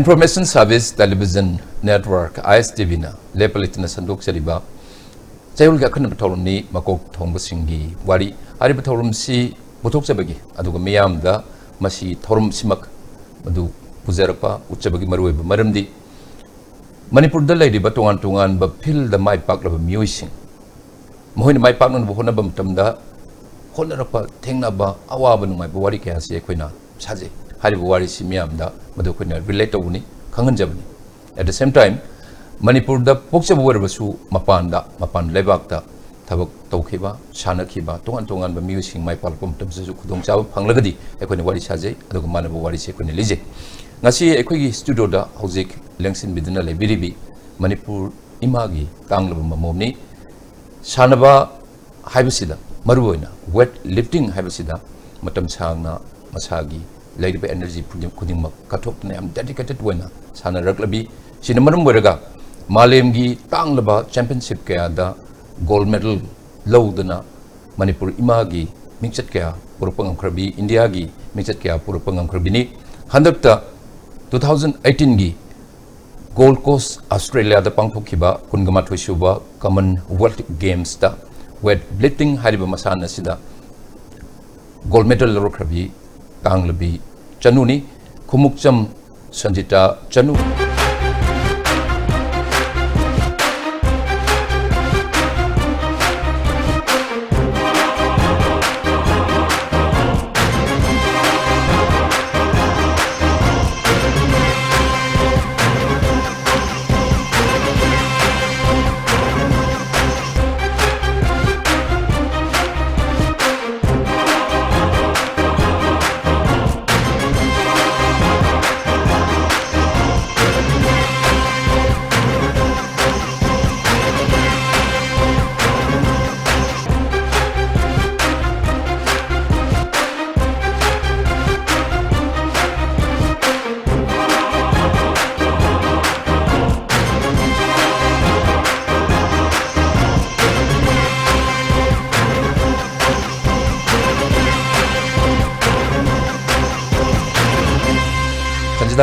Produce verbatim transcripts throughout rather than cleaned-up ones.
Information Service Television Network, I S T V ꯅ ꯂꯦꯞꯄ ꯂꯩꯇꯅ ꯁꯟꯗꯣꯛꯆꯔꯤꯕ ꯆꯌꯣꯜꯒꯤ ꯑꯈꯟꯅꯕ ꯊꯧꯔꯝꯅꯤ, ꯃꯀꯣꯛ ꯊꯣꯡꯕꯁꯤꯡꯒꯤ ꯋꯥꯔꯤ꯫ ꯍꯥꯏꯔꯤꯕ ꯊꯧꯔꯝꯁꯤ ꯄꯨꯊꯣꯛꯆꯕꯒꯤ, ꯑꯗꯨꯒ ꯃꯤꯌꯥꯝꯗ ꯃꯁꯤ ꯊꯧꯔꯝꯁꯤꯃꯛ ꯃꯗꯨ ꯄꯨꯖꯔꯛꯄ, ꯎꯠꯆꯕꯒꯤ ꯃꯔꯨꯑꯣꯏꯕ ꯃꯔꯝꯗꯤ, ꯃꯅꯤꯄꯨꯔꯗ ꯂꯩꯔꯤꯕ ꯇꯣꯉꯥꯟ ꯇꯣꯉꯥꯟꯕ field ꯗ ꯃꯥꯏ ꯄꯥꯛꯂꯕ ꯃꯤꯑꯣꯏꯁꯤꯡ, ꯃꯈꯣꯏꯅ ꯃꯥꯏ ꯄꯥꯛꯅꯅꯕ ꯍꯣꯠꯅꯕ ꯃꯇꯝꯗ ꯍꯣꯠꯅꯔꯛꯄ, ꯊꯦꯡꯅꯕ ꯑꯋꯥꯕ ꯅꯨꯡꯉꯥꯏꯕ ꯋꯥꯔꯤ ꯀꯌꯥꯁꯤ ꯑꯩꯈꯣꯏꯅ ꯁꯥꯖꯩ꯫ ꯍꯥꯏꯔꯤꯕ ꯋꯥꯔꯤꯁꯤ ꯃꯤꯌꯥꯝꯗ ꯃꯗꯨ ꯑꯩꯈꯣꯏꯅ relate ꯇꯧꯕꯅꯤ, ꯈꯪꯍꯟꯖꯕꯅꯤ꯫ At the same time, ꯃꯅꯤꯄꯨꯔꯗ ꯄꯣꯛꯆꯕ ꯑꯣꯏꯔꯕꯁꯨ ꯃꯄꯥꯟꯗ, ꯃꯄꯥꯟ ꯂꯩꯕꯥꯛꯇ ꯊꯕꯛ ꯇꯧꯈꯤꯕ, ꯁꯥꯟꯅꯈꯤꯕ, ꯇꯣꯉꯥꯟ ꯇꯣꯉꯥꯟꯕ ꯃꯤꯑꯣꯏꯁꯤꯡ ꯃꯥꯏ ꯄꯥꯛꯂꯛꯄ ꯃꯇꯝꯗꯁꯨ ꯈꯨꯗꯣꯡꯆꯥꯕ ꯐꯪꯂꯒꯗꯤ ꯑꯩꯈꯣꯏꯅ ꯋꯥꯔꯤ ꯁꯥꯖꯩ, ꯑꯗꯨꯒ ꯃꯥꯟꯅꯕ ꯋꯥꯔꯤꯁꯤ ꯑꯩꯈꯣꯏꯅ ꯂꯤꯖꯩ꯫ ꯉꯁꯤ ꯑꯩꯈꯣꯏꯒꯤ studio ꯗ ꯍꯧꯖꯤꯛ ꯂꯦꯡꯁꯤꯟꯕꯤꯗꯨꯅ ꯂꯩꯕꯤꯔꯤꯕꯤ ꯃꯅꯤꯄꯨꯔ ꯏꯃꯥꯒꯤ ꯇꯥꯡꯂꯕ ꯃꯃꯣꯝꯅꯤ꯫ ꯁꯥꯟꯅꯕ ꯍꯥꯏꯕꯁꯤꯗ, ꯃꯔꯨꯑꯣꯏꯅ weight lifting ꯍꯥꯏꯕꯁꯤꯗ ꯃꯇꯝ ꯁꯥꯡꯅ ꯃꯁꯥꯒꯤ ꯂꯩꯔꯤꯕ energy ꯈꯨꯗꯤꯡ-, ꯈꯨꯗꯤꯡꯃꯛ ꯀꯠꯊꯣꯛꯇꯨꯅ ꯌꯥꯝ dedicated ꯑꯣꯏꯅ ꯁꯥꯟꯅꯔꯛꯂꯕꯤ꯫ ꯁꯤꯅ ꯃꯔꯝ ꯑꯣꯏꯔꯒ ꯃꯥꯂꯦꯝꯒꯤ ꯇꯥꯡꯂꯕ championship ꯀꯌꯥꯗ gold medal ꯂꯧꯗꯨꯅ ꯃꯅꯤꯄꯨꯔ ꯏꯃꯥꯒꯤ ꯃꯤꯡꯆꯠ ꯀꯌꯥ ꯄꯨꯔꯛꯄ ꯉꯝꯈ꯭ꯔꯕꯤ, ꯏꯟꯗꯤꯌꯥꯒꯤ ꯃꯤꯡꯆꯠ ꯀꯌꯥ ꯄꯨꯔꯛꯄ ꯉꯝꯈ꯭ꯔꯕꯤꯅꯤ꯫ ꯍꯟꯗꯛꯇ two thousand eighteen ꯒꯤ Gold Coast, Australia ꯗ ꯄꯥꯡꯊꯣꯛꯈꯤꯕ ꯀꯨꯟꯒ ꯃꯥꯊꯣꯏ ꯁꯨꯕ Commonwealth Games ꯇ weight lifting ꯍꯥꯏꯔꯤꯕ ꯃꯁꯥꯟꯅ ꯑꯁꯤꯗ gold medal ꯂꯧꯔꯛꯈ꯭ꯔꯕꯤ ꯇꯥꯡꯂꯕꯤ ꯆꯅꯨꯅꯤ, ꯈꯨꯃꯨꯛꯆꯝ ꯁꯟꯖꯤꯇꯥ ꯆꯅꯨ꯫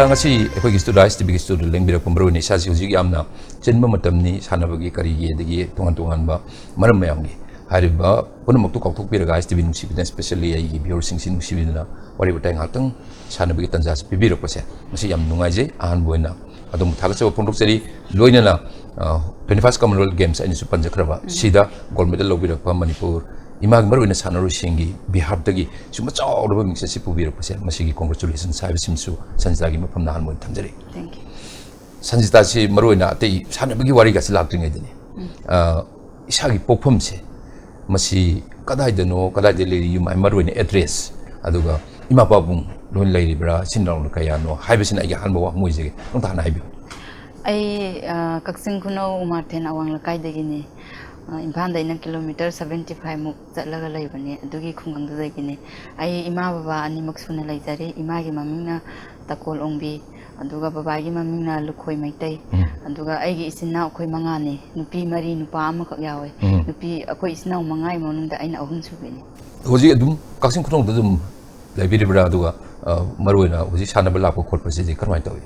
ꯉꯁꯤ ꯑꯩꯈꯣꯏꯒꯤ ꯁ꯭ꯇꯨꯗꯤꯑꯣ, ꯑꯥꯏ ꯑꯦꯁ ꯇꯤ ꯚꯤꯒꯤ ꯁ꯭ꯇꯨꯗꯤꯑꯣꯗ ꯂꯦꯡꯕꯤꯔꯛꯄ, ꯃꯔꯨꯑꯣꯏꯅ ꯏꯁꯥꯁꯤ ꯍꯧꯖꯤꯛ ꯌꯥꯝꯅ ꯆꯤꯟꯕ ꯃꯇꯝꯅꯤ, ꯁꯥꯟꯅꯕꯒꯤ ꯀꯔꯤꯒꯤ ꯑꯗꯒꯤ ꯇꯣꯉꯥꯟ ꯇꯣꯉꯥꯟꯕ ꯃꯔꯝ ꯃꯌꯥꯝꯒꯤ꯫ ꯍꯥꯏꯔꯤꯕ ꯄꯨꯝꯅꯃꯛꯇꯨ ꯀꯥꯎꯊꯣꯛꯄꯤꯔꯒ ꯑꯥꯏ ꯑꯦꯁ ꯇꯤ ꯚꯤ ꯅꯨꯡꯁꯤꯕꯤꯗꯨꯅ, especially ꯑꯩꯒꯤ viewerꯁꯤꯡꯁꯤ ꯅꯨꯡꯁꯤꯕꯤꯗꯨꯅ ꯋꯥꯔꯤ ꯋꯥꯇꯥꯏ ꯉꯥꯏꯍꯥꯛꯇꯪ ꯁꯥꯟꯅꯕꯒꯤ ꯇꯥꯟꯖꯥꯁꯤ ꯄꯤꯕꯤꯔꯛꯄꯁꯦ ꯃꯁꯤ ꯌꯥꯝ ꯅꯨꯡꯉꯥꯏꯖꯩ꯫ ꯑꯍꯥꯟꯕ ꯑꯣꯏꯅ ꯑꯗꯣꯝꯕꯨ ꯊꯥꯒꯠꯆꯕ ꯐꯣꯡꯗꯣꯛꯆꯔꯤ꯫ ꯂꯣꯏꯅꯅ, ꯑ, twenty first Commonwealth Games ꯑꯩꯅꯁꯨ ꯄꯟꯖꯈ꯭ꯔꯕ ꯁꯤꯗ gold medal ꯂꯧꯕꯤꯔꯛꯄ ꯃꯅꯤꯄꯨꯔ ꯏꯃꯥꯒꯤ ꯃꯔꯨꯑꯣꯏꯅ ꯁꯥꯟꯅꯔꯣꯏꯁꯤꯡꯒꯤ behalfꯇꯒꯤ ꯁꯤꯒꯨꯝꯕ ꯆꯥꯎꯔꯕ ꯃꯤꯡꯆꯠꯁꯤ ꯄꯨꯕꯤꯔꯛꯄꯁꯦ ꯃꯁꯤꯒꯤ congratulations ꯍꯥꯏꯕꯁꯤꯃꯁꯨ ꯁꯟꯖꯤꯇꯥꯒꯤ ꯃꯐꯝꯗ ꯑꯍꯥꯟꯕ ꯑꯣꯏꯅ ꯊꯝꯖꯔꯤ꯫ Thank you. ꯁꯟꯖꯤꯇꯥꯁꯤ ꯃꯔꯨꯑꯣꯏꯅ ꯑꯇꯩ ꯁꯥꯟꯅꯕꯒꯤ ꯋꯥꯔꯤꯒꯁꯤ ꯂꯥꯛꯇ꯭ꯔꯤꯉꯩꯗꯅꯤ, ꯑ, ꯏꯁꯥꯒꯤ ꯄꯣꯛꯐꯝꯁꯦ ꯃꯁꯤ ꯀꯗꯥꯏꯗꯅꯣ, ꯀꯗꯥꯏꯗ ꯂꯩꯔꯤ, ꯌꯨꯝ ꯍꯥꯏ ꯃꯔꯨꯑꯣꯏꯅ address, ꯑꯗꯨꯒ ꯏꯃꯥ ꯄꯥꯕꯨꯡ ꯂꯣꯏꯅ ꯂꯩꯔꯤꯕ꯭ꯔꯥ, ꯏꯆꯤꯟ ꯏꯅꯥꯎꯅ ꯀꯌꯥꯅꯣ ꯍꯥꯏꯕꯁꯤꯅ ꯑꯩꯒꯤ ꯑꯍꯥꯟꯕ ꯋꯥꯐꯝ ꯑꯣꯏꯖꯒꯦ꯫ ꯑꯝꯇ ꯍꯥꯟꯅ ꯍꯥꯏꯕꯤꯌꯨ꯫ ꯑꯩ ꯑ, ꯀꯛꯆꯤꯡ ꯈꯨꯅꯧ ꯎꯃꯥꯊꯦꯟ ꯑꯋꯥꯡ ꯂꯩꯀꯥꯏꯗꯒꯤꯅꯤ꯫ ꯑ, ꯏꯝꯐꯥꯜꯗ ꯑꯩꯅ ꯀꯤꯂꯣꯃꯤꯇꯔ seventy five ꯃꯨꯛ ꯆꯠꯂꯒ ꯂꯩꯕꯅꯤ꯫ ꯑꯗꯨꯒꯤ ꯈꯨꯡꯒꯪꯗꯨꯗꯒꯤꯅꯤ꯫ ꯑꯩ ꯏꯃꯥ ꯕꯕꯥ ꯑꯅꯤꯃꯛ ꯁꯨꯅ ꯂꯩꯖꯔꯤ꯫ ꯏꯃꯥꯒꯤ ꯃꯃꯤꯡꯅ ꯇꯀꯣꯜ ꯑꯣꯡꯕꯤ, ꯑꯗꯨꯒ ꯕꯕꯥꯒꯤ ꯃꯃꯤꯡꯅ ꯂꯨꯈꯣꯏ ꯃꯩꯇꯩ꯫ ꯑꯗꯨꯒ ꯑꯩꯒꯤ ꯏꯆꯤꯟ ꯏꯅꯥꯎ ꯑꯩꯈꯣꯏ ꯃꯉꯥꯅꯤ, ꯅꯨꯄꯤ ꯃꯔꯤ, ꯅꯨꯄꯥ ꯑꯃꯈꯛ ꯌꯥꯎꯋꯦ꯫ ꯅꯨꯄꯤ, ꯑꯩꯈꯣꯏ ꯏꯆꯤꯟ ꯏꯅꯥꯎ ꯃꯉꯥꯒꯤ ꯃꯅꯨꯡꯗ ꯑꯩꯅ ꯑꯍꯨꯝꯁꯨꯕꯤꯅꯤ꯫ ꯍꯧꯖꯤꯛ ꯑꯗꯨꯝ ꯀꯛꯆꯤꯡ ꯈꯨꯅꯧꯗ ꯑꯗꯨꯝ ꯂꯩꯕꯤꯔꯤꯕ꯭ꯔꯥ? ꯑꯗꯨꯒ, ꯑ, ꯃꯔꯨꯑꯣꯏꯅ ꯍꯧꯖꯤꯛ ꯁꯥꯟꯅꯕ ꯂꯥꯛꯄ ꯈꯣꯠꯄꯁꯤꯗꯤ ꯀꯔꯝꯍꯥꯏꯅ ꯇꯧꯏ?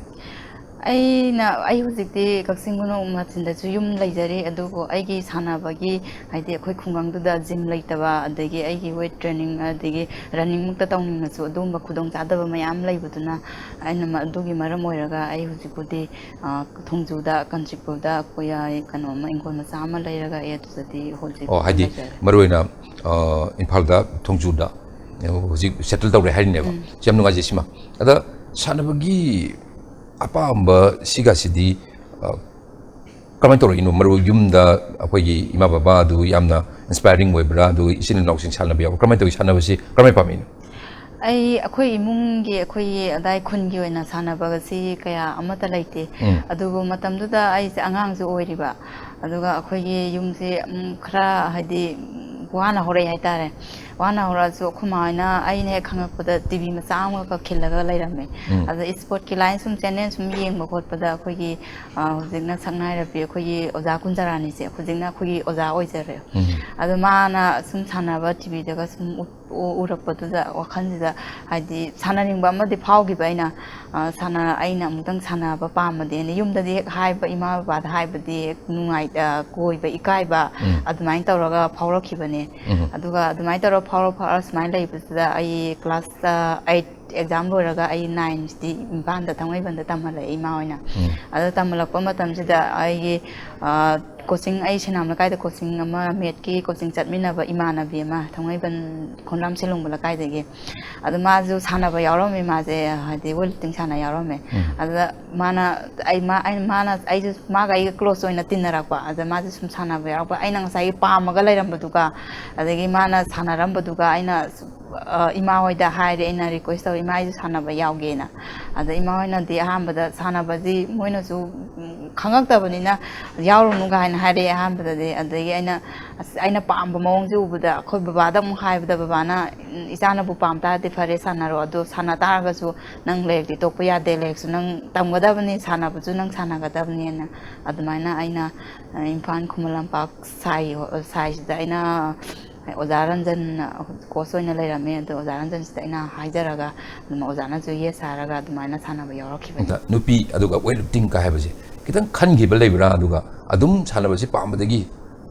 ꯑꯩꯅ, ꯑꯩ ꯍꯧꯖꯤꯛꯇꯤ ꯀꯛꯆꯤꯡ ꯈꯨꯅꯧ ꯎꯃꯥꯊꯦꯟꯗꯁꯨ ꯌꯨꯝ ꯂꯩꯖꯔꯤ, ꯑꯗꯨꯕꯨ ꯑꯩꯒꯤ ꯁꯥꯟꯅꯕꯒꯤ, ꯍꯥꯏꯗꯤ ꯑꯩꯈꯣꯏ ꯈꯨꯡꯒꯪꯗꯨꯗ gym ꯂꯩꯇꯕ, ꯑꯗꯒꯤ ꯑꯩꯒꯤ weight training, ꯑꯗꯒꯤ running ꯃꯛꯇ ꯇꯧꯅꯤꯡꯉꯁꯨ ꯑꯗꯨꯒꯨꯝꯕ ꯈꯨꯗꯣꯡꯆꯥꯗꯕ ꯃꯌꯥꯝ ꯂꯩꯕꯗꯨꯅ ꯑꯩꯅ ꯃ-, ꯑꯗꯨꯒꯤ ꯃꯔꯝ ꯑꯣꯏꯔꯒ ꯑꯩ ꯍꯧꯖꯤꯛꯄꯨꯗꯤ, ꯑ, ꯊꯣꯡꯖꯨꯗ, ꯀꯥꯟꯆꯤꯄꯨꯔꯗ ꯑꯩꯈꯣꯏ, ꯑ, ꯀꯩꯅꯣ ꯑꯃ, ꯏꯪꯈꯣꯜ ꯃꯆꯥ ꯑꯃ ꯂꯩꯔꯒ ꯑꯩ ꯑꯗꯨꯗꯗꯤ ꯍꯧꯖꯤꯛ ꯑꯣ, ꯍꯥꯏꯗꯤ ꯂꯩꯖꯔꯦ꯫ ꯃꯔꯨꯑꯣꯏꯅ, ꯑ, ꯏꯝꯐꯥꯜꯗ ꯊꯣꯡꯖꯨꯗ ꯍꯧꯖꯤꯛ settle ꯇꯧꯔꯦ ꯍꯥꯏꯔꯤꯅꯦꯕ꯫ ꯁꯤ ꯌꯥꯝ ꯅꯨꯡꯉꯥꯏꯖꯩ ꯁꯤꯃ꯫ ꯑꯗ ꯁꯥꯟꯅꯕꯒꯤ ꯑꯄꯥꯝꯕ ꯁꯤꯒꯁꯤꯗꯤ, ꯑ, ꯀꯃꯥꯏꯅ ꯇꯧꯔꯛꯏꯅꯣ? ꯃꯔꯨ ꯌꯨꯝꯗ ꯑꯩꯈꯣꯏꯒꯤ ꯏꯃꯥ ꯕꯕꯥ ꯑꯗꯨ ꯌꯥꯝꯅ inspiring ꯑꯣꯏꯕ꯭ꯔꯥ? ꯑꯗꯨꯒ ꯏꯆꯤꯟ ꯏꯅꯥꯎꯁꯤꯡ ꯁꯥꯟꯅꯕ ꯌꯥꯎꯕ꯭ꯔꯥ? ꯀꯔꯝꯍꯥꯏꯅ ꯇꯧꯋꯤ? ꯁꯥꯟꯅꯕꯁꯤ ꯀꯔꯝꯍꯥꯏꯅ ꯄꯥꯝꯃꯛꯏꯅꯣ? ꯑꯩ, ꯑꯩꯈꯣꯏ ꯏꯃꯨꯡꯒꯤ, ꯑꯩꯈꯣꯏꯒꯤ ꯑꯗꯥꯏ ꯈꯨꯟꯒꯤ ꯑꯣꯏꯅ ꯁꯥꯟꯅꯕꯒꯁꯤ ꯀꯌꯥ ꯑꯃꯠꯇ ꯂꯩꯇꯦ꯫ ꯑꯗꯨꯕꯨ ꯃꯇꯝꯗꯨꯗ ꯑꯩꯁꯦ ꯑꯉꯥꯡꯁꯨ ꯑꯣꯏꯔꯤꯕ, ꯑꯗꯨꯒ ꯑꯩꯈꯣꯏꯒꯤ ꯌꯨꯝꯁꯦ, ꯎꯝ, ꯈꯔ ꯍꯥꯏꯗꯤ, ꯎꯝ, ꯋꯥꯅ ꯍꯧꯔꯛꯑꯦ ꯍꯥꯏꯇꯥꯔꯦ꯫ ꯋꯥꯅ ꯍꯧꯔꯛꯑꯁꯨ ꯑꯩꯈꯣꯏ ꯃꯥ ꯍꯣꯏꯅ ꯑꯩꯅ ꯍꯦꯛ ꯈꯪꯉꯛꯄꯗ ꯇꯤ ꯚꯤ ꯃꯆꯥ ꯑꯃꯈꯛ ꯈꯤꯜꯂꯒ ꯂꯩꯔꯝꯃꯦ꯫ ꯑꯗ ꯏꯁꯄꯣꯔꯠꯀꯤ ꯂꯥꯏꯟ ꯁꯨꯝ ꯆꯦꯅꯦꯜ ꯁꯨꯝ ꯌꯦꯡꯕ ꯈꯣꯠꯄꯗ ꯑꯩꯈꯣꯏꯒꯤ, ꯑ, ꯍꯧꯖꯤꯛꯅ ꯁꯛꯅꯥꯏꯔꯕꯤ ꯑꯩꯈꯣꯏꯒꯤ ꯑꯣꯖꯥ ꯀꯨꯟꯖꯔꯥꯅꯤꯁꯦ ꯍꯧꯖꯤꯛꯅ ꯑꯩꯈꯣꯏꯒꯤ ꯑꯣꯖꯥ ꯑꯣꯏꯖꯔꯦ꯫ ꯑꯗꯣ ꯃꯥꯅ ꯁꯨꯝ ꯁꯥꯟꯅꯕ ꯇꯤ ꯚꯤꯗꯒ ꯁꯨꯝ ꯎꯠ-, ꯎ-, ꯎꯔꯛꯄꯗꯨꯗ ꯋꯥꯈꯜꯁꯤꯗ ꯍꯥꯏꯗꯤ ꯁꯥꯟꯅꯅꯤꯡꯕ ꯑꯃꯗꯤ ꯐꯥꯎꯈꯤꯕ ꯑꯩꯅ꯫ ꯑ, ꯁꯥꯟꯅ-, ꯑꯩꯅ ꯑꯃꯨꯛꯇꯪ ꯁꯥꯟꯅꯕ ꯄꯥꯝꯕꯗꯤ ꯑꯩꯅ ꯌꯨꯝꯗꯗꯤ ꯍꯦꯛ ꯍꯥꯏꯕ, ꯏꯃꯥ ꯕꯕꯥꯗ ꯍꯥꯏꯕꯗꯤ ꯍꯦꯛ ꯅꯨꯡꯉꯥꯏ-, ꯑ, ꯀꯣꯏꯕ, ꯏꯀꯥꯏꯕ, ꯑꯗꯨꯃꯥꯏꯅ ꯇꯧꯔꯒ ꯐꯥꯎꯔꯛꯈꯤꯕꯅꯦ꯫ ꯑꯗꯨꯒ ꯑꯗꯨꯃꯥꯏꯅ ꯇꯧꯔ ꯐꯥꯎꯔ ꯐꯥꯎꯔ ꯁꯨꯃꯥꯏꯅ ꯂꯩꯕꯁꯤꯗ ꯑꯩ ꯀ꯭ꯂꯥꯁ, ꯑ, ꯑꯩꯠ ꯑꯦꯛꯖꯥꯝ ꯂꯣꯏꯔꯒ ꯑꯩ ꯅꯥꯏꯟꯁꯤꯗꯤ ꯏꯝꯐꯥꯜꯗ, ꯊꯥꯡꯃꯩꯕꯟꯗ ꯇꯝꯍꯜꯂꯛꯑꯦ ꯏꯃꯥ ꯍꯣꯏꯅ꯫ ꯑꯗꯨ ꯇꯝꯍꯜꯂꯛꯄ ꯃꯇꯝꯁꯤꯗ ꯑꯩꯒꯤ, ꯑ, ꯀꯣꯆꯤꯡ, ꯑꯩ ꯁꯦꯅꯥꯝ ꯂꯩꯀꯥꯏꯗ ꯀꯣꯆꯤꯡ ꯑꯃ, ꯃꯦꯠꯀꯤ ꯀꯣꯆꯤꯡ ꯆꯠꯃꯤꯟꯅꯕ ꯏꯃꯥꯟꯅꯕꯤ ꯑꯃ, ꯊꯥꯡꯃꯩꯕꯟ ꯈꯣꯡꯅꯥꯝ ꯁꯤꯂꯣꯡꯕ ꯂꯩꯀꯥꯏꯗꯒꯤ, ꯑꯗꯣ ꯃꯥꯁꯨ ꯁꯥꯟꯅꯕ ꯌꯥꯎꯔꯝꯃꯦ꯫ ꯃꯥꯁꯦ ꯍꯥꯏꯗꯤ ꯋꯦꯠ ꯂꯤꯐꯇꯤꯡ ꯁꯥꯟꯅ ꯌꯥꯎꯔꯝꯃꯦ꯫ ꯑꯗꯨꯗ ꯃꯥꯅ, ꯑꯩ, ꯃꯥ-, ꯑꯩ, ꯃꯥꯅ, ꯑꯩꯁꯨ ꯃꯥꯒ ꯑꯩꯒ ꯀ꯭ꯂꯣꯁ ꯑꯣꯏꯅ ꯇꯤꯟꯅꯔꯛꯄ, ꯑꯗ ꯃꯥꯁꯨ ꯁꯨꯝ ꯁꯥꯟꯅꯕ ꯌꯥꯎꯔꯛꯄ, ꯑꯩꯅ ꯉꯁꯥꯏꯒꯤ ꯄꯥꯝꯃꯒ ꯂꯩꯔꯝꯕꯗꯨꯒ, ꯑꯗꯒꯤ ꯃꯥꯅ ꯁꯥꯟꯅꯔꯝꯕꯗꯨꯒ ꯑꯩꯅ ꯁꯨꯝ, ꯑ, ꯏꯃꯥ ꯍꯣꯏꯗ ꯍꯥꯏꯔꯦ, ꯑꯩꯅ ꯔꯤꯀ꯭ꯋꯦꯁ ꯇꯧꯔꯦ, "ꯏꯃꯥ, ꯑꯩꯁꯨ ꯁꯥꯟꯅꯕ ꯌꯥꯎꯒꯦꯅ"꯫ ꯑꯗ ꯏꯃꯥ ꯍꯣꯏꯅꯗꯤ ꯑꯍꯥꯟꯕꯗ ꯁꯥꯟꯅꯕꯁꯤ, ꯎꯝ, ꯈꯪꯉꯛꯇꯕꯅꯤꯅ "ꯌꯥꯎꯔꯨꯅꯨ" ꯀꯥꯏꯅ ꯍꯥꯏꯔꯛꯑꯦ ꯑꯍꯥꯟꯕꯗꯗꯤ꯫ ꯑꯗꯒꯤ ꯑꯩꯅ, ꯑꯁ, ꯑꯩꯅ ꯄꯥꯝꯕ ꯃꯑꯣꯡꯁꯦ ꯎꯕꯗ ꯑꯩꯈꯣꯏ ꯕꯕꯥꯗ ꯑꯃꯨꯛ ꯍꯥꯏꯕꯗ, ꯕꯕꯥꯅ, "ꯎꯝ, ꯏꯆꯥꯅꯕꯨ ꯄꯥꯝ ꯇꯥꯔꯗꯤ ꯐꯔꯦ, ꯁꯥꯟꯅꯔꯣ, ꯑꯗꯣ ꯁꯥꯟꯅ ꯇꯥꯔꯒꯁꯨ ꯅꯪ ꯂꯥꯏꯔꯤꯛꯇꯤ ꯇꯣꯛꯄ ꯌꯥꯗꯦ, ꯂꯥꯏꯔꯤꯛꯁꯨ ꯅꯪ ꯇꯝꯒꯗꯕꯅꯤ, ꯁꯥꯟꯅꯕꯁꯨ ꯅꯪ ꯁꯥꯟꯅꯒꯗꯕꯅꯤꯅ"꯫ ꯑꯗꯨꯃꯥꯏꯅ ꯑꯩꯅ, ꯑ, ꯏꯝꯐꯥꯜ ꯈꯨꯃꯟ ꯂꯝꯄꯥꯛ ꯁꯥꯏ, ꯁꯥꯏꯁꯤꯗ ꯑꯩꯅ ꯑꯣꯖꯥ ꯔꯟꯖꯟ, ꯀꯣꯆ ꯑꯣꯏꯅ ꯂꯩꯔꯝꯃꯦ꯫ ꯑꯗꯣ ꯑꯣꯖꯥ ꯔꯟꯖꯟꯁꯤꯗ ꯑꯩꯅ ꯍꯥꯏꯖꯔꯒ ꯑꯗꯨꯝ ꯑꯣꯖꯥꯅꯁꯨ ꯌꯦꯁ ꯍꯥꯏꯔꯒ ꯑꯗꯨꯃꯥꯏꯅ ꯁꯥꯟꯅꯕ ꯌꯥꯎꯔꯛꯈꯤꯕꯅꯤ꯫ ꯑꯗ ꯅꯨꯄꯤ, ꯑꯗꯨꯒ ꯋꯦꯠ ꯂꯤꯐꯇꯤꯡꯒ ꯍꯥꯏꯕꯁꯦ ꯈꯤꯇꯪ ꯈꯟꯈꯤꯕ ꯂꯩꯕ꯭ꯔꯥ? ꯑꯗꯨꯒ ꯑꯗꯨꯝ ꯁꯥꯟꯅꯕꯁꯤ ꯄꯥꯝꯕꯗꯒꯤ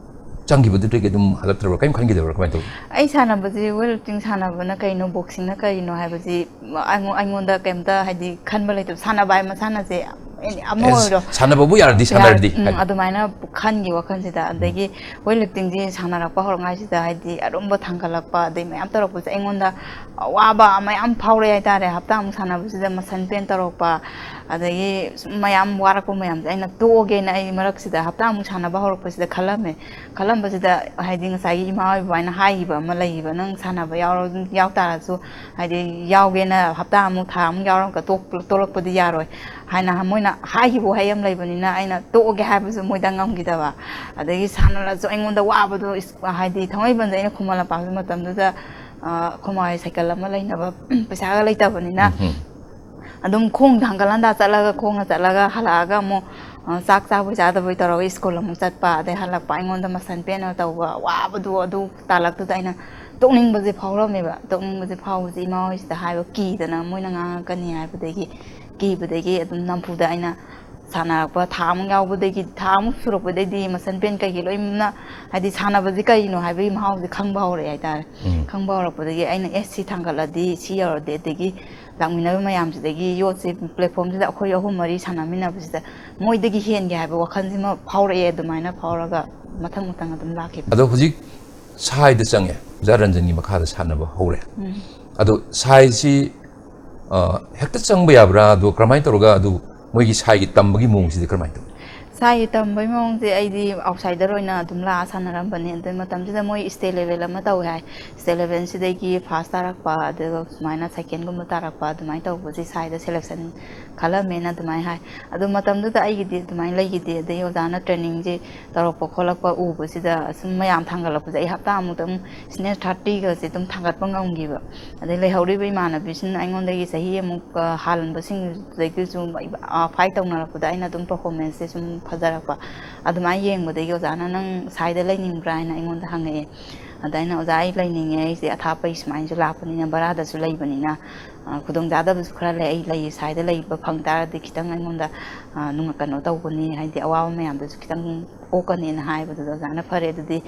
ꯆꯪꯈꯤꯕꯗꯨꯗꯒꯤ ꯑꯗꯨꯝ ꯍꯜꯂꯛꯇ꯭ꯔꯕ꯭ꯔꯥ? ꯀꯔꯤꯝ ꯈꯟꯈꯤꯗꯕ꯭ꯔꯥ? ꯀꯃꯥꯏꯅ ꯇꯧꯏ? ꯑꯩ ꯁꯥꯟꯅꯕꯁꯤ, ꯋꯦꯠ ꯂꯤꯐꯇꯤꯡ ꯁꯥꯟꯅꯕꯅ ꯀꯩꯅꯣ, ꯕꯣꯛꯁꯤꯡꯅ ꯀꯔꯤꯅꯣ ꯍꯥꯏꯕꯁꯤ ꯑꯩꯉꯣꯟ-, ꯑꯩꯉꯣꯟꯗ ꯀꯩꯝꯇ ꯍꯥꯏꯗꯤ ꯈꯟꯕ ꯂꯩꯇꯕ꯫ ꯁꯥꯟꯅꯕ ꯍꯥꯏ ꯃꯁꯥꯟꯅꯁꯦ ꯑꯦꯅꯤ ꯑꯃ ꯑꯦꯁ, ꯑꯣꯏꯔꯣ꯫ ꯁꯥꯟꯅꯕꯕꯨ ꯌꯥꯔꯗꯤ ꯌꯥ-, ꯁꯥꯟꯅꯔꯗꯤ ꯎꯝ, ꯍꯥꯏꯕ꯫ ꯑꯗꯨꯃꯥꯏꯅ ꯈꯟꯈꯤ ꯋꯥꯈꯜꯁꯤꯗ꯫ ꯑꯗꯒꯤ ꯋꯦꯠ ꯂꯤꯐꯇꯤꯡꯁꯤ ꯁꯥꯟꯅꯔꯛꯄ ꯍꯧꯔꯛꯉꯥꯏꯁꯤꯗ ꯍꯥꯏꯗꯤ ꯑꯔꯨꯝꯕ ꯊꯥꯡꯒꯠꯂꯛꯄ, ꯑꯗꯩ ꯃꯌꯥꯝ ꯇꯧꯔꯛꯄꯁꯦ ꯑꯩꯉꯣꯟꯗ ꯑꯋꯥꯕ ꯃꯌꯥꯝ ꯐꯥꯎꯔꯛꯑꯦ ꯍꯥꯏꯇꯥꯔꯦ꯫ ꯍꯞꯇꯥꯃꯨꯛ ꯁꯥꯟꯅꯕꯁꯤꯗ ꯃꯁꯜ ꯄꯦꯟ ꯇꯧꯔꯛꯄ, ꯑꯗꯒꯤ ꯁꯨꯝ ꯃꯌꯥꯝ ꯋꯥꯔꯛꯄ ꯃꯌꯥꯝꯁꯦ ꯑꯩꯅ ꯇꯣꯛꯑꯒꯦꯅ ꯑꯩ ꯃꯔꯛꯁꯤꯗ ꯍꯞꯇꯥꯃꯨꯛ ꯁꯥꯟꯅꯕ ꯍꯧꯔꯛꯄꯁꯤꯗ ꯈꯜꯂꯝꯃꯦ꯫ ꯈꯜꯂꯝꯕꯁꯤꯗ ꯍꯥꯏꯗꯤ ꯉꯁꯥꯏꯒꯤ ꯏꯃꯥ ꯍꯣꯏ ꯕꯕꯥꯅ ꯍꯥꯏꯈꯤꯕ ꯑꯃ ꯂꯩꯈꯤꯕ, "ꯅꯪ ꯁꯥꯟꯅꯕ ꯌꯥꯎꯔ-, ꯌꯥꯎ ꯇꯥꯔꯁꯨ ꯍꯥꯏꯗꯤ ꯌꯥꯎꯒꯦꯅ ꯍꯞꯇꯥ ꯑꯃꯨꯛ ꯊꯥ ꯑꯃꯨꯛ ꯌꯥꯎꯔꯒ ꯇꯣꯛ-, ꯇꯣꯛꯂꯛꯄꯗꯤ ꯌꯥꯔꯣꯏ" ꯍꯥꯏꯅ ꯃꯣꯏꯅ ꯍꯥꯏꯈꯤꯕ ꯋꯥꯍꯩ ꯑꯃ ꯂꯩꯕꯅꯤꯅ ꯑꯩꯅ ꯇꯣꯛꯑꯒꯦ ꯍꯥꯏꯕꯁꯨ ꯃꯣꯏꯗ ꯉꯝꯈꯤꯗꯕ꯫ ꯑꯗꯒꯤ ꯁꯥꯟꯅꯔꯁꯨ ꯑꯩꯉꯣꯟꯗ ꯋꯥꯕꯗꯣ ꯏꯁ-, ꯍꯥꯏꯗꯤ ꯊꯥꯡꯃꯩꯕꯟꯗ ꯑꯩꯅ ꯈꯨꯃꯟ ꯂꯝꯄꯥꯛꯀꯤ ꯃꯇꯝꯗꯨꯗ, ꯑ, ꯑꯩꯈꯣꯏ ꯃꯥ ꯍꯣꯏ ꯁꯥꯏꯀꯜ ꯑꯃ ꯂꯩꯅꯕ ꯄꯩꯁꯥꯒ ꯂꯩꯇꯕꯅꯤꯅ, ꯎꯝ꯫ ꯑꯗꯨꯝ ꯈꯣꯡꯗ ꯍꯪꯒꯠ ꯍꯟꯗꯥ ꯆꯠꯂꯒ, ꯈꯣꯡꯅ ꯆꯠꯂꯒ ꯍꯜꯂꯛꯑꯒ ꯑꯃꯨꯛ, ꯑ, ꯆꯥꯛ ꯆꯥꯕꯣꯏ ꯆꯥꯗꯕꯣꯏ ꯇꯧꯔꯒ ꯁ꯭ꯀꯨꯜ ꯑꯃꯨꯛ ꯆꯠꯄ, ꯑꯗꯩ ꯍꯜꯂꯛꯄ ꯑꯩꯉꯣꯟꯗ ꯃꯁꯟ ꯄꯦꯟꯅ ꯇꯧꯕ, ꯋꯥꯕꯗꯣ ꯑꯗꯨ ꯇꯥꯂꯛꯇꯨꯗ ꯑꯩꯅ ꯇꯣꯛꯅꯤꯡꯕꯁꯦ ꯐꯥꯎꯔꯝꯃꯦꯕ꯫ ꯇꯣꯛꯅꯤꯡꯕꯁꯦ ꯐꯥꯎꯕꯁꯦ ꯏꯃꯥ ꯍꯣꯏꯁꯤꯗ ꯍꯥꯏꯕ ꯀꯤꯗꯅ, ꯃꯣꯏꯅ ꯉꯥꯡꯉꯛꯀꯅꯤ ꯍꯥꯏꯕꯗꯒꯤ ꯀꯤꯕꯗꯒꯤ ꯑꯗꯨꯝ ꯅꯝꯐꯨꯗ ꯑꯩꯅ ꯁꯥꯟꯅꯔꯛꯄ ꯊꯥ ꯑꯃꯨꯛ ꯌꯥꯎꯕꯗꯒꯤ, ꯊꯥ ꯑꯃꯨꯛ ꯁꯨꯔꯛꯄꯗꯩꯗꯤ ꯃꯁꯟ ꯄꯦꯟ ꯀꯩꯀꯩ ꯂꯣꯏꯅ, ꯍꯥꯏꯗꯤ ꯁꯥꯟꯅꯕꯁꯦ ꯀꯩꯅꯣ ꯍꯥꯏꯕꯒꯤ ꯃꯍꯥꯎꯁꯦ ꯈꯪꯕ ꯍꯧꯔꯛꯑꯦ ꯍꯥꯏꯇꯥꯔꯦ꯫ ꯎꯝ꯫ ꯈꯪꯕ ꯍꯧꯔꯛꯄꯗꯒꯤ ꯑꯩꯅ, "ꯑꯦ, ꯁꯤ ꯊꯥꯡꯒꯠꯂꯗꯤ ꯁꯤ ꯌꯧꯔꯗꯤ", ꯑꯗꯒꯤ ꯂꯥꯛꯃꯤꯟꯅꯕ ꯃꯌꯥꯝꯁꯤꯗꯒꯤ ꯌꯣꯠꯁꯦ platformꯁꯤꯗ ꯑꯩꯈꯣꯏ ꯑꯍꯨꯝ ꯃꯔꯤ ꯁꯥꯟꯅꯃꯤꯟꯅꯕꯁꯤꯗ ꯃꯣꯏꯗꯒꯤ ꯍꯦꯟꯒꯦ ꯍꯥꯏꯕ ꯋꯥꯈꯜꯁꯤꯃ ꯐꯥꯎꯔꯛꯑꯦ꯫ ꯑꯗꯨꯃꯥꯏꯅ ꯐꯥꯎꯔꯒ ꯃꯊꯪ ꯃꯊꯪ ꯑꯗꯨꯝ ꯂꯥꯛꯈꯤꯕ꯫ ꯑꯗꯣ ꯍꯧꯖꯤꯛ ꯁꯥꯏꯗ ꯆꯪꯉꯦ, ꯑꯣꯖꯥ ꯔꯟꯖꯟꯒꯤ ꯃꯈꯥꯗ ꯁꯥꯟꯅꯕ ꯍꯧꯔꯦ꯫ ꯎꯝ꯫ ꯑꯗꯣ ꯁꯥꯏꯁꯤ, ꯑ, ꯍꯦꯛꯇ ꯆꯪꯕ ꯌꯥꯕ꯭ꯔꯥ? ꯑꯗꯣ ꯀꯔꯝꯍꯥꯏꯅ ꯇꯧꯔꯒ ꯑꯗꯨ ꯃꯣꯏꯒꯤ ꯁꯥꯏꯒꯤ ꯇꯝꯕꯒꯤ ꯃꯑꯣꯡꯁꯤꯗꯤ ꯀꯔꯝꯍꯥꯏꯅ ꯇꯧꯏ? ꯁꯥꯏꯒꯤ ꯇꯝꯕꯒꯤ ꯃꯑꯣꯡꯁꯦ ꯑꯩꯗꯤ outsider ꯑꯣꯏꯅ ꯑꯗꯨꯝ ꯂꯥꯛꯑ ꯁꯥꯟꯅꯔꯝꯕꯅꯦ꯫ ꯑꯗꯨ ꯃꯇꯝꯁꯤꯗ ꯃꯣꯏ state level ꯑꯃ ꯇꯧꯋꯦ ꯍꯥꯏ꯫ State levelꯁꯤꯗꯒꯤ first ꯇꯥꯔꯛꯄ, ꯑꯗꯨꯒ ꯁꯨꯃꯥꯏꯅ secondꯒꯨꯝꯕ ꯇꯥꯔꯛꯄ, ꯑꯗꯨꯃꯥꯏꯅ ꯇꯧꯕꯁꯤ ꯁꯥꯏꯗ selection ꯈꯜꯂꯝꯃꯦꯅ ꯑꯗꯨꯃꯥꯏꯅ ꯍꯥꯏ꯫ ꯑꯗꯨ ꯃꯇꯝꯗꯨꯗ ꯑꯩꯒꯤꯗꯤ ꯑꯗꯨꯃꯥꯏꯅ ꯂꯩꯈꯤꯗꯦ꯫ ꯑꯗꯩ ꯑꯣꯖꯥꯅ trainingꯁꯦ ꯇꯧꯔꯛꯄ ꯈꯣꯠꯂꯛꯄ ꯎꯕꯁꯤꯗ ꯁꯨꯝ ꯃꯌꯥꯝ ꯊꯥꯡꯒꯠꯂꯛꯄꯁꯦ ꯑꯩ ꯍꯞꯇꯥꯃꯨꯛꯇꯪ senior thirtyꯒꯁꯦ ꯑꯗꯨꯝ ꯊꯥꯡꯒꯠꯄ ꯉꯝꯈꯤꯕ꯫ ꯑꯗꯩ ꯂꯩꯍꯧꯔꯤꯕ ꯏꯃꯥꯟꯅꯕꯤꯁꯤꯡ ꯑꯩꯉꯣꯟꯗꯒꯤ ꯆꯍꯤ ꯑꯃꯨꯛ, ꯑ, ꯍꯥꯜꯂꯝꯕꯁꯤꯡꯗꯨꯗꯒꯤꯁꯨ, ꯑ, fight ꯇꯧꯅꯔꯛꯄꯗ ꯑꯩꯅ ꯑꯗꯨꯝ performanceꯁꯦ ꯁꯨꯝ ꯐꯖꯔꯛꯄ꯫ ꯑꯗꯨꯃꯥꯏꯅ ꯌꯦꯡꯕꯗꯒꯤ ꯑꯣꯖꯥꯅ, "ꯅꯪ ꯁꯥꯏꯗ ꯂꯩꯅꯤꯡꯕ꯭ꯔꯥ?" ꯍꯥꯏꯅ ꯑꯩꯉꯣꯟꯗ ꯍꯪꯉꯛꯑꯦ꯫ ꯑꯗ ꯑꯩꯅ, "ꯑꯣꯖꯥ, ꯑꯩ ꯂꯩꯅꯤꯡꯉꯦ, ꯑꯩꯁꯦ ꯑꯊꯥꯞꯄꯒꯤ ꯁꯨꯃꯥꯏꯅꯁꯨ ꯂꯥꯛꯄꯅꯤꯅ ꯚꯔꯥꯗꯁꯨ ꯂꯩꯕꯅꯤꯅ, ꯑ, ꯈꯨꯗꯣꯡꯆꯥꯗꯕꯁꯨ ꯈꯔ ꯂꯩ, ꯑꯩ ꯂꯩ, ꯁꯥꯏꯗ ꯂꯩꯕ ꯐꯪ ꯇꯥꯔꯗꯤ ꯈꯤꯇꯪ ꯑꯩꯉꯣꯟꯗ, ꯑ, ꯅꯨꯡꯉ-, ꯀꯩꯅꯣ ꯇꯧꯒꯅꯤ, ꯍꯥꯏꯗꯤ ꯑꯋꯥꯕ ꯃꯌꯥꯝꯗꯨꯁꯨ ꯈꯤꯇꯪ ꯀꯣꯛꯀꯅꯤꯅ" ꯍꯥꯏꯕꯗꯨꯗ ꯑꯣꯖꯥꯅ, "ꯐꯔꯦ, ꯑꯗꯨꯗꯤ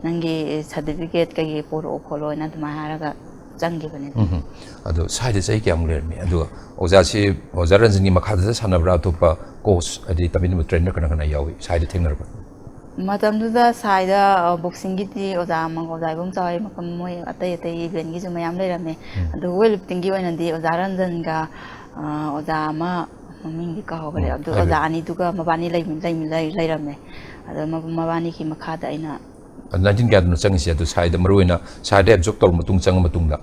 ꯅꯪꯒꯤ certificate ꯀꯩꯀꯩ ꯄꯨꯔꯛꯑꯣ ꯈꯣꯠꯂꯣꯅ" ꯑꯗꯨꯃꯥꯏꯅ ꯍꯥꯏꯔꯒ ꯆꯪꯈꯤꯕꯅꯤꯗ꯫ ꯎꯝ꯫ ꯑꯗꯣ ꯁꯥꯏꯗ ꯆꯍꯤ ꯀꯌꯥꯃꯨꯛ ꯂꯩꯔꯝꯃꯤ? ꯑꯗꯨꯒ ꯑꯣꯖꯥꯁꯤ ꯑꯣꯖꯥ ꯔꯟꯖꯟꯒꯤ ꯃꯈꯥꯗ ꯁꯥꯟꯅꯕ꯭ꯔꯥ, ꯑꯇꯣꯞꯄ coach, ꯍꯥꯏꯗꯤ ꯇꯝꯕꯤꯅꯕ trainer ꯀꯅꯥ ꯀꯅꯥ ꯌꯥꯎꯏ ꯁꯥꯏꯗ ꯊꯦꯡꯅꯔꯛꯄ? ꯃꯇꯝꯗꯨꯗ ꯁꯥꯏꯗ, ꯑ, boxingꯒꯤꯗꯤ ꯑꯣꯖꯥ ꯑꯃ, ꯑꯣꯖꯥ ꯏꯕꯣꯝꯆꯥ ꯍꯣꯏ, ꯃꯈꯜ ꯃꯣꯏ ꯑꯇꯩ ꯑꯇꯩ eventꯒꯤꯁꯨ ꯃꯌꯥꯝ ꯂꯩꯔꯝꯃꯦ꯫ ꯎꯝ꯫ ꯑꯗꯨ weightliftingꯒꯤ ꯑꯣꯏꯅꯗꯤ ꯑꯣꯖꯥ ꯔꯟꯖꯟꯒ, ꯑ, ꯑꯣꯖꯥ ꯑꯃ ꯃꯃꯤꯡꯗꯤ ꯀꯥꯎꯈ꯭ꯔꯦ꯫ ꯑꯗꯨ ꯍꯥꯏꯕꯤꯌꯨ꯫ ꯑꯣꯖꯥ ꯑꯅꯤꯗꯨꯒ ꯃꯕꯥꯅꯤ ꯂꯩꯃꯤ- ꯂꯩꯃꯤ- ꯂꯩ- ꯂꯩꯔꯝꯃꯦ꯫ ꯑꯗꯣ ꯃ- ꯃꯕꯥꯅꯤꯒꯤ ꯃꯈꯥꯗ ꯑꯩꯅ ꯅꯥꯏꯟꯇꯤꯟ ꯀꯌꯥꯗꯅꯣ ꯆꯪꯉꯤꯁꯦ? ꯑꯗꯨ ꯁꯥꯏꯗ ꯃꯔꯨ ꯑꯣꯏꯅ ꯁꯥꯏꯗ ꯑꯦꯕꯖꯣꯔꯕ ꯇꯧꯔ ꯃꯇꯨꯡ ꯆꯪꯉ ꯃꯇꯨꯡꯗ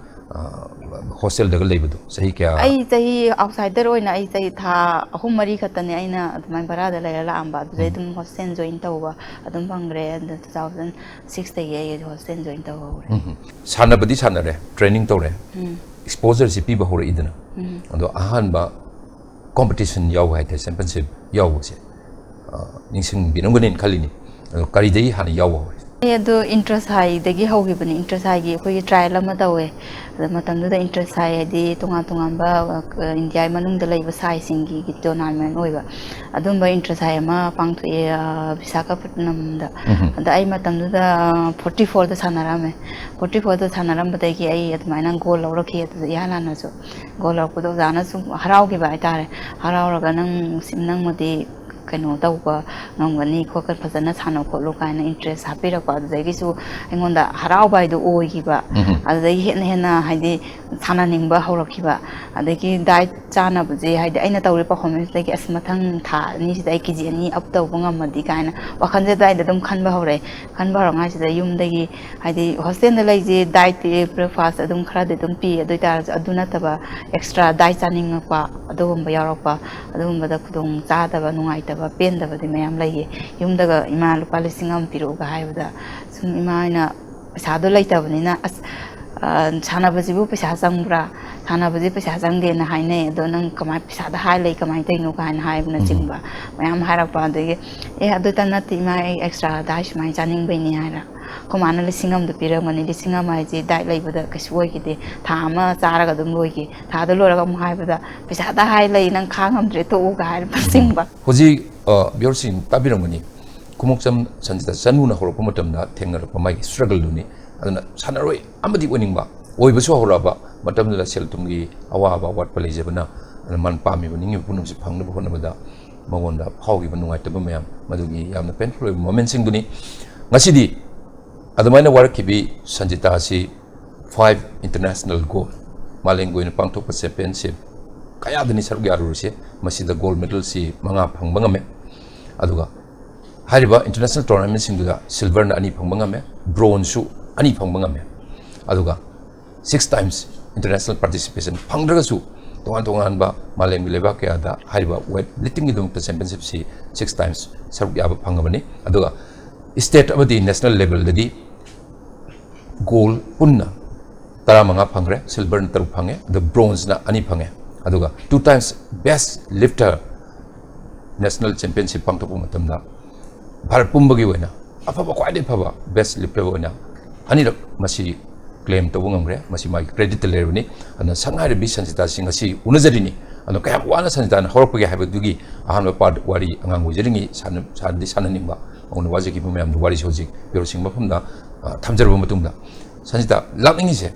ꯍꯣꯁꯇꯦꯜꯗꯒ ꯂꯩꯕꯗꯣ ꯆꯍꯤ ꯀꯌꯥ? ꯑꯩ ꯆꯍꯤ ꯑꯥꯎꯠꯁꯥꯏꯗꯔ ꯑꯣꯏꯅ ꯑꯩ ꯆꯍꯤ ꯊꯥ ꯑꯍꯨꯝ ꯃꯔꯤ ꯈꯛꯇꯅꯦ ꯑꯩꯅ ꯑꯗꯨꯃꯥꯏꯅ ꯚꯔꯥꯗ ꯂꯩꯔ ꯂꯥꯛꯑꯝꯕ꯫ ꯑꯗꯨꯗꯩ ꯑꯗꯨꯝ ꯍꯣꯁꯇꯦꯜ ꯖꯣꯏꯟ ꯇꯧꯕ ꯑꯗꯨꯝ ꯐꯪꯈ꯭ꯔꯦ꯫ ꯑꯗꯨ ꯇꯨ ꯊꯥꯎꯖꯟ ꯁꯤꯛꯁꯇꯒꯤ ꯑꯩ ꯍꯣꯁꯇꯦꯜ ꯖꯣꯏꯟ ꯇꯧꯍꯧꯔꯦ꯫ ꯎꯝ꯫ ꯁꯥꯟꯅꯕꯗꯤ ꯁꯥꯟꯅꯔꯦ, ꯇ꯭ꯔꯦꯅꯤꯡ ꯇꯧꯔꯦ, ꯑꯦꯛꯁꯄꯣꯖꯔꯁꯤ ꯄꯤꯕ ꯍꯧꯔꯛꯏꯗꯅ꯫ ꯑꯗꯣ ꯑꯍꯥꯟꯕ ꯀꯣꯝꯄꯤꯇꯤꯁꯟ ꯌꯥꯎꯕ ꯍꯥꯏꯇꯥꯔꯦ, ꯆꯦꯝꯄꯤꯌꯟꯁꯤꯞ ꯌꯥꯎꯕꯁꯦ, ꯑ, ꯅꯤꯡꯁꯤꯡꯕꯤꯔꯝꯒꯅꯤꯅ ꯈꯜꯂꯤꯅꯤ꯫ ꯑꯗꯣ ꯀꯔꯤꯗꯒꯤ ꯍꯥꯟꯅ ꯌꯥꯎꯕ ꯍꯧꯔꯦ? ꯑꯩ ꯑꯗꯨ ꯏꯟꯇ꯭ꯔꯁꯥꯏꯗꯒꯤ ꯍꯧꯈꯤꯕꯅꯤ꯫ ꯏꯟꯇ꯭ꯔꯁꯥꯏꯒꯤ ꯑꯩꯈꯣꯏꯒꯤ ꯇ꯭ꯔꯥꯏꯜ ꯑꯃ ꯇꯧꯋꯦ꯫ ꯑꯗꯨ ꯃꯇꯝꯗꯨꯗ ꯏꯟꯇ꯭ꯔꯁꯥꯏ ꯍꯥꯏꯗꯤ ꯇꯣꯉꯥꯟ ꯇꯣꯉꯥꯟꯕ, ꯑ, ꯏꯟꯗꯤꯌꯥꯒꯤ ꯃꯅꯨꯡꯗ ꯂꯩꯕ ꯁꯥꯏꯁꯤꯡꯒꯤ ꯇꯣꯔꯅꯥꯃꯦꯟ ꯑꯣꯏꯕ꯫ ꯑꯗꯨꯝꯕ ꯏꯟꯇ꯭ꯔꯁꯥꯏ ꯑꯃ ꯄꯥꯡꯊꯣꯛꯑꯦ, ꯑ, ꯕꯤꯁꯥꯈꯥꯄꯠꯅꯝꯗ꯫ ꯑꯗ ꯑꯩ ꯃꯇꯝꯗꯨꯗ ꯐꯣꯔꯇꯤ ꯐꯣꯔꯗ ꯁꯥꯟꯅꯔꯝꯃꯦ꯫ ꯐꯣꯔꯇꯤ ꯐꯣꯔꯗ ꯁꯥꯟꯅꯔꯝꯕꯗ ꯑꯩꯒꯤ, ꯑꯩ ꯑꯗꯨꯃꯥꯏꯅ ꯒꯣꯜ ꯂꯧꯔꯛꯈꯤ꯫ ꯑꯗꯨꯗ ꯏꯍꯥꯟ ꯍꯥꯟꯅꯁꯨ ꯒꯣꯜ ꯂꯧꯔꯛꯄꯗꯣ ꯑꯣꯖꯥꯅꯁꯨ ꯍꯔꯥꯎꯈꯤꯕ ꯍꯥꯏꯇꯥꯔꯦ꯫ ꯍꯔꯥꯎꯔꯒ "ꯅꯪ ꯁꯤ-, ꯅꯪꯃꯗꯤ ꯀꯩꯅꯣ ꯇꯧꯕ ꯉꯝꯒꯅꯤ ꯈꯣꯠꯀꯅꯤ, ꯐꯖꯅ ꯁꯥꯟꯅꯧ ꯈꯣꯠꯂꯨ" ꯀꯥꯏꯅ ꯏꯟꯇꯔꯦꯁ ꯍꯥꯞꯄꯤꯔꯛꯄ꯫ ꯑꯗꯨꯗꯒꯤꯁꯨ ꯑꯩꯉꯣꯟꯗ ꯍꯔꯥꯎꯕ ꯍꯥꯏꯗꯣ ꯑꯣꯏꯈꯤꯕ꯫ ꯑꯗꯨꯗꯒꯤ ꯍꯦꯟꯅ ꯍꯦꯟꯅ ꯍꯥꯏꯗꯤ ꯁꯥꯟꯅꯅꯤꯡꯕ ꯍꯧꯔꯛꯈꯤꯕ꯫ ꯑꯗꯒꯤ ꯗꯥꯏꯠ ꯆꯥꯅꯕꯁꯦ ꯍꯥꯏꯗꯤ ꯑꯩꯅ ꯇꯧꯔꯤꯕ ꯄꯔꯐꯣꯔꯃꯦꯟꯁꯇꯒꯤ "ꯑꯁ, ꯃꯊꯪ ꯊꯥ ꯑꯅꯤꯁꯤꯗ ꯑꯩ ꯀꯦ ꯖꯤ ꯑꯅꯤ ꯑꯞ ꯇꯧꯕ ꯉꯝꯃꯗꯤ" ꯀꯥꯏꯅ ꯋꯥꯈꯜꯁꯦ ꯑꯗꯨꯋꯥꯏꯗ ꯑꯗꯨꯝ ꯈꯟꯕ ꯍꯧꯔꯛꯑꯦ꯫ ꯈꯟꯕ ꯍꯧꯔꯛꯉꯥꯏꯁꯤꯗ ꯌꯨꯝꯗꯒꯤ, ꯍꯥꯏꯗꯤ ꯍꯣꯁꯇꯦꯜꯗ ꯂꯩꯁꯦ ꯗꯥꯏꯠꯇꯤ, ꯕ꯭ꯔꯦꯛꯐꯥꯁ ꯑꯗꯨꯝ ꯈꯔꯗꯤ ꯑꯗꯨꯝ ꯄꯤ, ꯑꯗꯨ ꯑꯣꯏꯇꯥꯔꯁꯨ ꯑꯗꯨ ꯅꯠꯇꯕ ꯑꯦꯛꯁꯇ꯭ꯔꯥ ꯗꯥꯏꯠ ꯆꯥꯅꯤꯡꯉꯛꯄ ꯑꯗꯨꯒꯨꯝꯕ ꯌꯥꯎꯔꯛꯄ, ꯑꯗꯨꯒꯨꯝꯕꯗ ꯈꯨꯗꯣꯡ ꯆꯥꯗꯕ, ꯅꯨꯡꯉꯥꯏꯇꯕ, ꯄꯦꯟꯗꯕꯗꯤ ꯃꯌꯥꯝ ꯂꯩꯌꯦ꯫ ꯌꯨꯝꯗꯒ "ꯏꯃꯥ, ꯂꯨꯄꯥ ꯂꯤꯁꯤꯡ ꯑꯃ ꯄꯤꯔꯛꯎꯒ" ꯍꯥꯏꯕꯗ ꯁꯨꯝ ꯏꯃꯥ ꯍꯣꯏꯅ ꯄꯩꯁꯥꯗꯣ ꯂꯩꯇꯕꯅꯤꯅ, "ꯑꯁ, ꯑ, ꯁꯥꯟꯅꯕꯁꯤꯕꯨ ꯄꯩꯁꯥ ꯆꯪꯕ꯭ꯔꯥ? ꯁꯥꯟꯅꯕꯁꯤ ꯄꯩꯁꯥ ꯆꯪꯗꯦꯅ ꯍꯥꯏꯅꯩ, ꯑꯗꯣ ꯅꯪ ꯀꯃꯥꯏ ꯄꯩꯁꯥꯗ ꯍꯥꯏ ꯂꯩ, ꯀꯃꯥꯏꯅ ꯇꯧꯔꯤꯅꯣ?" ꯀꯥꯏꯅ ꯍꯥꯏꯕꯅꯆꯤꯡꯕ ꯃꯌꯥꯝ ꯍꯥꯏꯔꯛꯄ꯫ ꯑꯗꯒꯤ, "ꯑꯦ, ꯑꯗꯨꯇ ꯅꯠꯇꯦ ꯏꯃꯥ, ꯑꯩ ꯑꯦꯛꯁꯇ꯭ꯔꯥ ꯗꯥꯏꯠ ꯁꯨꯃꯥꯏꯅ ꯆꯥꯅꯤꯡꯕꯩꯅꯦ" ꯍꯥꯏꯔ꯫ ꯑꯩꯈꯣꯏ ꯃꯥꯅ ꯂꯤꯁꯤꯡ ꯑꯃꯗꯣ ꯄꯤꯔꯝꯒꯅꯤ꯫ ꯂꯤꯁꯤꯡ ꯑꯃ ꯍꯥꯏꯁꯦ ꯗꯥꯏꯠ ꯂꯩꯕꯗ ꯀꯩꯁꯨ ꯑꯣꯏꯈꯤꯗꯦ꯫ ꯊꯥ ꯑꯃ ꯆꯥꯔꯒ ꯑꯗꯨꯝ ꯂꯣꯏꯈꯤ꯫ ꯊꯥꯗꯣ ꯂꯣꯏꯔꯒ ꯑꯃꯨꯛ ꯍꯥꯏꯕꯗ, "ꯄꯩꯁꯥꯗ ꯍꯥꯏ ꯂꯩ, ꯅꯪ ꯈꯥꯡ ꯉꯝꯗ꯭ꯔꯦ, ꯇꯣꯛꯎꯒ" ꯍꯥꯏꯔꯛꯄꯅꯆꯤꯡꯕ꯫ ꯍꯧꯖꯤꯛ, ꯑ, ꯚꯤꯌꯔꯁꯤꯡ ꯇꯥꯕꯤꯔꯝꯒꯅꯤ, ꯈꯨꯃꯣꯛꯆꯝ ꯁꯟꯖꯤꯇꯥ ꯆꯅꯨꯅ ꯍꯧꯔꯛꯄ ꯃꯇꯝꯗ ꯊꯦꯡꯅꯔꯛꯄ ꯃꯥꯒꯤ ꯁ꯭ꯇ꯭ꯔꯒꯜꯗꯨꯅꯤ꯫ ꯑꯗꯨꯅ ꯁꯥꯟꯅꯔꯣꯏ ꯑꯃꯗꯤ ꯑꯣꯏꯅꯤꯡꯕ, ꯑꯣꯏꯕꯁꯨ ꯍꯧꯔꯛꯑꯕ ꯃꯇꯝꯗꯨꯗ ꯁꯦꯜ ꯊꯨꯝꯒꯤ ꯑꯋꯥꯕ ꯑꯋꯥꯠꯄ ꯂꯩꯖꯕꯅ, ꯑꯗꯨꯅ ꯃꯥꯅ ꯄꯥꯝꯃꯤꯕ ꯅꯤꯡꯉꯤꯕ ꯄꯨꯝꯅꯃꯛꯁꯦ ꯐꯪꯅꯕ ꯍꯣꯠꯅꯕꯗ ꯃꯉꯣꯟꯗ ꯐꯥꯎꯈꯤꯕ ꯅꯨꯡꯉꯥꯏꯇꯕ ꯃꯌꯥꯝ, ꯃꯗꯨꯒꯤ ꯌꯥꯝꯅ ꯄꯦꯟꯐꯨꯜ ꯑꯣꯏꯕ ꯃꯣꯃꯦꯟꯁꯤꯡꯗꯨꯅꯤ꯫ ꯉꯁꯤꯗꯤ ꯑꯗꯨꯃꯥꯏꯅ ꯋꯥꯔꯛꯈꯤꯕꯤ ꯁꯟꯖꯤꯇꯥ ꯑꯁꯤ ꯐꯥꯏꯚ ꯏꯟꯇꯔꯅꯦꯁꯅꯦꯜ ꯒꯣꯜ, ꯃꯥꯂꯦꯝꯒꯤ ꯑꯣꯏꯅ ꯄꯥꯡꯊꯣꯛꯄ ꯆꯦꯝꯄꯤꯌꯟꯁꯤꯞ, ꯀꯌꯥꯗꯅꯤ ꯁꯔꯨꯛ ꯌꯥꯔꯨꯔꯤꯁꯦ꯫ ꯃꯁꯤꯗ ꯒꯣꯜ ꯃꯦꯗꯜꯁꯤ ꯃꯉꯥ ꯐꯪꯕ ꯉꯝꯃꯦ꯫ ꯑꯗꯨꯒ ꯍꯥꯏꯔꯤꯕ ꯏꯟꯇꯔꯅꯦꯁꯅꯦꯜ ꯇꯣꯔꯅꯥꯃꯦꯟꯁꯤꯡꯗꯨꯗ ꯁꯤꯜꯚꯔꯅ ꯑꯅꯤ ꯐꯪꯕ ꯉꯝꯃꯦ, ꯕ꯭ꯔꯣꯟꯖꯁꯨ ꯑꯅꯤ ꯐꯪꯕ ꯉꯝꯃꯦ꯫ ꯑꯗꯨꯒ ꯁꯤꯛꯁ ꯇꯥꯏꯝꯁ ꯏꯟꯇꯔꯅꯦꯁꯅꯦꯜ ꯄꯥꯔꯇꯤꯁꯤꯄꯦꯁꯟ ꯐꯪꯗ꯭ꯔꯒꯁꯨ, ꯇꯣꯉꯥꯟ ꯇꯣꯉꯥꯟꯕ ꯃꯥꯂꯦꯝꯒꯤ ꯂꯩꯕꯥꯛ ꯀꯌꯥꯗ ꯍꯥꯏꯔꯤꯕ ꯋꯦꯠ ꯂꯤꯐꯇꯤꯡꯒꯤꯗꯃꯛꯇ ꯆꯦꯝꯄꯤꯌꯟꯁꯤꯞꯁꯤ ꯁꯤꯛꯁ ꯇꯥꯏꯝꯁ ꯁꯔꯨꯛ ꯌꯥꯕ ꯐꯪꯉꯕꯅꯤ꯫ ꯑꯗꯨꯒ ꯁ꯭ꯇꯦꯠ ꯑꯃꯗꯤ ꯅꯦꯁꯅꯦꯜ ꯂꯦꯚꯦꯜꯗꯗꯤ ꯒꯣꯜ ꯄꯨꯟꯅ ꯇꯔꯥꯃꯉꯥ ꯐꯪꯈ꯭ꯔꯦ, ꯁꯤꯜꯚꯔꯅ ꯇꯔꯨꯛ ꯐꯪꯉꯦ, ꯑꯗꯨ ꯕ꯭ꯔꯣꯟꯖꯅ ꯑꯅꯤ ꯐꯪꯉꯦ꯫ ꯑꯗꯨꯒ ꯇꯨ ꯇꯥꯏꯝꯁ ꯕꯦꯁ ꯂꯤꯐꯇꯔ ꯅꯦꯁꯅꯦꯜ ꯆꯦꯝꯄꯤꯌꯟꯁꯤꯞ ꯄꯥꯡꯊꯣꯛꯄ ꯃꯇꯝꯗ ꯚꯥꯔꯠ ꯄꯨꯝꯕꯒꯤ ꯑꯣꯏꯅ ꯑꯐꯕ, ꯈ꯭ꯋꯥꯏꯗꯒꯤ ꯐꯕ ꯕꯦꯁ ꯂꯤꯐꯇꯔ ꯑꯣꯏꯅ ꯑꯅꯤꯔꯛ ꯃꯁꯤ ꯀ꯭ꯂꯦꯝ ꯇꯧꯕ ꯉꯝꯈ꯭ꯔꯦ꯫ ꯃꯁꯤ ꯃꯥꯒꯤ ꯀ꯭ꯔꯦꯗꯤꯠꯇ ꯂꯩꯔꯕꯅꯤ꯫ ꯑꯗꯨꯅ ꯁꯛꯅꯥꯏꯔꯕꯤ ꯁꯟꯖꯤꯇꯥꯁꯤ ꯉꯁꯤ ꯎꯅꯖꯔꯤꯅꯤ꯫ ꯑꯗꯣ ꯀꯌꯥꯝ ꯋꯥꯅ ꯁꯟꯖꯤꯇꯥꯅ ꯍꯧꯔꯛꯄꯒꯦ ꯍꯥꯏꯕꯗꯨꯒꯤ ꯑꯍꯥꯟꯕ ꯄꯥꯔꯠ ꯋꯥꯔꯤ ꯑꯉꯥꯡ ꯑꯣꯏꯖꯔꯤꯉꯩ ꯁꯥꯟꯅ-, ꯁꯥꯟꯅꯗꯤ ꯁꯥꯟꯅꯅꯤꯡꯕ, ꯃꯉꯣꯟꯗ ꯋꯥꯖꯈꯤꯕ ꯃꯌꯥꯝꯗꯣ ꯋꯥꯔꯤꯁꯨ ꯍꯧꯖꯤꯛ ꯕꯤꯔꯣ ꯁꯤꯡ ꯃꯐꯝꯗ, ꯑ, ꯊꯝꯖꯔꯕ ꯃꯇꯨꯡꯗ, ꯁꯟꯖꯤꯇꯥ, ꯂꯥꯛꯅꯤꯡꯉꯤꯁꯦ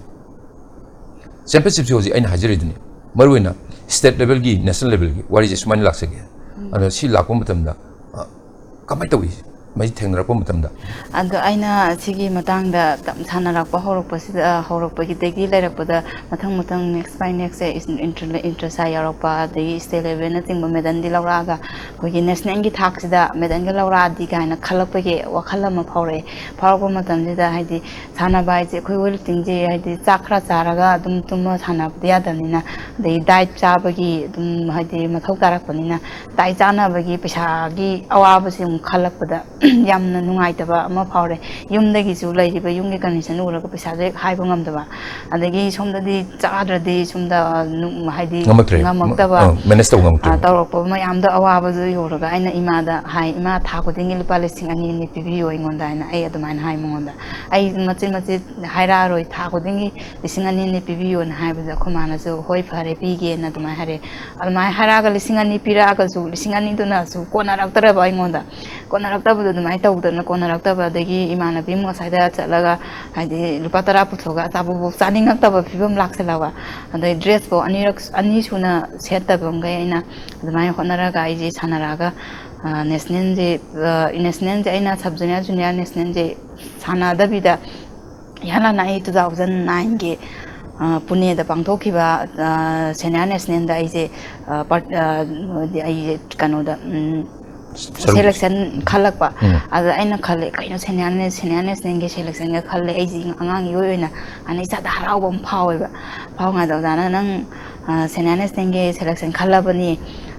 ꯆꯦꯝꯄꯤꯌꯟꯁꯤꯞꯁꯤ ꯍꯧꯖꯤꯛ ꯑꯩꯅ ꯍꯥꯏꯖꯔꯤꯗꯨꯅꯤ, ꯃꯔꯨꯑꯣꯏꯅ ꯁ꯭ꯇꯦꯠ ꯂꯦꯚꯦꯜꯒꯤ, ꯅꯦꯁꯅꯦꯜ ꯂꯦꯚꯦꯜꯒꯤ ꯋꯥꯔꯤꯁꯦ ꯁꯨꯃꯥꯏꯅ ꯂꯥꯛꯆꯒꯦ꯫ ꯑꯗꯣ ꯁꯤ ꯂꯥꯛꯄ ꯃꯇꯝꯗ, ꯑ, ꯀꯃꯥꯏꯅ ꯇꯧꯏ? ꯃꯁꯤ ꯊꯦꯡꯅꯔꯛꯄ ꯃꯇꯝꯗ꯫ ꯑꯗꯣ ꯑꯩꯅ ꯁꯤꯒꯤ ꯃꯇꯥꯡꯗ ꯇꯝ-, ꯁꯥꯟꯅꯔꯛꯄ ꯍꯧꯔꯛꯄꯁꯤꯗ, ꯍꯧꯔꯛꯄꯒꯤꯗꯒꯤ ꯂꯩꯔꯛꯄꯗ ꯃꯊꯪ ꯃꯊꯪ next by next ꯁꯦ ꯏꯟ-, ꯏꯟꯇꯔ-, ꯏꯟꯇꯔꯁꯥ ꯌꯥꯎꯔꯛꯄ, ꯑꯗꯒꯤ ꯁ꯭ꯇꯦꯠ ꯂꯦꯚꯦꯜꯅꯆꯤꯡꯕ ꯃꯦꯗꯜꯗꯤ ꯂꯧꯔꯛꯑꯒ ꯑꯩꯈꯣꯏꯒꯤ ꯅꯦꯁꯅꯦꯜꯒꯤ ꯊꯥꯛꯁꯤꯗ ꯃꯦꯗꯜꯒ ꯂꯧꯔꯛꯑꯗꯤ ꯀꯥꯏꯅ ꯈꯜꯂꯛꯄꯒꯤ ꯋꯥꯈꯜ ꯑꯃ ꯐꯥꯎꯔꯛꯑꯦ꯫ ꯐꯥꯎꯔꯛꯄ ꯃꯇꯝꯁꯤꯗ ꯍꯥꯏꯗꯤ ꯁꯥꯟꯅꯕ ꯍꯥꯏꯁꯦ ꯑꯩꯈꯣꯏ ꯋꯦꯠ ꯂꯤꯐꯇꯤꯡꯁꯦ ꯍꯥꯏꯗꯤ ꯆꯥꯛ ꯈꯔ ꯆꯥꯔꯒ ꯑꯗꯨꯝ ꯇꯨꯝꯃ ꯁꯥꯟꯅꯕꯗꯤ ꯌꯥꯗꯕꯅꯤꯅ, ꯑꯗꯩ ꯗꯥꯏꯠ ꯆꯥꯕꯒꯤ ꯑꯗꯨꯝ ꯍꯥꯏꯗꯤ ꯃꯊꯧ ꯇꯥꯔꯛꯄꯅꯤꯅ, ꯗꯥꯏꯠ ꯆꯥꯅꯕꯒꯤ ꯄꯩꯁꯥꯒꯤ ꯑꯋꯥꯕꯁꯦ ꯑꯃꯨꯛ ꯈꯜꯂꯛꯄꯗ ꯌꯥꯝꯅ ꯅꯨꯡꯉꯥꯏꯇꯕ ꯑꯃ ꯐꯥꯎꯔꯦ꯫ ꯌꯨꯝꯗꯒꯤꯁꯨ ꯂꯩꯔꯤꯕ ꯌꯨꯝꯒꯤ ꯀꯟꯗꯤꯁꯟ ꯎꯔꯒ ꯄꯩꯁꯥꯁꯨ ꯍꯦꯛ ꯍꯥꯏꯕ ꯉꯝꯗꯕ, ꯑꯗꯒꯤ ꯁꯣꯝꯗꯗꯤ ꯆꯥꯗ꯭ꯔꯗꯤ ꯁꯣꯝꯗ, ꯑ, ꯅꯨ-, ꯍꯥꯏꯗꯤ ꯉꯝꯃꯛꯇ꯭ꯔꯦ꯫ ꯉꯝꯃꯛꯇꯕ, ꯑ, manage ꯇꯧꯕ ꯉꯝꯃꯛꯇ꯭ꯔꯦ꯫ ꯑ, ꯇꯧꯔꯛꯄ ꯃꯌꯥꯝꯗꯣ, ꯑꯋꯥꯕꯗꯣ ꯌꯧꯔꯒ ꯑꯩꯅ ꯏꯃꯥꯗ ꯍꯥꯏ, "ꯏꯃꯥ, ꯊꯥ ꯈꯨꯗꯤꯡꯒꯤ ꯂꯨꯄꯥ ꯂꯤꯁꯤꯡ ꯑꯅꯤ ꯑꯅꯤ ꯄꯤꯕꯤꯌꯣ ꯑꯩꯉꯣꯟꯗ" ꯍꯥꯏꯅ ꯑꯩ ꯑꯗꯨꯃꯥꯏꯅ ꯍꯥꯏ ꯃꯉꯣꯟꯗ꯫ "ꯑꯩ ꯃꯆꯤꯠ ꯃꯆꯤꯠ ꯍꯥꯏꯔꯛꯑꯔꯣꯏ, ꯊꯥ ꯈꯨꯗꯤꯡꯒꯤ ꯂꯤꯁꯤꯡ ꯑꯅꯤ ꯑꯅꯤ ꯄꯤꯕꯤꯌꯣꯅ" ꯍꯥꯏꯕꯗ ꯑꯩꯈꯣꯏ ꯃꯥꯅꯁꯨ "ꯍꯣꯏ, ꯐꯔꯦ, ꯄꯤꯒꯦꯅ" ꯑꯗꯨꯃꯥꯏꯅ ꯍꯥꯏꯔꯛꯑꯦ꯫ ꯑꯗꯨꯃꯥꯏꯅ ꯍꯥꯏꯔꯛꯑꯒ ꯂꯤꯁꯤꯡ ꯑꯅꯤ ꯄꯤꯔꯛꯑꯒꯁꯨ ꯂꯤꯁꯤꯡ ꯑꯅꯤꯗꯨꯅꯁꯨ ꯀꯣꯟꯅꯔꯛꯇ꯭ꯔꯕ ꯑꯩꯉꯣꯟꯗ꯫ ꯀꯣꯟꯅꯔꯛꯇꯕꯗꯣ ꯑꯗꯨꯃꯥꯏꯅ ꯇꯧꯗꯅ ꯀꯣꯟꯅꯔꯛꯇꯕ, ꯑꯗꯒꯤ ꯏꯃꯥꯟꯅꯕꯤ ꯑꯃ ꯉꯁꯥꯏꯗ ꯆꯠꯂꯒ ꯍꯥꯏꯗꯤ ꯂꯨꯄꯥ ꯇꯔꯥ ꯄꯨꯊꯣꯛꯑꯒ ꯑꯆꯥꯄꯣꯠꯐꯥꯎ ꯆꯥꯅꯤꯡꯉꯛꯇꯕ ꯐꯤꯕꯝ ꯂꯥꯛꯁꯜꯂꯕ꯫ ꯑꯗꯩ ꯗ꯭ꯔꯦꯁꯐꯥꯎ ꯑꯅꯤꯔꯛ, ꯑꯅꯤ ꯁꯨꯅ ꯁꯦꯠꯇꯕ ꯑꯃꯈꯩ ꯑꯩꯅ ꯑꯗꯨꯃꯥꯏꯅ ꯍꯣꯠꯅꯔꯒ ꯑꯩꯁꯦ ꯁꯥꯟꯅꯔꯛꯑꯒ, ꯑ, ꯅꯦꯁꯅꯦꯜꯁꯦ, ꯑ, ꯅꯦꯁꯅꯦꯜꯁꯦ ꯑꯩꯅ ꯁꯕ ꯖꯨꯅꯤꯌꯔ, ꯖꯨꯅꯤꯌꯔ ꯅꯦꯁꯅꯦꯜꯁꯦ ꯁꯥꯟꯅꯗꯕꯤꯗ ꯏꯍꯥꯟ ꯍꯥꯟꯅ ꯑꯩ two thousand nineꯒꯤ ꯑ, ꯄꯨꯅꯦꯗ ꯄꯥꯡꯊꯣꯛꯈꯤꯕ, ꯑ, ꯁꯦꯅꯤꯌꯔ ꯅꯦꯁꯅꯦꯜꯗ ꯑꯩꯁꯦ, ꯑ, ꯄꯥꯔꯠ-, ꯑ, ꯑꯩꯁꯦ ꯀꯩꯅꯣꯗ, ꯎꯝ, ꯁꯔꯨꯛ- ꯁꯦꯂꯦꯛꯁꯟ ꯈꯜꯂꯛꯄ꯫ ꯎꯝ. ꯑꯗ ꯑꯩꯅ ꯈꯜꯂꯦ, "ꯀꯩꯅꯣ, ꯁꯦꯅꯤꯌꯔ ꯅꯦ-, ꯁꯦꯅꯤꯌꯔ ꯅꯦꯁꯅꯦꯜꯒꯤ ꯁꯦꯂꯦꯛꯁꯟꯒ ꯈꯜꯂꯦ?" ꯑꯩꯁꯦ ꯑꯉꯥꯡ ꯏꯑꯣꯏ ꯑꯣꯏꯅ ꯍꯥꯟꯅ ꯏꯁꯥꯗ ꯍꯔꯥꯎꯕ ꯑꯃ ꯐꯥꯎꯋꯦꯕ꯫ ꯐꯥꯎꯉꯥꯏꯗ ꯑꯣꯖꯥꯅ, "ꯅꯪ, ꯑ, ꯁꯦꯅꯤꯌꯔ ꯅꯦꯁꯅꯦꯜꯒꯤ ꯁꯦꯂꯦꯛꯁꯟ ꯈꯜꯂꯕꯅꯤ"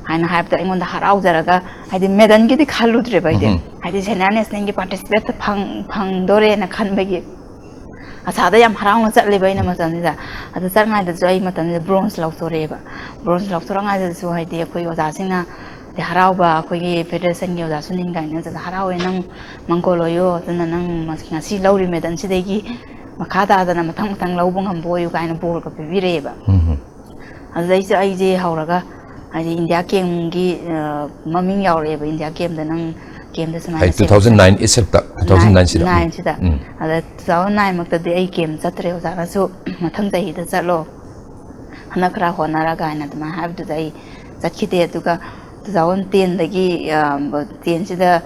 ꯍꯥꯏꯅ ꯍꯥꯏꯕꯗ ꯑꯩꯉꯣꯟꯗ ꯍꯔꯥꯎꯖꯔꯒ, ꯍꯥꯏꯗꯤ ꯃꯦꯗꯜꯒꯤꯗꯤ ꯈꯜꯂꯨꯗ꯭ꯔꯦꯕ ꯑꯩꯗꯤ꯫ ꯎꯝ. ꯍꯥꯏꯗꯤ ꯁꯦꯅꯤꯌꯔ ꯅꯦꯁꯅꯦꯜꯒꯤ ꯄꯥꯔꯇꯤꯁꯤꯄꯦꯠꯇ ꯐꯪ-, ꯐꯪꯗꯣꯔꯦꯅ ꯈꯟꯕꯒꯤ ꯑꯁꯥꯗ ꯌꯥꯝ ꯍꯔꯥꯎꯅ ꯆꯠꯂꯦꯕ ꯑꯩꯅ ꯃꯇꯝꯁꯤꯗ꯫ ꯑꯗꯨ ꯆꯠꯉꯥꯏꯗꯁꯨ ꯑꯩ ꯃꯇꯝꯁꯤꯗ ꯕ꯭ꯔꯣꯟꯖ ꯂꯧꯊꯣꯔꯛꯑꯦꯕ꯫ ꯕ꯭ꯔꯣꯟꯖ ꯂꯧꯊꯣꯔꯛꯉꯥꯏꯗꯁꯨ ꯍꯥꯏꯗꯤ ꯑꯩꯈꯣꯏ ꯑꯣꯖꯥꯁꯤꯡꯅ ꯍꯥꯏꯗꯤ ꯍꯔꯥꯎꯕ, ꯑꯩꯈꯣꯏꯒꯤ ꯐꯦꯗꯔꯦꯁꯟꯒꯤ ꯑꯣꯖꯥ ꯁꯨꯅꯤꯜ ꯀꯥꯏꯅ ꯑꯣꯖꯥ ꯍꯔꯥꯎꯋꯦ, "ꯅꯪ ꯃꯥꯡꯒꯣꯜ ꯑꯣꯏꯌꯣ, ꯑꯗꯨꯅ ꯅꯪ ꯃꯁ-, ꯉꯁꯤ ꯂꯧꯔꯤ ꯃꯦꯗꯜꯁꯤꯗꯒꯤ ꯃꯈꯥ ꯇꯥꯗꯅ ꯃꯊꯪ ꯃꯊꯪ ꯂꯧꯕ ꯉꯝꯕ ꯑꯣꯏꯌꯨ" ꯀꯥꯏꯅ ꯕꯣꯔꯒ ꯄꯤꯕꯤꯔꯛꯑꯦꯕ꯫ ꯎꯝ. ꯑꯗꯨꯗꯩꯁꯨ ꯑꯩꯁꯦ ꯍꯧꯔꯒ ꯍꯥꯏꯗꯤ ꯏꯟꯗꯤꯌꯥ ꯀꯦꯝꯒꯤ, ꯑ, ꯃꯃꯤꯡ ꯌꯥꯎꯔꯛꯑꯦꯕ, "ꯏꯟꯗꯤꯌꯥ ꯀꯦꯝꯗ ꯅꯪ ꯀꯦꯝꯗ ꯁꯨꯃꯥꯏꯅ ꯍꯥꯏ, two thousand nine ꯏꯁꯛꯇ, two thousand nine ꯁꯤꯗ꯫ ꯅꯥꯏꯟꯁꯤꯗ꯫ ꯎꯝ. ꯑꯗ two thousand nine ꯃꯛꯇꯗꯤ ꯑꯩ ꯀꯦꯝ ꯆꯠꯇ꯭ꯔꯦ꯫ ꯑꯣꯖꯥꯅꯁꯨ "ꯃꯊꯪ ꯆꯍꯤꯗ ꯆꯠꯂꯣ, ꯍꯟꯗꯛ ꯈꯔ ꯍꯣꯠꯅꯔꯒ" ꯍꯥꯏꯅ ꯑꯗꯨꯃꯥꯏꯅ ꯍꯥꯏꯕꯗꯨꯗ ꯑꯩ ꯆꯠꯈꯤꯗꯦ꯫ ꯑꯗꯨꯒ two thousand tenꯗꯒꯤ, ꯑ, tenꯁꯤꯗ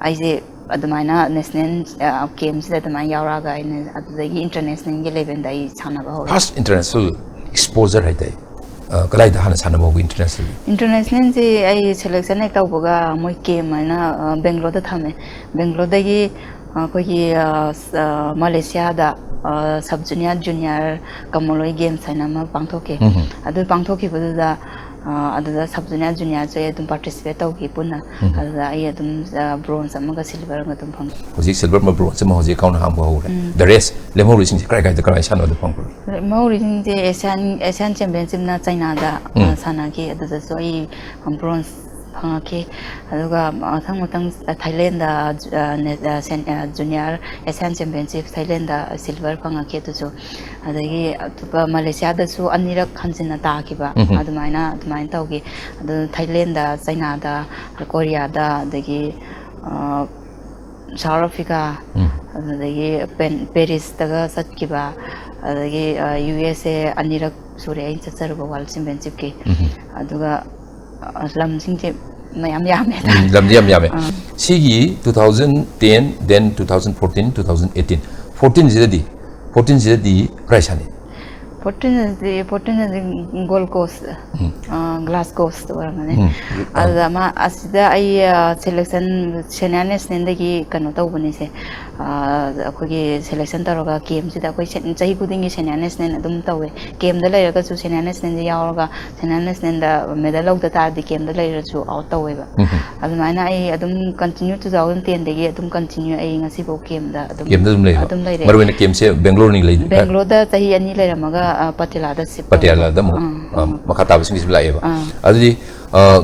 ꯑꯩꯁꯦ ꯑꯗꯨꯃꯥꯏꯅ ꯅꯦꯁꯅꯦꯜ, ꯑ, ꯀꯦꯝꯁꯤꯗ ꯑꯗꯨꯃꯥꯏꯅ ꯌꯥꯎꯔꯛꯑꯒ ꯑꯩꯅ ꯑꯗꯨꯗꯒꯤ ꯏꯟꯇꯔꯅꯦꯁꯅꯦꯜꯒꯤ ꯂꯦꯚꯦꯜꯗ ꯑꯩ ꯁꯥꯟꯅꯕ ꯍꯧꯔꯦ꯫ First international exposure ꯍꯥꯏꯇꯥꯔꯦ꯫ ꯑ, ꯀꯗꯥꯏꯗ ꯍꯥꯟꯅ ꯁꯥꯟꯅꯕ ꯍꯧꯒꯦ internationally? ꯏꯟꯇꯔꯅꯦꯁꯅꯦꯜꯁꯤ ꯑꯩ ꯁꯦꯂꯦꯛꯁꯟ ꯍꯦꯛ ꯇꯧꯕꯒ ꯃꯣꯏ ꯀꯦꯝ ꯍꯥꯏꯅ, ꯑ, ꯕꯦꯡꯒ꯭ꯂꯣꯔꯗ ꯊꯝꯃꯦ꯫ ꯕꯦꯡꯒ꯭ꯂꯣꯔꯗꯒꯤ, ꯑ, ꯑꯩꯈꯣꯏꯒꯤ, ꯑ, ꯁ-, ꯑ, ꯃꯂꯦꯁꯤꯌꯥꯗ, ꯑ, ꯁꯕ ꯖꯨꯅꯤꯌꯔ, ꯖꯨꯅꯤꯌꯔ ꯀꯃꯣꯂꯣꯏ ꯒꯦꯝꯁ ꯍꯥꯏꯅ ꯑꯃ ꯄꯥꯡꯊꯣꯛꯈꯤ꯫ ꯎꯝ. ꯑꯗꯨ ꯄꯥꯡꯊꯣꯛꯈꯤꯕꯗꯨꯗ, ꯑ, ꯑꯗꯨꯗ ꯁꯕ ꯖꯨꯅꯤꯌꯔ, ꯖꯨꯅꯤꯌꯔꯁꯨ ꯑꯩ ꯑꯗꯨꯝ ꯄꯥꯔꯇꯤꯁꯤꯄꯦꯠ ꯇꯧꯈꯤ ꯄꯨꯟꯅ꯫ ꯎꯝ. ꯑꯗꯨꯗ ꯑꯩ ꯑꯗꯨꯝ, ꯑ, ꯕ꯭ꯔꯣꯟꯖ ꯑꯃꯒ ꯁꯤꯜꯚꯔ ꯑꯃꯒ ꯑꯗꯨꯝ ꯐꯪꯉꯤ꯫ ꯍꯧꯖꯤꯛ ꯁꯤꯜꯚꯔ ꯑꯃ, ꯕ꯭ꯔꯣꯟꯖ ꯑꯃ ꯍꯧꯖꯤꯛ ꯑꯦꯀꯥꯎꯟ ꯍꯥꯡꯕ ꯍꯧꯔꯦ꯫ ꯎꯝ. The rest, ꯂꯦꯝꯍꯧꯔꯤꯁꯤꯡꯁꯦ ꯀꯔꯥꯏ ꯀꯥꯏꯗ ꯀꯔꯥꯏ ꯁꯥꯟꯅꯕꯗ ꯐꯪꯕ꯭ꯔꯣ? ꯃꯧꯔꯤꯁꯤꯡꯁꯦ ꯑꯦꯁꯤꯌꯥꯟ, ꯑꯦꯁꯤꯌꯥꯟ ꯆꯦꯝꯄꯤꯌꯟꯁꯤꯞꯅ ꯆꯩꯅꯥꯗ, ꯑ, ꯎꯝ. ꯁꯥꯟꯅꯈꯤ꯫ ꯑꯗꯨꯗꯁꯨ ꯑꯩ ꯕ꯭ꯔꯣꯟꯖ ꯐꯪꯉꯛꯈꯤ꯫ ꯑꯗꯨꯒ ꯃꯊꯪ ꯃꯊꯪ ꯊꯥꯏꯂꯦꯟꯗ, ꯑ, ꯅꯦ-, ꯑ, ꯁꯦꯟ-, ꯑ, junior Asian championship Thailand silver ꯐꯪꯉꯛꯈꯤ꯫ ꯑꯗꯨꯁꯨ ꯑꯗꯒꯤ ꯑꯇꯣꯞꯄ ꯃꯂꯦꯁꯤꯌꯥꯗꯁꯨ ꯑꯅꯤꯔꯛ ꯍꯟꯖꯤꯟꯅ ꯇꯥꯈꯤꯕ꯫ ꯎꯝ. ꯑꯗꯨꯃꯥꯏꯅ, ꯑꯗꯨꯃꯥꯏꯅ ꯇꯧꯈꯤ꯫ ꯑꯗꯨ ꯊꯥꯏꯂꯦꯟꯗ, ꯆꯩꯅꯥꯗ, ꯀꯣꯔꯤꯌꯥꯗ, ꯑꯗꯒꯤ, ꯑ, ꯁꯥꯎꯠ ꯑꯐ꯭ꯔꯤꯀꯥ, ꯎꯝ. ꯑꯗꯨꯗꯒꯤ ꯄꯦꯟ-, ꯄꯦꯔꯤꯁꯇꯒ ꯆꯠꯈꯤꯕ, ꯑꯗꯒꯤ, ꯑ, ꯌꯨ ꯑꯦꯁ ꯑꯦ ꯑꯅꯤꯔꯛ ꯁꯨꯔꯦ ꯑꯩꯅ ꯆꯠꯆꯔꯨꯕ ꯋꯥꯔꯜ ꯆꯦꯝꯄꯤꯌꯟꯁꯤꯞꯀꯤ꯫ ꯎꯝ. ꯑꯗꯨꯒ, ꯑ, ꯂꯝꯁꯤꯡꯁꯦ ꯃꯌꯥꯝ ꯌꯥꯝꯃꯦ ꯍꯥꯏꯇꯥꯔꯦ꯫ ꯎꯝ, ꯂꯝꯗꯤ ꯌꯥꯝ ꯌꯥꯝꯃꯦ꯫ ꯑꯥ꯫ ꯁꯤꯒꯤ two thousand ten, then two thousand fourteen, two thousand eighteen, fourteen ꯁꯤꯗꯗꯤ, fourteen ꯁꯤꯗꯗꯤ ꯀꯗꯥꯏ ꯁꯥꯟꯅꯩ? ꯐꯣꯔꯇꯤꯟ ꯑꯁꯤ ꯐꯣꯔꯇꯤꯟ ꯑꯁꯤ ꯒꯣꯜ ꯀꯣꯁ, ꯎꯝ. ꯒ꯭ꯂꯥꯁ ꯀꯣꯁꯇ ꯑꯣꯏꯔꯝꯒꯅꯤ꯫ ꯎꯝ. ꯑꯗꯨꯗ ꯃꯥ ꯑꯁꯤꯗ ꯑꯩ ꯁꯦꯂꯦꯛꯁꯟ ꯁꯦꯅꯤꯌꯔ ꯅꯦꯁꯅꯦꯜꯗꯒꯤ ꯀꯩꯅꯣ ꯇꯧꯕꯅꯤꯁꯦ꯫ ꯑꯩꯈꯣꯏꯒꯤ ꯁꯦꯂꯦꯛꯁꯟ ꯇꯧꯔꯒ ꯀꯦꯝꯁꯤꯗ ꯑꯩꯈꯣꯏ ꯆꯍꯤ ꯈꯨꯗꯤꯡꯒꯤ ꯁꯦꯅꯤꯌꯔ ꯅꯦꯁꯅꯦꯜ ꯑꯗꯨꯝ ꯇꯧꯋꯦ꯫ ꯀꯦꯝꯗ ꯂꯩꯔꯒꯁꯨ ꯁꯦꯅꯤꯌꯔ ꯅꯦꯁꯅꯦꯜꯗ ꯌꯥꯎꯔꯒ ꯁꯦꯅꯤꯌꯔ ꯅꯦꯁꯅꯦꯜꯗ ꯃꯦꯗꯜ ꯂꯧꯗ ꯇꯥꯔꯗꯤ ꯀꯦꯝꯗ ꯂꯩꯔꯁꯨ ꯑꯥꯎꯠ ꯇꯧꯋꯦꯕ꯫ ꯑꯗꯨꯃꯥꯏꯅ ꯑꯩ ꯑꯗꯨꯝ ꯀꯟꯇꯤꯅ꯭ꯌꯨ ꯇꯨ ꯊꯥꯎꯖꯟ ꯇꯦꯟꯗꯒꯤ ꯑꯗꯨꯝ ꯀꯟꯇꯤꯅ꯭ꯌꯨ ꯑꯩ ꯉꯁꯤꯐꯥꯎ ꯀꯦꯝꯗ ꯑꯗꯨꯝ ꯀꯦꯝꯗ ꯑꯗꯨꯝ ꯂꯩꯕ? ꯑꯗꯨꯝ ꯂꯩꯔꯦ꯫ ꯃꯔꯨ ꯑꯣꯏꯅ ꯀꯦꯝꯁꯦ ꯕꯦꯡꯒ꯭ꯂꯣꯔꯅꯤ ꯂꯩ? ꯕꯦꯡꯒ꯭ꯂꯣꯔꯗ ꯆꯍꯤ ꯑꯅꯤ ꯂꯩꯔꯝꯃꯒ ꯑ, ꯄꯇꯤꯌꯥꯂꯥꯗ ꯁꯤꯞ ꯄꯇꯤꯌꯥꯂꯥꯗ ꯑꯃꯨꯛ ꯑꯥ, ꯑ, ꯑꯥ. ꯃꯈꯥ ꯇꯥꯕꯁꯤꯡꯒꯤꯁꯨ ꯂꯥꯛꯑꯦꯕ꯫ ꯑꯥ. ꯑꯗꯨꯗꯤ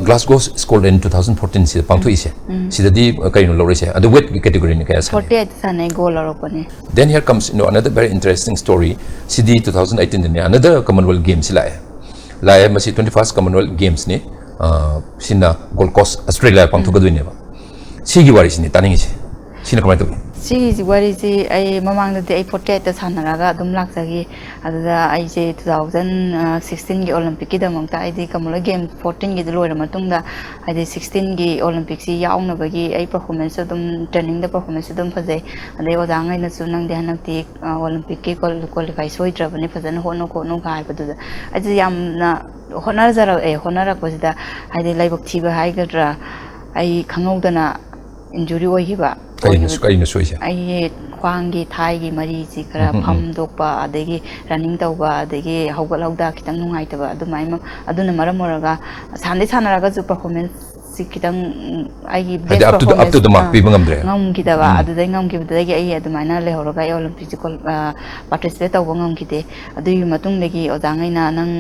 ꯒ꯭ꯂꯥꯁꯒꯣ ꯁ꯭ꯀꯣꯠꯂꯦꯟ ꯇꯨ ꯊꯥꯎꯖꯟ ꯐꯣꯔꯇꯤꯟꯁꯤꯗ ꯄꯥꯡꯊꯣꯛꯏꯁꯦ, ꯁꯤꯗꯗꯤ ꯀꯩꯅꯣ ꯂꯧꯔꯛꯏꯁꯦ? ꯑꯗꯨ ꯋꯦꯠꯀꯤ ꯀꯦꯇꯦꯒꯣꯔꯤꯅ ꯀꯌꯥ ꯁꯥꯟꯅꯩ? ꯐꯣꯔꯇꯤ ꯑꯩꯠ ꯁꯥꯟꯅꯩ, ꯒꯣꯜ ꯂꯧꯔꯛꯄꯅꯦ꯫ Then here comes, you know, another very interesting story. ꯁꯤꯗꯤ ꯇꯨ ꯊꯥꯎꯖꯟ ꯑꯩꯠꯇꯤꯟꯗꯅꯦ, another Commonwealth Games ꯂꯥꯛꯑꯦ꯫ ꯂꯥꯛꯑꯦ, ꯃꯁꯤ twenty first Commonwealth Gamesꯅꯤ꯫ ꯑ, ꯁꯤꯅ ꯒꯣꯜ ꯀꯣꯁ, ꯑꯁꯇ꯭ꯔꯦꯂꯤꯌꯥ ꯄꯥꯡꯊꯣꯛꯀꯗꯣꯏꯅꯦꯕ꯫ ꯁꯤꯒꯤ ꯋꯥꯔꯤꯁꯤꯅꯦ ꯇꯥꯅꯤꯡꯉꯤꯁꯦ꯫ ꯁꯤꯅ ꯀꯃꯥꯏꯅ ꯇꯧꯒꯦ? ꯁꯤꯒꯤꯁꯤ ꯋꯥꯔꯤꯁꯤ ꯑꯩ ꯃꯃꯥꯡꯗꯗꯤ ꯑꯩ ꯐꯣꯔꯇꯤ ꯑꯩꯠꯇ ꯁꯥꯟꯅꯔꯒ ꯑꯗꯨꯝ ꯂꯥꯛꯆꯈꯤ꯫ ꯑꯗꯨꯗ ꯑꯩꯁꯦ ꯇꯨ ꯊꯥꯎꯖꯟ ꯁꯤꯛꯁꯇꯤꯟꯒꯤ ꯑꯣꯂꯦꯝꯄꯤꯛꯀꯤꯗꯃꯛꯇ ꯑꯩꯗꯤ ꯀꯃꯟꯋꯦꯜꯊ ꯒꯦꯝ ꯐꯣꯔꯇꯤꯟꯒꯤꯗꯨ ꯂꯣꯏꯔ ꯃꯇꯨꯡꯗ ꯍꯥꯏꯗꯤ ꯁꯤꯛꯁꯇꯤꯟꯒꯤ ꯑꯣꯂꯦꯝꯄꯤꯛꯁꯤ ꯌꯥꯎꯅꯕꯒꯤ ꯑꯩ ꯄꯔꯐꯣꯔꯃꯦꯟꯁꯁꯨ ꯑꯗꯨꯝ, ꯇ꯭ꯔꯦꯅꯤꯡꯗ ꯄꯔꯐꯣꯔꯃꯦꯟꯁꯁꯨ ꯑꯗꯨꯝ ꯐꯖꯩ꯫ ꯑꯗꯩ ꯑꯣꯖꯥꯉꯩꯅꯁꯨ "ꯅꯪꯗꯤ ꯍꯟꯗꯛꯇꯤ ꯑ, ꯑꯣꯂꯦꯝꯄꯤꯛꯀꯤ ꯀ꯭ꯋꯥꯂꯤꯐꯥꯏ ꯁꯣꯏꯗ꯭ꯔꯕꯅꯤ, ꯐꯖꯅ ꯍꯣꯠꯅꯧ ꯈꯣꯠꯅꯧ" ꯍꯥꯏꯕꯗꯨꯗ ꯑꯩꯁꯦ ꯌꯥꯝꯅ ꯍꯣꯠꯅꯖꯔꯛꯑꯦ꯫ ꯍꯣꯠꯅꯔꯛꯄꯁꯤꯗ ꯍꯥꯏꯗꯤ ꯂꯥꯏꯕꯛ ꯊꯤꯕ ꯍꯥꯏꯒꯗ꯭ꯔꯥ, ꯑꯩ ꯈꯪꯍꯧꯗꯅ ꯏꯟꯖꯨꯔꯤ ꯑꯣꯏꯈꯤꯕ꯫ ꯀꯩꯅꯣ ꯀꯩꯅꯣ ꯁꯣꯏꯁꯦ? ꯑꯩꯒꯤ ꯈ꯭ꯋꯥꯡꯒꯤ ꯊꯥꯏꯒꯤ ꯃꯔꯤꯁꯤ ꯈꯔ ꯎꯝ, ꯎꯝ, ꯎꯝ. ꯐꯝꯗꯣꯛꯄ, ꯑꯗꯒꯤ ꯔꯟꯅꯤꯡ ꯇꯧꯕ, ꯑꯗꯒꯤ ꯍꯧꯒꯠ ꯍꯧꯗ ꯈꯤꯇꯪ ꯅꯨꯡꯉꯥꯏꯇꯕ ꯑꯗꯨꯃꯥꯏꯅ, ꯑꯗꯨꯅ ꯃꯔꯝ ꯑꯣꯏꯔꯒ ꯁꯥꯟꯗꯤ ꯁꯥꯟꯅꯔꯒꯁꯨ ꯄꯔꯐꯣꯔꯃꯦꯟꯁꯁꯤ ꯈꯤꯇꯪ, ꯎꯝ, ꯑꯩꯒꯤ ꯍꯥꯏꯗꯤ ꯕꯦꯁ up to the- up to the mark performance ꯄꯤꯕ ꯉꯝꯗ꯭ꯔꯦ? ꯉꯝꯈꯤꯗꯕ꯫ ꯎꯝ. ꯑꯗꯨꯗꯩ ꯉꯝꯈꯤꯕꯗꯒꯤ ꯑꯩ ꯑꯗꯨꯃꯥꯏꯅ ꯂꯩꯍꯧꯔꯒ ꯑꯩ ꯑꯣꯂꯦꯝꯄꯤꯛꯁꯦ ꯄꯥꯔꯇꯤꯁꯤꯄꯦꯠ ꯇꯧꯕ ꯉꯝꯈꯤꯗꯦ꯫ ꯑꯗꯨꯒꯤ ꯃꯇꯨꯡꯗꯒꯤ ꯑꯣꯖꯥꯉꯩꯅ "ꯅꯪ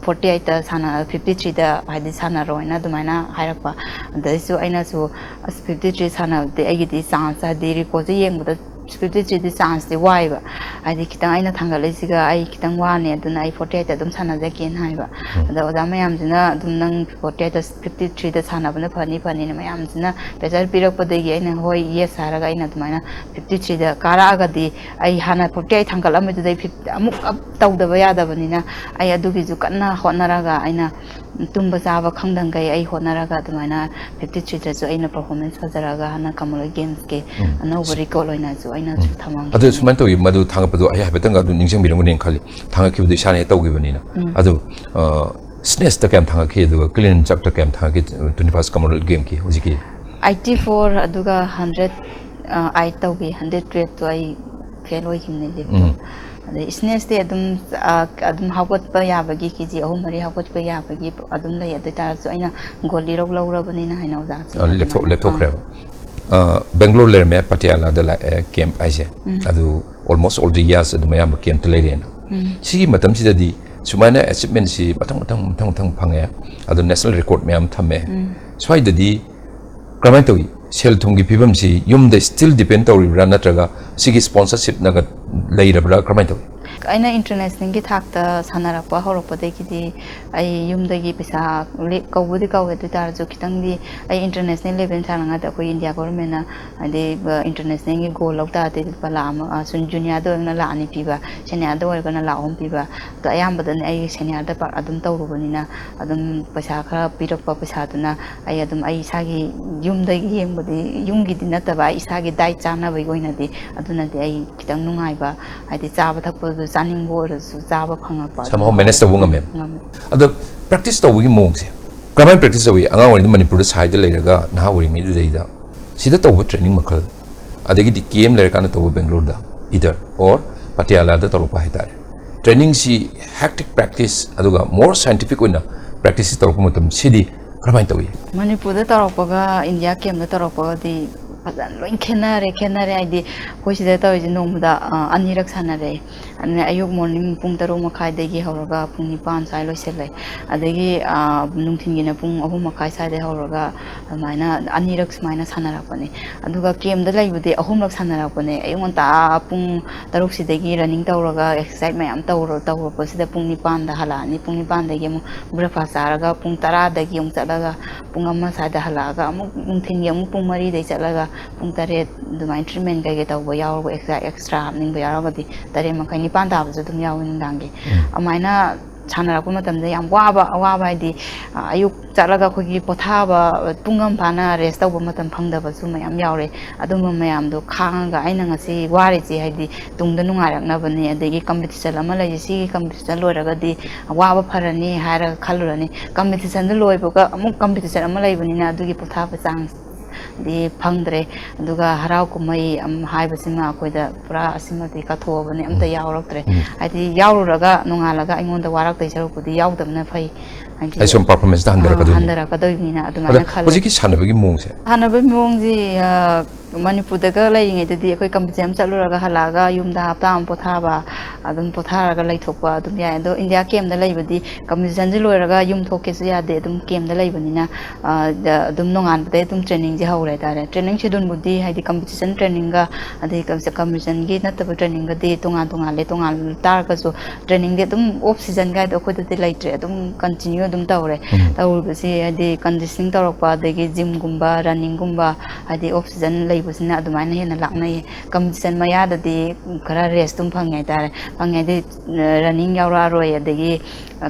ꯐꯣꯔꯇꯤ ꯑꯩꯠꯇ ꯁꯥꯟꯅ, ꯐꯤꯐꯇꯤ ꯊ꯭ꯔꯤꯗ ꯍꯥꯏꯗꯤ ꯁꯥꯟꯅꯔꯣꯅ" ꯑꯗꯨꯃꯥꯏꯅ ꯍꯥꯏꯔꯛꯄ꯫ ꯑꯗꯩꯁꯨ ꯑꯩꯅꯁꯨ "ꯑꯁ, ꯐꯤꯐꯇꯤ ꯊ꯭ꯔꯤ ꯁꯥꯟꯅꯕꯗꯤ ꯑꯩꯒꯤꯗꯤ ꯆꯥꯟꯁ, ꯍꯥꯏꯗꯤ ꯔꯦꯀꯣꯔꯗꯁꯦ ꯌꯦꯡꯕꯗ ꯐꯤꯐꯇꯤ ꯊ꯭ꯔꯤꯗꯤ ꯆꯥꯟꯁꯇꯤ ꯋꯥꯏꯑꯦꯕ, ꯍꯥꯏꯗꯤ ꯈꯤꯇꯪ ꯑꯩꯅ ꯊꯥꯡꯒꯠꯂꯛꯏꯁꯤꯒ ꯑꯩ ꯈꯤꯇꯪ ꯋꯥꯅꯤ, ꯑꯗꯨꯅ ꯑꯩ ꯐꯣꯔꯇꯤ ꯑꯩꯠꯇ ꯑꯗꯨꯝ ꯁꯥꯟꯅꯖꯒꯦꯅ" ꯍꯥꯏꯕ꯫ ꯑꯗ ꯑꯣꯖꯥ ꯃꯌꯥꯝꯁꯤꯅ ꯑꯗꯨꯝ "ꯅꯪ ꯐꯣꯔꯇꯤ ꯑꯩꯠꯇ, ꯐꯤꯐꯇꯤ ꯊ꯭ꯔꯤꯗ ꯁꯥꯟꯅꯕꯅ ꯐꯅꯤ ꯐꯅꯤꯅ" ꯃꯌꯥꯝꯁꯤꯅ ꯄ꯭ꯔꯦꯁꯔ ꯄꯤꯔꯛꯄꯗꯒꯤ ꯑꯩꯅ "ꯍꯣꯏ, ꯌꯦꯁ" ꯍꯥꯏꯔꯒ ꯑꯩꯅ ꯑꯗꯨꯃꯥꯏꯅ ꯐꯤꯐꯇꯤ ꯊ꯭ꯔꯤꯗ ꯀꯥꯔꯛꯑꯒꯗꯤ, ꯑꯩ ꯍꯥꯟꯅ ꯐꯣꯔꯇꯤ ꯑꯩꯠ ꯊꯥꯡꯒꯠꯂꯝꯕꯗꯨꯗꯩ ꯐꯤꯐꯇꯤ ꯑꯃꯨꯛ ꯑꯞ ꯇꯧꯗꯕ ꯌꯥꯗꯕꯅꯤꯅ, ꯑꯩ ꯑꯗꯨꯒꯤꯁꯨ ꯀꯟꯅ ꯍꯣꯠꯅꯔꯒ ꯑꯩꯅ ꯇꯨꯝꯕ ꯆꯥꯕ ꯈꯪꯗꯈꯩ ꯑꯩ ꯍꯣꯠꯅꯔꯒ ꯑꯗꯨꯃꯥꯏꯅ ꯐꯤꯐꯇꯤ ꯊ꯭ꯔꯤꯗꯁꯨ ꯑꯩꯅ ꯄꯔꯐꯣꯔꯃꯦꯟꯁ ꯐꯖꯔꯒ ꯍꯟꯗꯛ ꯀꯃꯟꯋꯦꯜꯊ ꯒꯦꯝꯁꯀꯤ ꯑꯅꯧꯕ ꯔꯦꯀꯣꯔꯗ ꯑꯣꯏꯅꯁꯨ ꯑꯩꯅꯁꯨ ꯊꯝꯃꯝꯈꯤꯕꯅꯦ꯫ ꯑꯗꯨ ꯁꯨꯃꯥꯏꯅ ꯇꯧꯋꯤ, ꯃꯗꯨ ꯊꯥꯡꯒꯠꯄꯗꯣ ꯑꯩ ꯍꯥꯏꯐꯦꯠꯇꯪ ꯑꯗꯨ ꯅꯤꯡꯁꯤꯡꯕꯤꯔꯝꯒꯅꯦꯅ ꯈꯜꯂꯤ, ꯊꯥꯡꯒꯠꯈꯤꯕꯗꯣ ꯏꯁꯥꯅ ꯍꯦꯛ ꯇꯧꯈꯤꯕꯅꯤꯅ꯫ ꯑꯗꯨ ꯁ꯭ꯅꯦꯁꯇ ꯀꯌꯥꯝ ꯊꯥꯡꯒꯠꯈꯤ, ꯑꯗꯨꯒ ꯀ꯭ꯂꯤꯟ ꯑꯦꯟ ꯖꯔꯛꯇ ꯀꯌꯥꯝ ꯊꯥꯡꯒꯠꯈꯤ, ꯇ꯭ꯋꯦꯟꯇꯤ ꯐꯥꯔꯁ ꯀꯃꯟꯋꯦꯜꯊ ꯒꯦꯝꯒꯤ ꯍꯧꯖꯤꯛꯀꯤ? ꯑꯩꯠꯇꯤ ꯐꯣꯔ ꯑꯗꯨꯒ ꯍꯟꯗ꯭ꯔꯦꯠ ꯑꯩꯠ ꯇꯧꯈꯤ, ꯍꯟꯗ꯭ꯔꯦꯠ ꯇꯨꯌꯦꯜꯞꯇꯣ ꯑꯩ ꯐꯦꯜ ꯑꯣꯏꯈꯤꯕꯅꯦ ꯂꯤꯞꯇꯣ꯫ ꯑꯗꯩ ꯁ꯭ꯅꯦꯁꯇꯤ ꯑꯗꯨꯝ ꯑ, ꯑꯗꯨꯝ ꯍꯧꯒꯠꯄ ꯌꯥꯕꯒꯤ, ꯀꯦ ꯖꯤ ꯑꯍꯨꯝ ꯃꯔꯤ ꯍꯧꯒꯠꯄ ꯌꯥꯕꯒꯤ ꯑꯗꯨꯝ ꯂꯩ꯫ ꯑꯗꯨ ꯑꯣꯏ ꯇꯥꯔꯁꯨ ꯑꯩꯅ ꯒꯣꯜ ꯂꯩꯔꯧ ꯂꯧꯔꯕꯅꯤꯅ ꯍꯥꯏꯅ ꯑꯣꯖꯥꯁꯦ ꯑ, ꯂꯦꯞꯊꯣꯛ- ꯑꯗꯨꯃꯥꯏꯅ, ꯂꯦꯞꯊꯣꯛꯈ꯭ꯔꯦꯕ꯫ ꯑ, ꯕꯦꯡꯒ꯭ꯂꯣꯔ ꯂꯩꯔꯝꯃꯦ, ꯄꯇꯤꯌꯥꯂꯥꯗ ꯂꯥꯛꯑꯦ ꯀꯦꯝꯞ ꯍꯥꯏꯁꯦ꯫ ꯑꯗꯨ almost all the years ꯑꯗꯨꯝ ꯑꯌꯥꯝꯕ ꯀꯦꯝꯞꯇ ꯂꯩꯔꯦꯅ꯫ ꯁꯤꯒꯤ ꯃꯇꯝꯁꯤꯗꯗꯤ ꯁꯨꯃꯥꯏꯅ ꯑꯦꯆꯤꯞꯃꯦꯟꯁꯤ ꯃꯊꯪ ꯃꯊꯪ ꯃꯊꯪ ꯃꯊꯪ ꯐꯪꯉꯦ, ꯑꯗꯣ ꯅꯦꯁꯅꯦꯜ ꯔꯦꯀꯣꯔꯗ ꯃꯌꯥꯝ ꯊꯝꯃꯦ꯫ ꯁ꯭ꯋꯥꯏꯗꯗꯤ ꯀꯔꯝꯍꯥꯏꯅ ꯇꯧꯏ? ꯁꯦꯜ ꯊꯨꯝꯒꯤ ꯐꯤꯕꯝꯁꯤ ꯌꯨꯝꯗ ꯁ꯭ꯇꯤꯜ ꯗꯤꯄꯦꯟ ꯇꯧꯔꯤꯕ꯭ꯔꯥ, ꯅꯠꯇ꯭ꯔꯒ ꯁꯤꯒꯤ ꯁ꯭ꯄꯣꯟꯁꯔꯁꯤꯞꯅꯒ ꯂꯩꯔꯕ꯭ꯔꯥ, ꯀꯔꯝꯍꯥꯏꯅ ꯇꯧꯏ? ꯑꯩꯅ ꯏꯟꯇꯔꯅꯦꯁꯅꯦꯜꯒꯤ ꯊꯥꯛꯇ ꯁꯥꯟꯅꯔꯛꯄ ꯍꯧꯔꯛꯄꯗꯒꯤꯗꯤ ꯑꯩ ꯌꯨꯝꯗꯒꯤ ꯄꯩꯁꯥ ꯂꯦ-, ꯀꯧꯕꯗꯤ ꯀꯧꯋꯦ, ꯑꯗꯨ ꯑꯣꯏ ꯇꯥꯔꯁꯨ ꯈꯤꯇꯪꯗꯤ ꯑꯩ ꯏꯟꯇꯔꯅꯦꯁꯅꯦꯜ ꯂꯦꯚꯦꯜ ꯁꯥꯟꯅꯉꯥꯏꯗ ꯑꯩꯈꯣꯏ ꯏꯟꯗꯤꯌꯥ ꯒꯣꯚꯔꯟꯃꯦꯟꯅ ꯍꯥꯏꯗꯤ, ꯑ, ꯏꯟꯇꯔꯅꯦꯁꯅꯦꯜꯒꯤ ꯒꯣꯜ ꯂꯧ ꯇꯥꯔꯗꯤ ꯂꯨꯄꯥ ꯂꯥꯈ ꯑꯃ, ꯑ, ꯁꯨꯝ ꯖꯨꯅꯤꯌꯔꯗ ꯑꯣꯏꯔꯒꯅ ꯂꯥꯈ ꯑꯅꯤ ꯄꯤꯕ, ꯁꯦꯅꯤꯌꯔꯗ ꯑꯣꯏꯔꯒꯅ ꯂꯥꯈ ꯑꯍꯨꯝ ꯄꯤꯕ꯫ ꯑꯗꯣ ꯑꯌꯥꯝꯕꯗꯅ ꯑꯩ ꯁꯦꯅꯤꯌꯔꯗ ꯄꯥꯔꯠ ꯑꯗꯨꯝ ꯇꯧꯔꯨꯕꯅꯤꯅ ꯑꯗꯨꯝ ꯄꯩꯁꯥ ꯈꯔ ꯄꯤꯔꯛꯄ ꯄꯩꯁꯥꯗꯨꯅ ꯑꯩ ꯑꯗꯨꯝ ꯑꯩ ꯏꯁꯥꯒꯤ ꯌꯨꯝꯗꯒꯤ ꯌꯦꯡꯕꯗꯤ, ꯌꯨꯝꯒꯤꯗꯤ ꯅꯠꯇꯕ, ꯑꯩ ꯏꯁꯥꯒꯤ ꯗꯥꯏꯠ ꯆꯥꯅꯕꯒꯤ ꯑꯣꯏꯅꯗꯤ ꯑꯗꯨꯅꯗꯤ ꯑꯩ ꯈꯤꯇꯪ ꯅꯨꯡꯉꯥꯏꯕ, ꯍꯥꯏꯗꯤ ꯆꯥꯕ ꯊꯛꯄꯗꯨ ꯆꯥꯅꯤꯡꯕ ꯑꯣꯏꯔꯁꯨ ꯆꯥꯕ ꯐꯪꯉꯛꯄ꯫ Somehow manage ꯇꯧꯕ ꯉꯝꯃꯦ꯫ ꯉꯝꯃꯦ꯫ ꯑꯗꯣ ꯄ꯭ꯔꯦꯛꯇꯤꯁ ꯇꯧꯕꯒꯤ ꯃꯑꯣꯡꯁꯦ ꯀꯔꯝꯍꯥꯏꯅ ꯄ꯭ꯔꯦꯛꯇꯤꯁ ꯇꯧꯏ? ꯑꯉꯥꯡ ꯑꯣꯏꯔꯤꯉꯩꯗ ꯃꯅꯤꯄꯨꯔꯗ ꯁꯥꯏꯗ ꯂꯩꯔꯒ ꯅꯍꯥ ꯑꯣꯏꯔꯤꯉꯩꯗꯨꯗꯩꯗ ꯁꯤꯗ ꯇꯧꯕ ꯇ꯭ꯔꯦꯅꯤꯡ ꯃꯈꯜ, ꯑꯗꯒꯤꯗꯤ ꯀꯦꯝꯞ ꯂꯩꯔꯀꯥꯟꯗ ꯇꯧꯕ ꯕꯦꯡꯒ꯭ꯂꯣꯔꯗ, either or ꯄꯇꯤꯌꯥꯂꯥꯗ ꯇꯧꯔꯛꯄ ꯍꯥꯏꯇꯥꯔꯦ, ꯇ꯭ꯔꯦꯅꯤꯡꯁꯤ ꯍꯦꯛꯇꯤꯛ ꯄ꯭ꯔꯦꯛꯇꯤꯁ ꯑꯗꯨꯒ ꯃꯣꯔ ꯁꯥꯏꯟꯇꯤꯐꯤꯛ ꯑꯣꯏꯅ ꯄ꯭ꯔꯦꯛꯇꯤꯁ ꯇꯧꯔꯛꯄ ꯃꯇꯝ ꯁꯤꯗꯤ ꯀꯔꯝꯍꯥꯏꯅ ꯇꯧꯏ? ꯃꯅꯤꯄꯨꯔꯗ ꯇꯧꯔꯛꯄꯒ ꯏꯟꯗꯤꯌꯥ ꯀꯦꯝꯞꯇ ꯇꯧꯔꯛꯄꯒꯗꯤ ꯐꯖꯅ ꯂꯣꯏ ꯈꯦꯠꯅꯔꯦ꯫ ꯈꯦꯠꯅꯔꯦ ꯍꯥꯏꯗꯤ ꯑꯩꯈꯣꯏ ꯁꯤꯗ ꯇꯧꯔꯤꯁꯦ ꯅꯣꯡꯃꯗ, ꯑ, ꯑꯅꯤꯔꯛ ꯁꯥꯟꯅꯔꯦ꯫ ꯑꯗꯨꯅ ꯑꯌꯨꯛ ꯃꯣꯔꯅꯤꯡ ꯄꯨꯡ ꯇꯔꯨꯛ ꯃꯈꯥꯏꯗꯒꯤ ꯍꯧꯔꯒ ꯄꯨꯡ ꯅꯤꯄꯥꯟ ꯁ꯭ꯋꯥꯏ ꯂꯣꯏꯁꯤꯜꯂꯦ꯫ ꯑꯗꯒꯤ, ꯑ, ꯅꯨꯡꯊꯤꯟꯒꯤꯅ ꯄꯨꯡ ꯑꯍꯨꯝ ꯃꯈꯥꯏ ꯁ꯭ꯋꯥꯏꯗꯒꯤ ꯍꯧꯔꯒ ꯑꯗꯨꯃꯥꯏꯅ ꯑꯅꯤꯔꯛ ꯁꯨꯃꯥꯏꯅ ꯁꯥꯟꯅꯔꯛꯄꯅꯦ꯫ ꯑꯗꯨꯒ ꯀꯦꯝꯞꯇ ꯂꯩꯕꯗꯤ ꯑꯍꯨꯝꯂꯛ ꯁꯥꯟꯅꯔꯛꯄꯅꯦ꯫ ꯑꯌꯨꯛ ꯉꯟꯇꯥ ꯄꯨꯡ ꯇꯔꯨꯛꯁꯤꯗꯒꯤ ꯔꯟꯅꯤꯡ ꯇꯧꯔꯒ ꯑꯦꯛꯁꯔꯁꯥꯏꯁ ꯃꯌꯥꯝ ꯇꯧꯔ-, ꯇꯧꯔꯛꯄꯁꯤꯗ ꯄꯨꯡ ꯅꯤꯄꯥꯟꯗ ꯍꯜꯂꯛꯑꯅꯤ꯫ ꯄꯨꯡ ꯅꯤꯄꯥꯟꯗꯒꯤ ꯑꯃꯨꯛ ꯕ꯭ꯔꯦꯛꯐꯥꯁ ꯆꯥꯔꯒ ꯄꯨꯡ ꯇꯔꯥꯗꯒꯤ ꯑꯃꯨꯛ ꯆꯠꯂꯒ ꯄꯨꯡ ꯑꯃ ꯁ꯭ꯋꯥꯏꯗ ꯍꯜꯂꯛꯑꯒ ꯑꯃꯨꯛ ꯅꯨꯡꯊꯤꯟꯒꯤ ꯑꯃꯨꯛ ꯄꯨꯡ ꯃꯔꯤꯗꯩ ꯆꯠꯂꯒ ꯄꯨꯡ ꯇꯔꯦꯠ ꯑꯗꯨꯃꯥꯏꯅ ꯇ꯭ꯔꯤꯠꯃꯦꯟ ꯀꯩꯀꯩ ꯇꯧꯕ ꯌꯥꯎꯔꯒ ꯑꯦꯛꯁꯇ꯭ꯔꯥ, ꯑꯦꯛꯁꯇ꯭ꯔꯥ ꯍꯥꯞꯅꯤꯡꯕ ꯌꯥꯎꯔꯒꯗꯤ ꯇꯔꯦꯠ ꯃꯈꯥꯏ ꯅꯤꯄꯥꯟ ꯇꯥꯕꯁꯨ ꯑꯗꯨꯝ ꯌꯥꯎꯋꯤ ꯅꯨꯡꯗꯥꯡꯒꯤ꯫ ꯑꯗꯨꯃꯥꯏꯅ ꯁꯥꯟꯅꯔꯛꯄ ꯃꯇꯝꯗ ꯌꯥꯝ ꯋꯥꯕ, ꯑꯋꯥꯕ ꯍꯥꯏꯗꯤ, ꯑ, ꯑꯌꯨꯛ ꯆꯠꯂꯒ ꯑꯩꯈꯣꯏꯒꯤ ꯄꯣꯊꯥꯕ, ꯄꯨꯡ ꯑꯃ ꯐꯥꯅ rest ꯇꯧꯕ ꯃꯇꯝ ꯐꯪꯗꯕꯁꯨ ꯃꯌꯥꯝ ꯌꯥꯎꯔꯦ꯫ ꯑꯗꯨꯝꯕ ꯃꯌꯥꯝꯗꯣ ꯈꯥꯡꯉꯒ ꯑꯩꯅ ꯉꯁꯤ ꯋꯥꯔꯤꯁꯦ ꯍꯥꯏꯗꯤ ꯇꯨꯡꯗ ꯅꯨꯡꯉꯥꯏꯔꯛꯅꯕꯅꯤ, ꯑꯗꯒꯤ competition ꯑꯃ ꯂꯩꯔꯤ, ꯁꯤꯒꯤ competition ꯂꯣꯏꯔꯒꯗꯤ ꯋꯥꯕ ꯐꯔꯅꯤ ꯍꯥꯏꯔꯒ ꯈꯜꯂꯨꯔꯅꯤ꯫ Competition ꯗꯨ ꯂꯣꯏꯕꯒ ꯑꯃꯨꯛ competition ꯑꯃ ꯂꯩꯕꯅꯤꯅ ꯑꯗꯨꯒꯤ ꯄꯣꯊꯥꯕ ꯆꯥꯡꯗꯤ ꯐꯪꯗ꯭ꯔꯦ꯫ ꯑꯗꯨꯒ ꯍꯔꯥꯎ ꯀꯨꯝꯍꯩ ꯑꯃ ꯍꯥꯏꯕꯁꯤꯃ ꯑꯩꯈꯣꯏꯗ ꯄꯨꯔꯥ ꯑꯁꯤꯃꯗꯤ ꯀꯠꯊꯣꯛꯑꯕꯅꯦ, ꯑꯝꯇ ꯎꯝ꯫ ꯌꯥꯎꯔꯛꯇ꯭ꯔꯦ꯫ ꯎꯝ꯫ ꯍꯥꯏꯗꯤ ꯌꯥꯎꯔꯨꯔꯒ ꯅꯣꯡꯉꯥꯜꯂꯒ ꯑꯩꯉꯣꯟꯗ ꯋꯥꯔꯛꯇꯣꯏ ꯁꯔꯨꯛꯄꯨꯗꯤ ꯌꯥꯎꯗꯕꯅ ꯐꯩ꯫ ꯍꯥꯏꯗꯤ, ꯑꯩ ꯁꯨꯝ performance ꯇ ꯑꯥ, ꯍꯟꯊꯔꯛꯀꯗꯣꯏꯅꯤ꯫ ꯍꯟꯊꯔꯛꯀꯗꯣꯏꯅꯤꯅ ꯑꯗ ꯑꯗꯨꯃꯥꯏꯅ ꯈꯜꯂꯦ꯫ ꯍꯧꯖꯤꯛꯀꯤ ꯁꯥꯟꯅꯕꯒꯤ ꯃꯑꯣꯡꯁꯦ? ꯁꯥꯟꯅꯕꯒꯤ ꯃꯑꯣꯡꯁꯤ, ꯑ, ꯃꯅꯤꯄꯨꯔꯗꯒ ꯂꯩꯔꯤꯉꯩꯗꯗꯤ ꯑꯩꯈꯣꯏ competition ꯑꯃ ꯆꯠꯂꯨꯔꯒ ꯍꯜꯂꯛꯑꯒ ꯌꯨꯝꯗ ꯍꯞꯇꯥ ꯑꯃ ꯄꯣꯊꯥꯕ, ꯑꯗꯨꯝ ꯄꯣꯊꯥꯔꯒ ꯂꯩꯊꯣꯛꯄ ꯑꯗꯨꯝ ꯌꯥꯏ꯫ ꯑꯗꯣ India camp ꯇ ꯂꯩꯕꯗꯤ competition ꯁꯤ ꯂꯣꯏꯔꯒ ꯌꯨꯝ ꯊꯣꯛꯀꯦꯁꯨ ꯌꯥꯗꯦ, ꯑꯗꯨꯝ camp ꯇ ꯂꯩꯕꯅꯤꯅ, ꯑ, ꯗ-, ꯑꯗꯨꯝ ꯅꯣꯡꯉꯥꯟꯕꯗꯩ ꯑꯗꯨꯝ training ꯁꯦ ꯍꯧꯔꯦ ꯍꯥꯏꯇꯥꯔꯦ꯫ Training schedule ꯕꯨꯗꯤ ꯍꯥꯏꯗꯤ competition training ꯒ ꯑꯗꯩ ꯀꯝ-, competition ꯒꯤ ꯅꯠꯇꯕ training ꯒꯗꯤ ꯇꯣꯉꯥꯟ ꯇꯣꯉꯥꯜꯂꯦ꯫ ꯇꯣꯉꯥꯟ ꯇꯥꯔꯒꯁꯨ training ꯗꯤ ꯑꯗꯨꯝ off season ꯒꯥꯏꯗꯣ ꯑꯩꯈꯣꯏꯗꯗꯤ ꯂꯩꯇ꯭ꯔꯦ, ꯑꯗꯨꯝ continue ꯑꯗꯨꯝ ꯇꯧꯔꯦ꯫ ꯎꯝ꯫ ꯇꯧꯔꯤꯕꯁꯤ ꯍꯥꯏꯗꯤ conditioning ꯇꯧꯔꯛꯄ, ꯑꯗꯒꯤ gym ꯒꯨꯝꯕ, running ꯒꯨꯝꯕ, ꯍꯥꯏꯗꯤ off season ꯂꯩꯕꯁꯤꯅ ꯑꯗꯨꯃꯥꯏꯅ ꯍꯦꯟꯅ ꯂꯥꯛꯅꯩꯌꯦ꯫ Competition ꯃꯌꯥꯗꯗꯤ ꯈꯔ rest ꯑꯗꯨꯝ ꯐꯪꯉꯦ ꯍꯥꯏꯇꯥꯔꯦ꯫ ꯐꯪꯉꯦ ꯍꯥꯏꯗꯤ, running ꯌꯥꯎꯔꯛꯑꯔꯣꯏ, ꯑꯗꯒꯤ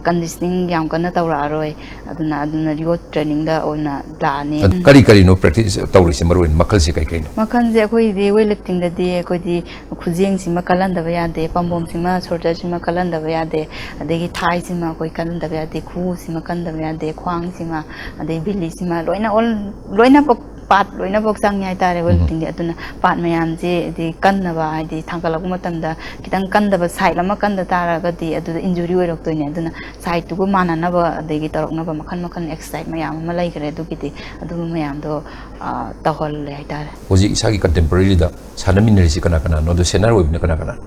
conditioning ꯌꯥꯝ ꯀꯟꯅ ꯇꯧꯔꯛꯑꯔꯣꯏ꯫ ꯑꯗꯨꯅ, ꯑꯗꯨꯅ ꯌꯣꯠ training ꯗ ꯑꯣꯏꯅ ꯂꯥꯛꯑꯅꯤ꯫ ꯑꯗꯨ ꯀꯔꯤ ꯀꯔꯤꯅꯣ practice ꯇꯧꯔꯤꯁꯦ, ꯃꯔꯨ ꯑꯣꯏꯅ ꯃꯈꯜꯁꯦ ꯀꯩ ꯀꯩꯅꯣ? ꯃꯈꯜꯁꯦ ꯑꯩꯈꯣꯏꯗꯤ weight lifting ꯗꯗꯤ ꯑꯩꯈꯣꯏꯗꯤ ꯈꯨꯖꯦꯡꯁꯤꯃ ꯀꯜꯍꯟꯗꯕ ꯌꯥꯗꯦ, ꯄꯥꯝꯕꯣꯝꯁꯤꯃ, shoulder ꯁꯤꯃ ꯀꯜꯍꯟꯗꯕ ꯌꯥꯗꯦ, ꯑꯗꯒꯤ thigh ꯁꯤꯃ ꯑꯩꯈꯣꯏ ꯀꯜꯍꯟꯗꯕ ꯌꯥꯗꯦ, ꯈꯨꯎꯁꯤꯃ ꯀꯟꯗꯕ ꯌꯥꯗꯦ, ꯈ꯭ꯋꯥꯡꯁꯤꯃ, ꯑꯗꯩ belly ꯁꯤꯃ ꯂꯣꯏꯅ all, ꯂꯣꯏꯅꯃꯛ part ꯂꯣꯏꯅꯃꯛ ꯆꯪꯉꯦ ꯍꯥꯏꯇꯥꯔꯦ weight ꯎꯝ꯫ Lifting ꯗꯤ꯫ ꯑꯗꯨꯅ part ꯃꯌꯥꯝꯁꯦ ꯍꯥꯏꯗꯤ ꯀꯟꯅꯕ, ꯍꯥꯏꯗꯤ ꯊꯥꯡꯒꯠꯂꯛꯄ ꯃꯇꯝꯗ ꯈꯤꯇꯪ ꯀꯟꯗꯕ side ꯑꯃ ꯀꯟꯗ ꯇꯥꯔꯒꯗꯤ ꯑꯗꯨꯗ injury ꯑꯣꯏꯔꯛꯇꯣꯏꯅꯦ꯫ ꯑꯗꯨꯅ side ꯇꯨꯒ ꯃꯥꯟꯅꯅꯕ, ꯑꯗꯒꯤ ꯇꯧꯔꯛꯅꯕ ꯃꯈꯜ ꯃꯈꯜ exercise ꯃꯌꯥꯝ ꯑꯃ ꯂꯩꯈ꯭ꯔꯦ꯫ ꯑꯗꯨꯒꯤꯗꯤ ꯑꯗꯨ ꯃꯌꯥꯝꯗꯣ, ꯑ, ꯇꯧꯍꯜꯂꯦ ꯍꯥꯏꯇꯥꯔꯦ꯫ ꯍꯧꯖꯤꯛ ꯏꯁꯥꯒꯤ contemporary ꯗ ꯁꯥꯟꯅꯃꯤꯟꯅꯔꯤꯁꯤ ꯀꯅꯥ ꯀꯅꯥꯅꯣ? ꯑꯗꯣ senior ꯑꯣꯏꯕꯅ ꯀꯅꯥ ꯀꯅꯥꯅꯣ?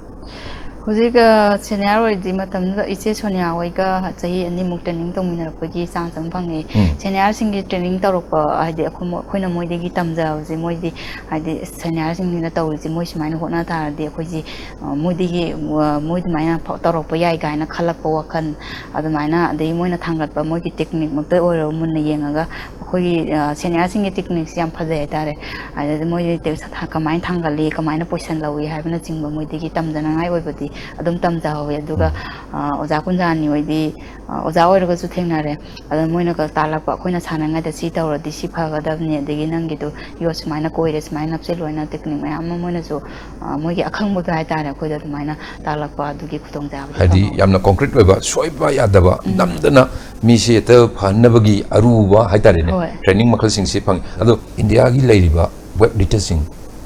ꯍꯧꯖꯤꯛ, ꯑ, senior ꯑꯣꯏꯗ꯭ꯔꯤ ꯃꯇꯝꯗꯨꯗ ꯏꯆꯦ ꯁꯣꯅꯤꯌꯥ ꯍꯣꯏꯒ ꯆꯍꯤ ꯑꯅꯤꯃꯨꯛ training ꯇꯧꯃꯤꯟꯅꯔꯛꯄꯒꯤ chance ꯑꯃ ꯐꯪꯉꯦ꯫ ꯎꯝ꯫ Senior ꯁꯤꯡꯒꯤ training ꯇꯧꯔꯛꯄ ꯍꯥꯏꯗꯤ ꯑꯩꯈꯣꯏ ꯃꯣ-, ꯑꯩꯈꯣꯏꯅ ꯃꯣꯏꯗꯒꯤ ꯇꯝꯖꯕꯁꯦ, ꯃꯣꯏꯗꯤ ꯍꯥꯏꯗꯤ senior ꯁꯤꯡꯁꯤꯅ ꯇꯧꯔꯤꯁꯦ ꯃꯣꯏ ꯁꯨꯃꯥꯏꯅ ꯍꯣꯠꯅ ꯇꯥꯔꯗꯤ ꯑꯩꯈꯣꯏꯁꯤ, ꯑ, ꯃꯣꯏꯗꯒꯤ, ꯑ, ꯃꯣꯏ ꯑꯗꯨꯃꯥꯏꯅ ꯐ-, ꯇꯧꯔꯛꯄ ꯌꯥꯏ ꯀꯥꯏꯅ ꯈꯜꯂꯛꯄ ꯋꯥꯈꯜ, ꯑꯗꯨꯃꯥꯏꯅ, ꯑꯗꯒꯤ ꯃꯣꯏꯅ ꯊꯥꯡꯒꯠꯄ ꯃꯣꯏꯒꯤ technique ꯃꯛꯇ ꯑꯣꯏꯔꯣ ꯃꯨꯟꯅ ꯌꯦꯡꯉꯒ ꯑꯩꯈꯣꯏꯒꯤ, ꯑ, senior ꯁꯤꯡꯒꯤ technique ꯁꯦ ꯌꯥꯝ ꯐꯖꯩ ꯍꯥꯏꯇꯥꯔꯦ꯫ ꯑꯗꯨꯗ ꯃꯣꯏꯗꯤ ꯇꯦꯛ-, ꯀꯃꯥꯏꯅ ꯊꯥꯡꯒꯠꯂꯤ, ꯀꯃꯥꯏꯅ position ꯂꯧꯏ ꯍꯥꯏꯕꯅꯆꯤꯡꯕ ꯃꯣꯏꯗꯒꯤ ꯇꯝꯖꯅꯉꯥꯏ ꯑꯣꯏꯕꯗꯤ ꯑꯗꯨꯝ ꯇꯝꯖꯍꯧꯋꯤ꯫ ꯑꯗꯨꯒ ꯑꯣꯖꯥ ꯀꯨꯟꯖꯥꯅꯤ ꯍꯣꯏꯗꯤ ꯑꯣꯖꯥ ꯑꯣꯏꯔꯒꯁꯨ ꯊꯦꯡꯅꯔꯦ꯫ ꯑꯗꯣ ꯃꯣꯏꯅ ꯇꯥꯛꯂꯛꯄ, ꯑꯩꯈꯣꯏꯅ ꯁꯥꯟꯅꯉꯥꯏꯗ ꯁꯤ ꯇꯧꯔꯗꯤ ꯁꯤ ꯐꯒꯗꯕꯅꯤ, ꯑꯗꯒꯤ ꯅꯪꯒꯤꯗꯨ ꯌꯣꯠ ꯁꯨꯃꯥꯏꯅ ꯀꯣꯏꯔꯦ, ꯁꯨꯃꯥꯏꯅ ꯅꯞꯁꯤꯜꯂꯣ ꯍꯥꯏꯅ ꯇꯦꯛꯅꯤꯛ ꯃꯌꯥꯝ ꯑꯃ ꯃꯣꯏꯅꯁꯨ ꯃꯣꯏꯒꯤ ꯑꯈꯪꯕꯗꯣ ꯍꯥꯏꯇꯥꯔꯦ, ꯑꯩꯈꯣꯏꯗ ꯑꯗꯨꯃꯥꯏꯅ ꯇꯥꯛꯂꯛꯄ, ꯑꯗꯨꯒꯤ ꯈꯨꯗꯣꯡꯆꯥꯕꯗꯤ ꯍꯥꯏꯗꯤ ꯌꯥꯝꯅ ꯀꯣꯡꯀ꯭ꯔꯤꯠ ꯑꯣꯏꯕ, ꯁꯣꯏꯕ ꯌꯥꯗꯕ, ꯅꯝꯗꯅ ꯃꯤꯁꯦ ꯍꯦꯛꯇ ꯐꯍꯟꯅꯕꯒꯤ ꯑꯔꯨꯕ ꯍꯥꯏꯇꯥꯔꯦꯅꯦ, ꯍꯣꯏ꯫ ꯇ꯭ꯔꯦꯅꯤꯡ ꯃꯈꯜꯁꯤꯡꯁꯤ ꯐꯪꯉꯤ꯫ ꯑꯗꯣ ꯏꯟꯗꯤꯌꯥꯒꯤ ꯂꯩꯔꯤꯕ ꯋꯦꯠ ꯂꯤꯐꯇꯔꯁꯤꯡ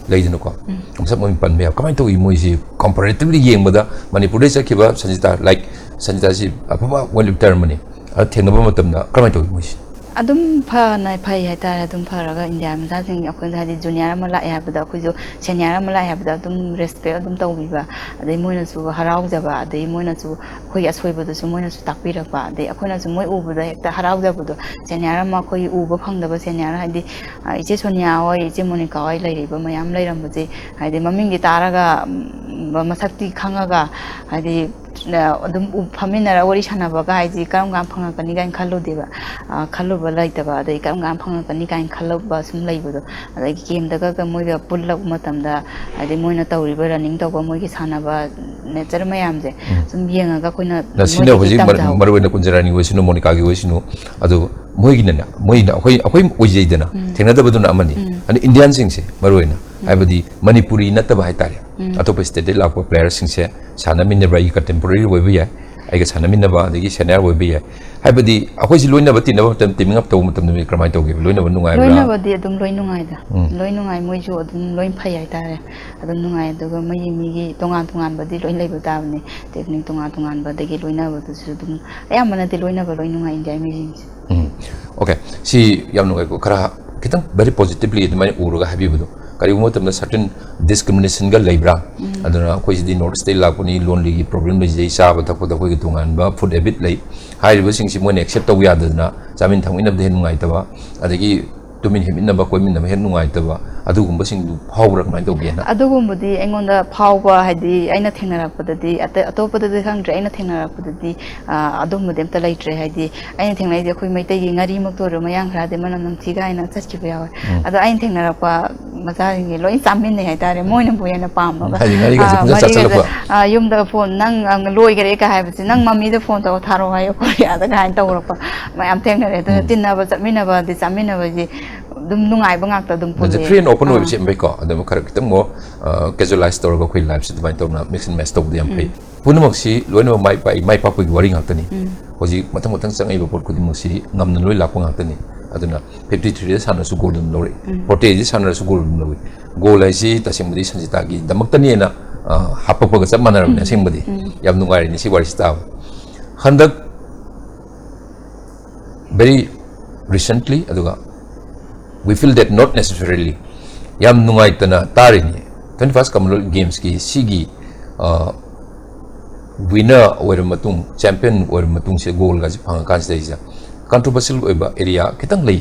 ꯂꯩꯗꯅꯀꯣ, ꯃꯁꯛ ꯃꯃꯤꯡ ꯄꯟꯕ ꯌꯥꯕ, ꯀꯃꯥꯏꯅ ꯇꯧꯏ ꯃꯣꯏꯁꯤ? ꯀꯝꯄꯦꯔꯦꯇꯤꯚꯂꯤ ꯌꯦꯡꯕꯗ ꯃꯅꯤꯄꯨꯔꯗꯒꯤ ꯆꯠꯈꯤꯕ ꯁꯟꯖꯤꯇꯥ, ꯂꯥꯏꯛ, ꯁꯟꯖꯤꯇꯥꯁꯤ ꯑꯐꯕ ꯋꯦꯠ ꯂꯤꯐꯇꯔ ꯑꯃꯅꯤ, ꯑꯗ ꯊꯦꯡꯅꯕ ꯃꯇꯝꯗ ꯀꯃꯥꯏꯅ ꯇꯧꯏ ꯃꯣꯏꯁꯤ? ꯑꯗꯨꯝ ꯐꯅ ꯐꯩ ꯍꯥꯏꯇꯥꯔꯦ꯫ ꯑꯗꯨꯝ ꯐꯔꯒ ꯏꯟꯗꯤꯌꯥ ꯃꯆꯥꯁꯤꯡ, ꯑꯩꯈꯣꯏ ꯍꯥꯏꯗꯤ ꯖꯨꯅꯤꯌꯔ ꯑꯃ ꯂꯥꯛꯑꯦ ꯍꯥꯏꯕꯗ, ꯑꯩꯈꯣꯏꯁꯨ ꯁꯦꯅꯤꯌꯔ ꯑꯃ ꯂꯥꯛꯑꯦ ꯍꯥꯏꯕꯗ ꯑꯗꯨꯝ ꯔꯦꯁꯄꯦꯛ ꯑꯗꯨꯝ ꯇꯧꯕꯤꯕ, ꯑꯗꯩ ꯃꯣꯏꯅꯁꯨ ꯍꯔꯥꯎꯖꯕ, ꯑꯗꯩ ꯃꯣꯏꯅꯁꯨ ꯑꯩꯈꯣꯏꯒꯤ ꯑꯁꯣꯏꯕꯗꯨꯁꯨ ꯃꯣꯏꯅꯁꯨ ꯇꯥꯛꯄꯤꯔꯛꯄ, ꯑꯗꯩ ꯑꯩꯈꯣꯏꯅꯁꯨ ꯃꯣꯏ ꯎꯕꯗ ꯍꯦꯛꯇ ꯍꯔꯥꯎꯖꯕꯗꯣ꯫ ꯁꯦꯅꯤꯌꯔ ꯑꯃ ꯑꯩꯈꯣꯏꯒꯤ ꯎꯕ ꯐꯪꯗꯕ ꯁꯦꯅꯤꯌꯔ, ꯍꯥꯏꯗꯤ ꯏꯆꯦ ꯁꯣꯅꯤꯌꯥ ꯍꯣꯏ, ꯏꯆꯦ ꯃꯣꯅꯤꯀꯥ ꯍꯣꯏ ꯂꯩꯔꯤꯕ ꯃꯌꯥꯝ ꯂꯩꯔꯝꯕꯁꯦ, ꯍꯥꯏꯗꯤ ꯃꯃꯤꯡꯗꯤ ꯇꯥꯔꯒ ꯃꯁꯛꯇꯤ ꯈꯪꯉꯒ, ꯍꯥꯏꯗꯤ ꯑꯗꯨꯝ ꯐꯝꯃꯤꯟꯅꯔꯒ ꯋꯥꯔꯤ ꯁꯥꯟꯅꯕꯒ ꯍꯥꯏꯁꯤ ꯀꯔꯝ ꯀꯥꯟꯗ ꯐꯪꯉꯛꯀꯅꯤ ꯀꯥꯏꯅ ꯈꯜꯂꯨꯗꯦꯕ꯫ ꯈꯜꯂꯨꯕ ꯂꯩꯇꯕ, ꯑꯗꯩ ꯀꯔꯝ ꯀꯥꯟꯗ ꯐꯪꯉꯛꯀꯅꯤ ꯀꯥꯏꯅ ꯈꯜꯂꯨꯕ ꯁꯨꯝ ꯂꯩꯕꯗꯣ꯫ ꯑꯗꯒꯤ ꯀꯦꯝꯗꯒ ꯃꯣꯏꯒ ꯄꯨꯜꯂꯛꯄ ꯃꯇꯝꯗ, ꯍꯥꯏꯗꯤ ꯃꯣꯏꯅ ꯇꯧꯔꯤꯕ ꯔꯟꯅꯤꯡ ꯇꯧꯕ, ꯃꯣꯏꯒꯤ ꯁꯥꯟꯅꯕ ꯅꯦꯆꯔ ꯃꯌꯥꯝꯁꯦ ꯁꯨꯝ ꯌꯦꯡꯉꯒ ꯑꯩꯈꯣꯏꯅ ꯁꯤꯅ ꯍꯧꯖꯤꯛ ꯃꯔꯨ ꯑꯣꯏꯅ ꯀꯨꯟꯖꯔꯥꯅꯤ ꯑꯣꯏꯁꯅꯨ, ꯃꯣꯅꯤꯀꯥꯒꯤ ꯑꯣꯏꯁꯅꯨ, ꯑꯗꯨ ꯃꯣꯏꯒꯤꯅꯅꯦ, ꯃꯣꯏꯅ ꯑꯩꯈꯣꯏ, ꯑꯩꯈꯣꯏ ꯑꯣꯏꯖꯩꯗꯅ, ꯊꯦꯡꯅꯗꯕꯗꯨꯅ ꯑꯃꯅꯤ꯫ ꯑꯗꯨ ꯏꯟꯗꯤꯌꯟꯁꯤꯡꯁꯦ ꯃꯔꯨ ꯑꯣꯏꯅ, ꯍꯥꯏꯕꯗꯤ ꯃꯅꯤꯄꯨꯔꯤ ꯅꯠꯇꯕ ꯍꯥꯏꯇꯥꯔꯦ, ꯑꯇꯣꯞꯄ ꯁ꯭ꯇꯦꯠꯇꯒꯤ ꯂꯥꯛꯄ ꯄ꯭ꯂꯦꯌꯔꯁꯤꯡꯁꯦ ꯁꯥꯟꯅꯃꯤꯟꯅꯕ, ꯑꯩꯒꯤ ꯀꯟꯇꯦꯝꯄꯣꯔꯔꯤ ꯑꯣꯏꯕ ꯌꯥꯏ, ꯑꯩꯒ ꯁꯥꯟꯅꯃꯤꯟꯅꯕ, ꯑꯗꯒꯤ ꯁꯦꯅꯤꯌꯔ ꯑꯣꯏꯕ ꯌꯥꯏ, ꯍꯥꯏꯕꯗꯤ ꯑꯩꯈꯣꯏꯁꯤ ꯂꯣꯏꯅꯕ ꯇꯤꯟꯅꯕ ꯃꯇꯝꯗ, ꯇꯤꯃꯤꯡ ꯑꯞ ꯇꯧꯕ ꯃꯇꯝꯗ ꯀꯔꯝꯍꯥꯏꯅ ꯇꯧꯒꯦ? ꯂꯣꯏꯅꯕ ꯅꯨꯡꯉꯥꯏꯕ꯭ꯔꯥ? ꯂꯣꯏꯅꯕꯗꯤ ꯑꯗꯨꯝ ꯂꯣꯏ ꯅꯨꯡꯉꯥꯏꯗ꯫ ꯂꯣꯏ ꯅꯨꯡꯉꯥꯏ, ꯃꯣꯏꯁꯨ ꯑꯗꯨꯝ ꯂꯣꯏ ꯐꯩ ꯍꯥꯏꯇꯥꯔꯦ꯫ ꯑꯗꯨꯝ ꯅꯨꯡꯉꯥꯏ꯫ ꯑꯗꯨꯒ ꯃꯤꯒꯤ, ꯃꯤꯒꯤ ꯇꯣꯉꯥꯟ ꯇꯣꯉꯥꯟꯕꯗꯤ ꯂꯣꯏ ꯂꯩꯕ ꯇꯥꯕꯅꯤ, ꯇꯦꯛꯅꯤꯛ ꯇꯣꯉꯥꯟ ꯇꯣꯉꯥꯟꯕ, ꯑꯗꯒꯤ ꯂꯣꯏꯅꯕꯗꯨꯁꯨ ꯑꯗꯨꯝ ꯑꯌꯥꯝꯕꯅꯗꯤ ꯂꯣꯏꯅꯕ ꯂꯣꯏ ꯅꯨꯡꯉꯥꯏ ꯏꯟꯗꯤꯌꯥꯒꯤ ꯃꯤꯁꯤꯡꯁꯦ꯫ ꯎꯝ, ꯑꯣꯀꯦ꯫ ꯁꯤ ꯌꯥꯝ ꯅꯨꯡꯉꯥꯏꯀꯣ꯫ ꯈꯔ ꯈꯤꯇꯪ very positively ꯑꯗꯨꯃꯥꯏꯅ ꯎꯔꯒ ꯍꯥꯏꯕꯤꯕꯗꯣ꯫ ꯀꯔꯤꯒꯨꯝꯕ ꯃꯇꯝꯗ certain discriminationꯒ ꯂꯩꯕ꯭ꯔꯥ? ꯑꯗꯨꯅ ꯑꯩꯈꯣꯏꯁꯤꯗꯤ North Eastꯇꯒꯤ ꯂꯥꯛꯄꯅꯤ, ꯂꯣꯟꯂꯤꯒꯤ problem ꯂꯩꯖꯩ, ꯆꯥꯕ ꯊꯛꯄꯗ ꯑꯩꯈꯣꯏꯒꯤ ꯇꯣꯉꯥꯟꯕ food habit ꯂꯩ ꯍꯥꯏꯔꯤꯕꯁꯤꯡꯁꯤ ꯃꯣꯏꯅ accept ꯇꯧꯕ ꯌꯥꯗꯗꯅ ꯆꯥꯃꯤꯟ ꯊꯛꯃꯤꯟꯅꯕꯗ ꯍꯦꯟꯅ ꯅꯨꯡꯉꯥꯏꯇꯕ, ꯑꯗꯒꯤ ꯇꯨꯃꯤꯟ ꯍꯤꯞꯃꯤꯟꯅꯕ ꯀꯣꯏꯃꯤꯟꯅꯕ ꯍꯦꯟꯅ ꯅꯨꯡꯉꯥꯏꯇꯕ, ꯑꯗꯨꯒꯨꯝꯕꯁꯤꯡꯗꯨ ꯐꯥꯎꯕ꯭ꯔꯥ, ꯀꯃꯥꯏꯅ ꯇꯧꯒꯦꯅ? ꯑꯗꯨꯒꯨꯝꯕꯗꯤ ꯑꯩꯉꯣꯟꯗ ꯐꯥꯎꯕ, ꯍꯥꯏꯗꯤ ꯑꯩꯅ ꯊꯦꯡꯅꯔꯛꯄꯗꯗꯤ, ꯑꯇꯩ ꯑꯇꯣꯞꯄꯗꯗꯤ ꯈꯪꯗ꯭ꯔꯦ, ꯑꯩꯅ ꯊꯦꯡꯅꯔꯛꯄꯗꯗꯤ ꯑ, ꯑꯗꯨꯝꯕꯗꯤ ꯑꯝꯇ ꯂꯩꯇ꯭ꯔꯦ꯫ ꯍꯥꯏꯗꯤ ꯑꯩꯅ ꯊꯦꯡꯅꯩꯁꯦ ꯑꯩꯈꯣꯏ ꯃꯩꯇꯩꯒꯤ ꯉꯥꯔꯤꯃꯛꯇ ꯑꯣꯏꯔꯣ, ꯃꯌꯥꯡ ꯈꯔꯗꯤ ꯃꯅꯝ ꯅꯝꯊꯤꯒ ꯍꯥꯏꯅ ꯆꯠꯈꯤꯕ ꯌꯥꯎꯋꯦ꯫ ꯑꯗꯣ ꯑꯩꯅ ꯊꯦꯡꯅꯔꯛꯄ ꯃꯆꯥꯁꯤꯡꯁꯦ ꯂꯣꯏ ꯆꯥꯃꯤꯟꯅꯩ ꯍꯥꯏꯇꯥꯔꯦ, ꯃꯣꯏꯅꯕꯨ ꯍꯦꯟꯅ ꯄꯥꯝꯃꯒ꯫ ꯍꯥꯏꯗꯤ ꯉꯥꯔꯤꯒꯁꯦ ꯑ, ꯄꯨꯡꯆꯥ ꯃꯔꯤꯒꯁꯦ, ꯆꯥꯁꯤꯜꯂꯛꯄ꯫ ꯑ, ꯌꯨꯝꯗ ꯐꯣꯟ, "ꯅꯪ, ꯑ, ꯂꯣꯏꯈꯔꯦ" ꯀ ꯍꯥꯏꯕꯁꯦ, "ꯅꯪ ꯃꯝꯃꯤꯗ ꯐꯣꯟ ꯇꯧꯔ ꯊꯥꯔꯛꯑꯣ ꯍꯥꯏꯌꯣ ꯀꯣꯔꯤꯌꯥꯗ" ꯀꯥꯏꯅ ꯇꯧꯔꯛꯄ ꯃꯌꯥꯝ ꯊꯦꯡꯅꯔꯦ꯫ ꯑꯗꯨꯅ ꯇꯤꯟꯅꯕ ꯆꯠꯃꯤꯟꯅꯕꯗꯤ, ꯆꯥꯃꯤꯟꯅꯕꯁꯦ ꯑꯗꯨꯝ ꯅꯨꯡꯉꯥꯏꯕ ꯉꯥꯛꯇ ꯑꯗꯨꯝ ꯑꯗꯨꯅ ꯄꯨꯜꯂꯦ꯫ free and open ꯑꯥ꯫ ꯑꯣꯏꯕꯁꯤ ꯌꯥꯝ ꯐꯩꯀꯣ꯫ ꯑꯗꯨꯝ ꯈꯔ ꯈꯤꯇꯪ ꯑꯃꯨꯛ, ꯑ, casualize ꯇꯧꯔꯒ ꯑꯩꯈꯣꯏ life ꯁꯦ ꯑꯗꯨꯃꯥꯏꯅ ꯇꯧꯅ mix and match ꯇꯧꯕꯗꯤ ꯌꯥꯝ ꯐꯩ꯫ ꯄꯨꯝꯅꯃꯛꯁꯤ ꯂꯣꯏꯅꯃꯛ ꯃꯥꯏ ꯄꯥꯛꯏ, ꯃꯥꯏ ꯄꯥꯛꯄꯒꯤ ꯋꯥꯔꯤ ꯉꯥꯛꯇꯅꯤ꯫ ꯍꯧꯖꯤꯛ ꯃꯊꯪ ꯃꯊꯪ ꯆꯪꯉꯛꯏꯕ ꯄꯣꯠ ꯈꯨꯗꯤꯡꯃꯛꯁꯤ ꯉꯝꯅ ꯂꯣꯏ ꯂꯥꯛꯄ ꯉꯥꯛꯇꯅꯤ꯫ ꯑꯗꯨꯅ fifty three ꯗ ꯁꯥꯟꯅꯔꯁꯨ gold ꯑꯗꯨꯝ ꯂꯧꯔꯛꯏ, forty eight ꯗ ꯁꯥꯟꯅꯔꯁꯨ gold ꯑꯗꯨꯝ ꯂꯧꯏ꯫ Goal ꯍꯥꯏꯁꯤ ꯇꯁꯦꯡꯕꯗꯤ ꯁꯟꯖꯤꯇꯥꯒꯤꯗꯃꯛꯇꯅꯦꯅ, ꯑ, ꯍꯥꯞꯄꯛꯄꯒ ꯆꯞ ꯃꯥꯟꯅꯔꯕꯅꯤ꯫ ꯑꯁꯦꯡꯕꯗꯤ ꯌꯥꯝ ꯅꯨꯡꯉꯥꯏꯔꯤꯅꯤ ꯁꯤ ꯋꯥꯔꯤꯁꯤ ꯇꯥꯕ꯫ ꯍꯟꯗꯛ very recently, ꯑꯗꯨꯒ we feel that not necessarily, ꯌꯥꯝ ꯅꯨꯡꯉꯥꯏꯇꯅ ꯇꯥꯔꯤꯅꯤ, twenty first Commonwealth Games ꯀꯤ ꯁꯤꯒꯤ, ꯑ, winner ꯑꯣꯏꯔ ꯃꯇꯨꯡ, champion ꯑꯣꯏꯔ ꯃꯇꯨꯡꯁꯦ, gold ꯒꯁꯦ ꯐꯪꯉꯀꯥꯟꯁꯤꯗꯩꯁꯤꯗ controversial ꯑꯣꯏꯕ area ꯈꯤꯇꯪ ꯂꯩ꯫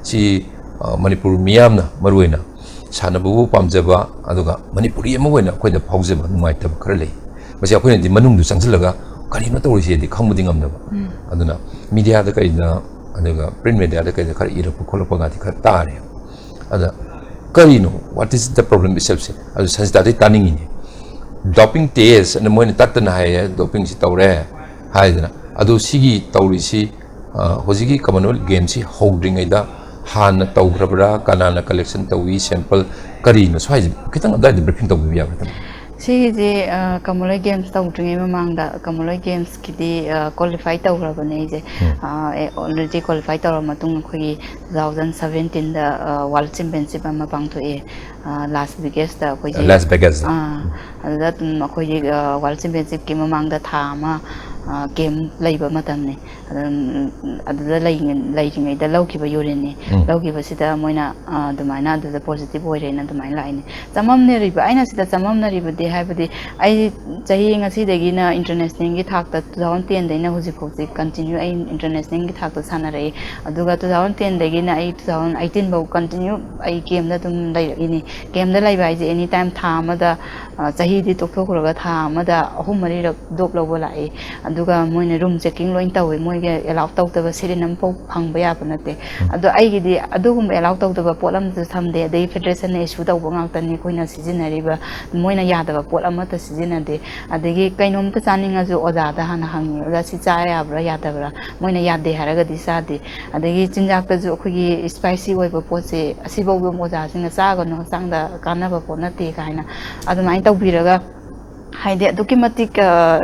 ꯁꯤ, ꯑ, ꯃꯅꯤꯄꯨꯔ ꯃꯤꯌꯥꯝꯅ ꯃꯔꯨꯑꯣꯏꯅ ꯁꯥꯟꯅꯕꯕꯨ ꯄꯥꯝꯖꯕ, ꯑꯗꯨꯒ ꯃꯅꯤꯄꯨꯔꯤ ꯑꯃ ꯑꯣꯏꯅ ꯑꯩꯈꯣꯏꯗ ꯐꯥꯎꯖꯕ ꯅꯨꯡꯉꯥꯏꯇꯕ ꯈꯔ ꯂꯩ꯫ ꯃꯁꯤ ꯑꯩꯈꯣꯏꯅꯗꯤ ꯃꯅꯨꯡꯗ ꯆꯪꯁꯤꯜꯂꯒ ꯀꯔꯤꯅꯣ ꯇꯧꯔꯤꯁꯦꯗꯤ ꯈꯪꯕꯗꯤ ꯉꯝꯗꯕ꯫ ꯑꯗꯨꯅ media ꯗ ꯀꯩꯗ, ꯑꯗꯨꯒ print media ꯗ ꯀꯩꯗ ꯈꯔ ꯏꯔꯛꯄ ꯈꯣꯠꯂꯛꯄꯒꯗꯤ ꯈꯔ ꯇꯥꯔꯦ꯫ ꯑꯗ ꯀꯔꯤꯅꯣ, what is the problem itself ꯁꯦ? ꯑꯗꯨ ꯁꯟꯖꯤꯇꯥꯗꯩ ꯇꯥꯅꯤꯡꯉꯤꯅꯦ꯫ Doping test ꯑꯅ ꯃꯣꯏꯅ ꯇꯠꯇꯅ ꯍꯥꯏꯌꯦ, doping ꯁꯤ ꯇꯧꯔꯦ ꯍꯥꯏꯗꯅ꯫ ꯑꯗꯨ ꯁꯤꯒꯤ ꯇꯧꯔꯤꯁꯤ, ꯑ, ꯍꯧꯖꯤꯛꯀꯤ Commonwealth Games ꯁꯤ ꯍꯧꯗ꯭ꯔꯤꯉꯩꯗ ꯍꯥꯟꯅ ꯇꯧꯈ꯭ꯔꯕ꯭ꯔꯥ, ꯀꯅꯥꯅ collection ꯇꯧꯏ, sample ꯀꯔꯤꯅꯣ, ꯁ꯭ꯋꯥꯏꯁꯦ ꯈꯤꯇꯪ ꯑꯗꯨꯋꯥꯏꯗ briefing ꯇꯧꯕꯤꯕ ꯌꯥꯕ꯭ꯔꯥ? ꯁꯤꯒꯤꯁꯦ, ꯑ, Commonwealth Games ꯇꯧꯗ꯭ꯔꯤꯉꯩ ꯃꯃꯥꯡꯗ, Commonwealth Games ꯀꯤꯗꯤ, ꯑ, qualify ꯇꯧꯈ꯭ꯔꯕꯅꯦ ꯑꯩꯁꯦ꯫ ꯑ, ꯑꯦ, already qualify ꯇꯧꯔꯕ ꯃꯇꯨꯡ ꯑꯩꯈꯣꯏꯒꯤ two thousand seventeen ꯗ, ꯑ, World Championship ꯑꯃ ꯄꯥꯡꯊꯣꯛꯑꯦ, ꯑ, Las Vegas ꯇ ꯑꯩꯈꯣꯏꯁꯦ꯫ Las Vegas ꯇ꯫ ꯑꯥ, ꯑꯗꯨꯗ ꯑꯗꯨꯝ ꯑꯩꯈꯣꯏꯒꯤ, ꯑ, World Championship ꯀꯤ ꯃꯃꯥꯡꯗ ꯊꯥ ꯑꯃ, ꯀꯦꯝ ꯂꯩꯕ ꯃꯇꯝꯅꯤ꯫ ꯑꯗꯨꯝ ꯑꯗꯨꯗ ꯂꯩꯔꯤꯉꯩꯗ ꯂꯧꯈꯤꯕ ꯌꯨꯔꯤꯟꯅꯤ꯫ ꯎꯝ꯫ ꯂꯧꯈꯤꯕꯁꯤꯗ ꯃꯣꯏꯅ ꯑꯗꯨꯃꯥꯏꯅ ꯑꯗꯨꯗ ꯄꯣꯖꯤꯇꯤꯚ ꯑꯣꯏꯔꯦꯅ ꯑꯗꯨꯃꯥꯏꯅ ꯂꯥꯛꯏꯅꯤ꯫ ꯆꯃꯝꯅꯔꯤꯕ, ꯑꯩꯅ ꯁꯤꯗ ꯆꯃꯝꯅꯔꯤꯕꯗꯤ ꯍꯥꯏꯕꯗꯤ ꯑꯩ ꯆꯍꯤ ꯉꯁꯤꯗꯒꯤꯅ ꯏꯟꯇꯔꯅꯦꯁꯅꯦꯜꯒꯤ ꯊꯥꯛꯇ, ꯇꯨ ꯊꯥꯎꯖꯟ ꯇꯦꯟꯗꯩꯅ ꯍꯧꯖꯤꯛ ꯐꯥꯎꯁꯤ ꯀꯟꯇꯤꯅ꯭ꯌꯨ ꯑꯩ ꯏꯟꯇꯔꯅꯦꯁꯅꯦꯜꯒꯤ ꯊꯥꯛꯇ ꯁꯥꯟꯅꯔꯛꯏ꯫ ꯑꯗꯨꯒ ꯇꯨ ꯊꯥꯎꯖꯟ ꯇꯦꯟꯗꯒꯤꯅ ꯑꯩ ꯇꯨ ꯊꯥꯎꯖꯟ ꯑꯩꯇꯤꯟ ꯐꯥꯎ ꯀꯟꯇꯤꯅ꯭ꯌꯨ ꯑꯩ ꯀꯦꯝꯗ ꯑꯗꯨꯝ ꯂꯩꯔꯛꯏꯅꯤ꯫ ꯀꯦꯝꯗ ꯂꯩꯕ ꯍꯥꯏꯁꯦ ꯑꯦꯅꯤ ꯇꯥꯏꯝ ꯊꯥ ꯑꯃꯗ, ꯑ, ꯆꯍꯤꯗꯤ ꯇꯣꯛꯊꯣꯛꯈ꯭ꯔꯒ ꯊꯥ ꯑꯃꯗ ꯑꯍꯨꯝ ꯃꯔꯤꯔꯛ ꯗꯣꯞ ꯂꯧꯕ ꯂꯥꯛꯏ꯫ ꯑꯗꯨꯒ ꯃꯣꯏꯅ ꯔꯨꯝ ꯆꯦꯛꯀꯤꯡ ꯂꯣꯏ ꯇꯧꯏ꯫ ꯃꯣꯏꯒꯤ ꯑꯦꯂꯥꯎ ꯇꯧꯗꯕ ꯁꯤꯔꯤꯟ ꯑꯃꯐꯥꯎ ꯐꯪꯕ ꯌꯥꯕ ꯅꯠꯇꯦ꯫ ꯑꯗꯣ ꯑꯩꯒꯤꯗꯤ ꯑꯗꯨꯒꯨꯝꯕ ꯑꯦꯂꯥꯎ ꯇꯧꯗꯕ ꯄꯣꯠ ꯑꯃꯁꯨ ꯊꯝꯗꯦ꯫ ꯑꯗꯩ ꯐꯦꯗꯔꯦꯁꯟꯅ ꯏꯁꯨ ꯇꯧꯕ ꯉꯥꯛꯇꯅꯤ ꯑꯩꯈꯣꯏꯅ ꯁꯤꯖꯤꯟꯅꯔꯤꯕ꯫ ꯃꯣꯏꯅ ꯌꯥꯗꯕ ꯄꯣꯠ ꯑꯃꯠꯇ ꯁꯤꯖꯤꯟꯅꯗꯦ꯫ ꯑꯗꯒꯤ ꯀꯩꯅꯣꯝꯇ ꯆꯥꯅꯤꯡꯉꯁꯨ ꯑꯣꯖꯥꯗ ꯍꯥꯟꯅ ꯍꯪꯉꯤ, "ꯑꯣꯖꯥ, ꯁꯤ ꯆꯥ ꯌꯥꯕ꯭ꯔꯥ ꯌꯥꯗꯕ꯭ꯔꯥ?" ꯃꯣꯏꯅ ꯌꯥꯗꯦ ꯍꯥꯏꯔꯒꯗꯤ ꯆꯥꯗꯦ꯫ ꯑꯗꯒꯤ ꯆꯤꯟꯖꯥꯛꯇꯁꯨ ꯑꯩꯈꯣꯏꯒꯤ ꯏꯁꯄꯥꯏꯁꯤ ꯑꯣꯏꯕ ꯄꯣꯠꯁꯦ ꯑꯁꯤꯐꯥꯎꯕ ꯑꯣꯖꯥꯁꯤꯡꯅ ꯆꯥꯒꯅꯨ, ꯍꯛꯆꯥꯡꯗ ꯀꯥꯟꯅꯕ ꯄꯣꯠ ꯅꯠꯇꯦ ꯀꯥꯏꯅ ꯑꯗꯨꯃꯥꯏꯅ ꯇꯧꯕꯤꯔꯒ, ꯍꯥꯏꯗꯤ ꯑꯗꯨꯛꯀꯤ ꯃꯇꯤꯛ, ꯑ,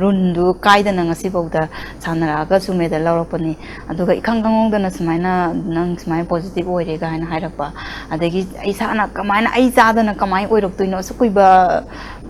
ꯔꯨꯟꯗꯨ ꯀꯥꯏꯗꯅ ꯉꯁꯤꯐꯥꯎꯗ ꯁꯥꯟꯅꯔꯛꯑꯒꯁꯨ ꯃꯦꯗꯜ ꯂꯧꯔꯛꯄꯅꯤ꯫ ꯑꯗꯨꯒ ꯏꯈꯪ ꯈꯪꯍꯧꯗꯅ ꯁꯨꯃꯥꯏꯅ ꯅꯪ ꯁꯨꯃꯥꯏꯅ ꯄꯣꯖꯤꯇꯤꯚ ꯑꯣꯏꯔꯦ ꯀꯥꯏꯅ ꯍꯥꯏꯔꯛꯄ, ꯑꯗꯒꯤ ꯏꯁꯥꯅ ꯀꯃꯥꯏꯅ, ꯑꯩ ꯆꯥꯗꯅ ꯀꯃꯥꯏꯅ ꯑꯣꯏꯔꯛꯇꯣꯏꯅꯣ? ꯑꯁꯨꯛ ꯀꯨꯏꯕ,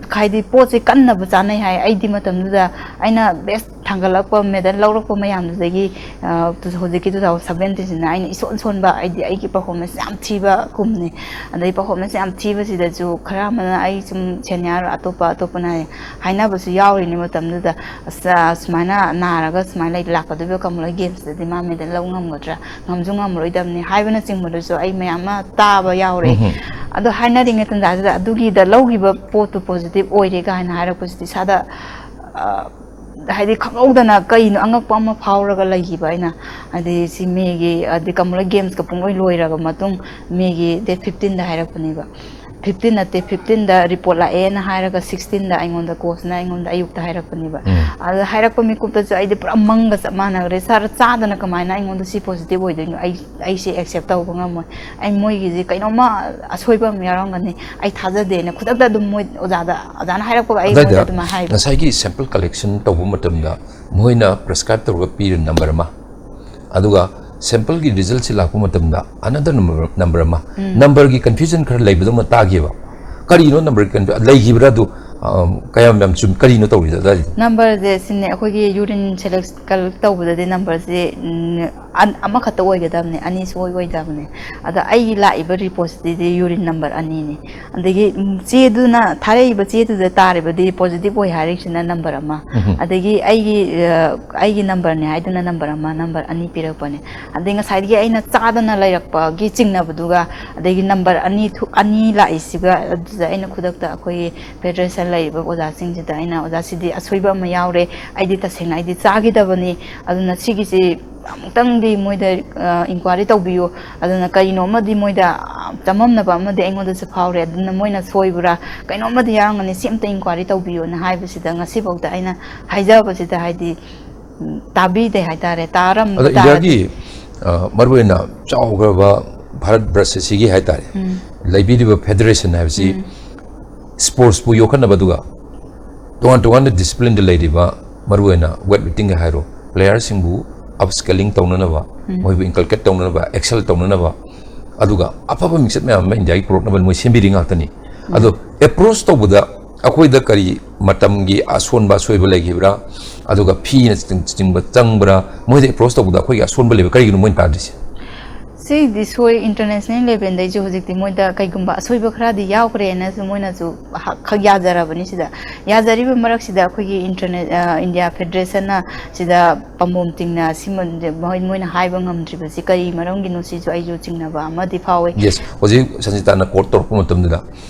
ꯍꯥꯏꯗꯤ ꯄꯣꯠꯁꯦ ꯀꯟꯅꯕ ꯆꯥꯅꯩ ꯍꯥꯏ꯫ ꯑꯩꯗꯤ ꯃꯇꯝꯗꯨꯗ ꯑꯩꯅ ꯕꯦꯁ ꯊꯥꯡꯒꯠꯂꯛꯄ, ꯃꯦꯗꯜ ꯂꯧꯔꯛꯄ ꯃꯌꯥꯝꯗꯨꯗꯒꯤ, ꯑ, ꯇꯨ-, ꯍꯧꯖꯤꯛꯀꯤ ꯇꯨ ꯊꯥꯎꯖꯟ ꯁꯚꯦꯟꯇꯤꯟꯁꯤꯅ ꯑꯩꯅ ꯏꯁꯣꯟ ꯁꯣꯟꯕ, ꯍꯥꯏꯗꯤ ꯑꯩꯒꯤ ꯄꯔꯐꯣꯔꯃꯦꯟꯁ ꯌꯥꯝ ꯊꯤꯕ ꯀꯨꯝꯅꯤ꯫ ꯑꯗꯩ ꯄꯔꯐꯣꯔꯃꯦꯟꯁ ꯌꯥꯝ ꯊꯤꯕꯁꯤꯗꯁꯨ ꯈꯔ ꯑꯃꯅ, ꯑꯩ ꯁꯨꯝ ꯁꯦꯅꯤꯌꯔ ꯑꯇꯣꯞꯄ ꯑꯇꯣꯞꯄꯅ ꯍꯥꯏꯅꯕꯁꯨ ꯌꯥꯎꯔꯤꯅꯤ ꯃꯇꯝꯗꯨꯗ, "ꯑꯁ, ꯁꯨꯃꯥꯏꯅ ꯅꯥꯔꯒ ꯁꯨꯃꯥꯏꯅ ꯂꯩ-, ꯂꯥꯛꯀꯗꯧꯔꯤꯕ ꯀꯃꯟꯋꯦꯜꯊ ꯒꯦꯝꯁꯇꯗꯤ ꯃꯥ ꯃꯦꯗꯜ ꯂꯧ ꯉꯝꯒꯗ꯭ꯔꯥ, ꯉꯝꯁꯨ ꯉꯝꯃꯔꯣꯏꯗꯕꯅꯤ" ꯍꯥꯏꯕꯅꯆꯤꯡꯕꯗꯨꯁꯨ ꯑꯩ ꯃꯌꯥꯝ ꯑꯃ ꯇꯥꯕ ꯌꯥꯎꯔꯦ꯫ ꯎꯝꯍꯨꯝ꯫ ꯑꯗꯣ ꯍꯥꯏꯅꯔꯤꯉꯩ ꯇꯥꯟꯖꯥꯁꯤꯗ ꯑꯗꯨꯒꯤꯗ ꯂꯧꯈꯤꯕ ꯄꯣꯠꯇꯨ ꯄꯣꯖꯤꯇꯤꯚ ꯑꯣꯏꯔꯦ ꯀꯥꯏꯅ ꯍꯥꯏꯔꯛꯄꯁꯤꯗꯤ ꯏꯁꯥꯗ, ꯑ, ꯍꯥꯏꯗꯤ ꯈꯪꯍꯧꯗꯅ ꯀꯩꯅꯣ ꯑꯉꯛꯄ ꯑꯃ ꯐꯥꯎꯔꯒ ꯂꯩꯈꯤꯕ ꯑꯩꯅ꯫ ꯍꯥꯏꯗꯤ ꯁꯤ ꯃꯦꯒꯤ, ꯍꯥꯏꯗꯤ ꯀꯃꯟꯋꯦꯜꯊ ꯒꯦꯝꯁꯀ ꯄꯨꯡꯂꯣꯏ ꯂꯣꯏꯔꯕ ꯃꯇꯨꯡ ꯃꯦꯒꯤ ꯗꯦꯠ ꯐꯤꯐꯇꯤꯟꯗ ꯍꯥꯏꯔꯛꯄꯅꯦꯕ꯫ ꯐꯤꯐꯇꯤꯟ ꯅꯠꯇꯦ, ꯐꯤꯐꯇꯤꯟꯗ ꯔꯤꯄꯣꯔꯠ ꯂꯥꯛꯑꯦꯅ ꯍꯥꯏꯔꯒ ꯁꯤꯛꯁꯇꯤꯟꯗ ꯑꯩꯉꯣꯟꯗ ꯀꯣꯆꯅ ꯑꯩꯉꯣꯟꯗ ꯑꯌꯨꯛꯇ ꯍꯥꯏꯔꯛꯄꯅꯦꯕ꯫ ꯎꯝ꯫ ꯑꯗ ꯍꯥꯏꯔꯛꯄ ꯃꯤꯀꯨꯞꯇꯁꯨ ꯑꯩꯗꯤ ꯄꯨꯔꯥ ꯃꯪꯒ ꯆꯞ ꯃꯥꯟꯅꯈ꯭ꯔꯦ꯫ "ꯁꯥꯔ, ꯆꯥꯗꯅ ꯀꯃꯥꯏꯅ ꯑꯩꯉꯣꯟꯗ ꯁꯤ ꯄꯣꯖꯤꯇꯤꯚ ꯑꯣꯏꯗꯣꯏꯅꯣ? ꯑꯩ, ꯑꯩꯁꯦ ꯑꯦꯛꯁꯦꯞ ꯇꯧꯕ ꯉꯝꯃꯣꯏ꯫ ꯑꯩ ꯃꯣꯏꯒꯤꯁꯦ ꯀꯩꯅꯣꯝꯃ ꯑꯁꯣꯏꯕ ꯑꯃ ꯌꯥꯎꯔꯝꯒꯅꯤ꯫ ꯑꯩ ꯊꯥꯖꯗꯦꯅ" ꯈꯨꯗꯛꯇ ꯑꯗꯨꯝ ꯃꯣꯏ ꯑꯣꯖꯥꯗ, ꯑꯣꯖꯥꯅ ꯍꯥꯏꯔꯛꯄꯒ ꯑꯩꯉꯣꯟꯗ ꯑꯗꯨꯋꯥꯏꯗ ꯑꯗꯨꯃꯥꯏꯅ ꯍꯥꯏꯕ꯫ ꯉꯁꯥꯏꯒꯤ ꯁꯦꯝꯄꯜ ꯀꯂꯦꯛꯁꯟ ꯇꯧꯕ ꯃꯇꯝꯗ ꯃꯈꯣꯏꯅ ꯄ꯭ꯔꯦꯁꯀ꯭ꯔꯥꯏꯕ ꯇꯧꯔꯒ ꯄꯤꯔ ꯅꯝꯕꯔ ꯑꯃ, ꯑꯗꯨꯒ ꯁꯦꯝꯄꯜꯒꯤ ꯔꯤꯖꯜꯁꯤ ꯂꯥꯛꯄ ꯃꯇꯝꯗ ꯑꯅꯗꯔ ꯅꯝꯕꯔ, ꯅꯝꯕꯔ ꯑꯃ, ꯎꯝ꯫ ꯅꯝꯕꯔꯒꯤ ꯀꯟꯐ꯭ꯌꯨꯖꯟ ꯈꯔ ꯂꯩꯕꯗꯧꯅ ꯇꯥꯈꯤꯕ꯫ ꯀꯔꯤꯅꯣ ꯅꯝꯕꯔꯒꯤ ꯀꯟꯐ꯭ꯌꯨ-, ꯂꯩꯈꯤꯕ꯭ꯔꯥ ꯑꯗꯨ? ꯀꯌꯥꯝ ꯌꯥꯝ ꯆꯨꯝ ꯀꯔꯤꯅꯣ ꯇꯧꯔꯤꯗꯣ ꯑꯗꯨꯋꯥꯏꯗ? ꯅꯝꯕꯔꯁꯦ ꯁꯤꯅꯦ, ꯑꯩꯈꯣꯏꯒꯤ ꯌꯨꯔꯤꯟ ꯁꯦꯂꯦꯛ ꯀꯂꯦꯛ ꯇꯧꯕꯗꯗꯤ ꯅꯝꯕꯔꯁꯦ, ꯎꯝ, ꯑꯟ- ꯑꯃꯈꯛꯇ ꯑꯣꯏꯒꯗꯕꯅꯦ, ꯑꯅꯤ ꯁꯨꯡꯑꯣꯏ ꯑꯣꯏꯗꯕꯅꯦ꯫ ꯑꯗ ꯑꯩꯒꯤ ꯂꯥꯛꯏꯕ ꯔꯤꯄꯣꯔꯠꯁꯤꯗꯤ ꯌꯨꯔꯤꯟ ꯅꯝꯕꯔ ꯑꯅꯤꯅꯦ꯫ ꯑꯗꯒꯤ, ꯎꯝ, ꯆꯦꯗꯨꯅ, ꯊꯥꯔꯛꯏꯕ ꯆꯦꯗꯨꯗ ꯇꯥꯔꯤꯕꯗꯤ ꯄꯣꯖꯤꯇꯤꯚ ꯑꯣꯏ ꯍꯥꯏꯔꯤꯁꯤꯅ ꯅꯝꯕꯔ ꯑꯃ, ꯑꯗꯒꯤ ꯑꯩꯒꯤ ꯑ, ꯑꯩꯒꯤ ꯅꯝꯕꯔꯅꯦ ꯍꯥꯏꯗꯅ ꯅꯝꯕꯔ ꯑꯃ, ꯅꯝꯕꯔ ꯑꯅꯤ ꯄꯤꯔꯛꯄꯅꯦ꯫ ꯑꯗꯩ ꯉꯁꯥꯏꯗꯒꯤ ꯑꯩꯅ ꯆꯥꯗꯅ ꯂꯩꯔꯛꯄꯒꯤ ꯆꯤꯡꯅꯕꯗꯨꯒ, ꯑꯗꯒꯤ ꯅꯝꯕꯔ ꯑꯅꯤ ꯊꯨ- ꯑꯅꯤ ꯂꯥꯛꯏꯁꯤꯒ, ꯑꯗꯨꯗ ꯑꯩꯅ ꯈꯨꯗꯛꯇ ꯑꯩꯈꯣꯏꯒꯤ ꯐꯦꯗꯔꯦꯁꯟ ꯂꯩꯔꯤꯕ ꯑꯣꯖꯥꯁꯤꯡꯁꯤꯗ ꯑꯩꯅ, "ꯑꯣꯖꯥ, ꯁꯤꯗꯤ ꯑꯁꯣꯏꯕ ꯑꯃ ꯌꯥꯎꯔꯦ, ꯑꯩꯗꯤ ꯇꯁꯦꯡꯅ ꯑꯩꯗꯤ ꯆꯥꯈꯤꯗꯕꯅꯤ, ꯑꯗꯨꯅ ꯁꯤꯒꯤꯁꯤ ꯑꯃꯨꯛꯇꯪꯗꯤ ꯃꯣꯏꯗ ꯏꯟꯀ꯭ꯋꯥꯔꯤ ꯇꯧꯕꯤꯌꯨ, ꯑꯗꯨꯅ ꯀꯔꯤꯅꯣ ꯑꯃꯗꯤ ꯃꯣꯏꯗ ꯆꯃꯝꯅꯕ ꯑꯃꯗꯤ ꯑꯩꯉꯣꯟꯗꯁꯨ ꯐꯥꯎꯔꯦ, ꯑꯗꯨꯅ ꯃꯣꯏꯅ ꯁꯣꯏꯕ꯭ꯔꯥ, ꯀꯩꯅꯣꯝꯃꯗꯤ ꯌꯥꯎꯔꯝꯒꯅꯤ, ꯁꯤ ꯑꯝꯇ ꯏꯟꯀ꯭ꯋꯥꯔꯤ ꯇꯧꯕꯤꯌꯨꯅ" ꯍꯥꯏꯕꯁꯤꯗ ꯉꯁꯤꯐꯥꯎꯗ ꯑꯩꯅ ꯍꯥꯏꯖꯕꯁꯤꯗ ꯍꯥꯏꯗꯤ, ꯎꯝ, ꯇꯥꯕꯤꯗꯦ ꯍꯥꯏꯇꯥꯔꯦ꯫ ꯇꯥꯔꯝꯕ ꯑꯗꯣ ꯇꯥꯔꯗꯤ ꯏꯟꯗꯤꯌꯥꯒꯤ ꯑ, ꯃꯔꯨꯑꯣꯏꯅ ꯆꯥꯎꯈ꯭ꯔꯕ ꯚꯥꯔꯠ ꯕ꯭ꯔꯁ ꯑꯁꯤꯒꯤ ꯍꯥꯏꯇꯥꯔꯦ, ꯂꯩꯕꯤꯔꯤꯕ ꯐꯦꯗꯔꯦꯁꯟ ꯍꯥꯏꯕꯁꯤ ꯁ꯭ꯄꯣꯔꯠꯁꯄꯨ ꯌꯣꯛꯈꯠꯅꯕ, ꯑꯗꯨꯒ ꯇꯣꯉꯥꯟ ꯇꯣꯉꯥꯟꯕ ꯗꯤꯁꯤꯄ꯭ꯂꯤꯟꯗ ꯂꯩꯔꯤꯕ, ꯃꯔꯨꯑꯣꯏꯅ ꯋꯦꯠ ꯂꯤꯐꯇꯤꯡꯒ ꯍꯥꯏꯔꯣ, ꯄ꯭ꯂꯦꯌꯔꯁꯤꯡꯕꯨ ꯑꯞꯁ꯭ꯀꯦꯂꯤꯡ ꯇꯧꯅꯅꯕ, ꯃꯣꯏꯕꯨ ꯏꯟꯀꯜꯀꯦꯠ ꯇꯧꯅꯅꯕ, ꯑꯦꯛꯁꯦꯜ ꯇꯧꯅꯅꯕ, ꯑꯗꯨꯒ ꯑꯐꯕ ꯃꯤꯡꯆꯠ ꯃꯌꯥꯝ ꯑꯃ ꯏꯟꯗꯤꯌꯥꯒꯤ ꯄꯨꯔꯛꯅꯕ ꯃꯣꯏ ꯁꯦꯝꯕꯤꯔꯤ ꯉꯥꯛꯇꯅꯤ꯫ ꯑꯗꯣ ꯑꯦꯄ꯭ꯔꯣꯁ ꯇꯧꯕꯗ ꯑꯩꯈꯣꯏꯗ ꯀꯔꯤ ꯃꯇꯝꯒꯤ ꯑꯁꯣꯟꯕ ꯑꯁꯣꯏꯕ ꯂꯩꯈꯤꯕ꯭ꯔꯥ, ꯑꯗꯨꯒ ꯐꯤꯅ ꯆꯤꯡ- ꯆꯤꯡꯕ ꯆꯪꯕ꯭ꯔꯥ, ꯃꯣꯏꯗ ꯑꯦꯄ꯭ꯔꯣꯁ ꯇꯧꯕꯗ ꯑꯩꯈꯣꯏꯒꯤ ꯑꯁꯣꯟꯕ ꯂꯩꯕ ꯀꯔꯤꯒꯤꯅꯣ ꯃꯣꯏꯅ ꯇꯥꯗ꯭ꯔꯤꯁꯦ? ꯁꯤꯗꯤ ꯁꯣꯏ, ꯏꯟꯇꯔꯅꯦꯁꯅꯦꯜ ꯂꯦꯚꯦꯜꯗꯩꯁꯨ ꯍꯧꯖꯤꯛꯇꯤ ꯃꯣꯏꯗ ꯀꯩꯒꯨꯝꯕ ꯑꯁꯣꯏꯕ ꯈꯔꯗꯤ ꯌꯥꯎꯈ꯭ꯔꯦꯅꯁꯨ ꯃꯣꯏꯅꯁꯨ ꯍ- ꯈꯛ ꯌꯥꯖꯔꯕꯅꯤ꯫ ꯁꯤꯗ ꯌꯥꯖꯔꯤꯕ ꯃꯔꯛꯁꯤꯗ ꯑꯩꯈꯣꯏꯒꯤ ꯏꯟꯇꯔꯅꯦ- ꯑ, ꯏꯟꯗꯤꯌꯥ ꯐꯦꯗꯔꯦꯁꯟꯅ ꯁꯤꯗ ꯄꯥꯝꯕꯣꯝ ꯇꯤꯡꯅ ꯁꯤꯃ ꯃꯣꯏ- ꯃꯣꯏꯅ ꯍꯥꯏꯕ ꯉꯝꯗ꯭ꯔꯤꯕꯁꯤ ꯀꯔꯤ ꯃꯔꯝꯒꯤꯅꯣ, ꯁꯤꯁꯨ ꯑꯩꯁꯨ ꯆꯤꯡꯅꯕ ꯑꯃꯗꯤ ꯐꯥꯎꯏ꯫ ꯌꯦꯁ, ꯍꯧꯖꯤꯛ ꯁꯟꯖꯤꯇꯥꯅ ꯀꯣꯠ ꯇꯧꯔꯛꯄ ꯃꯇꯝꯗꯨꯗ,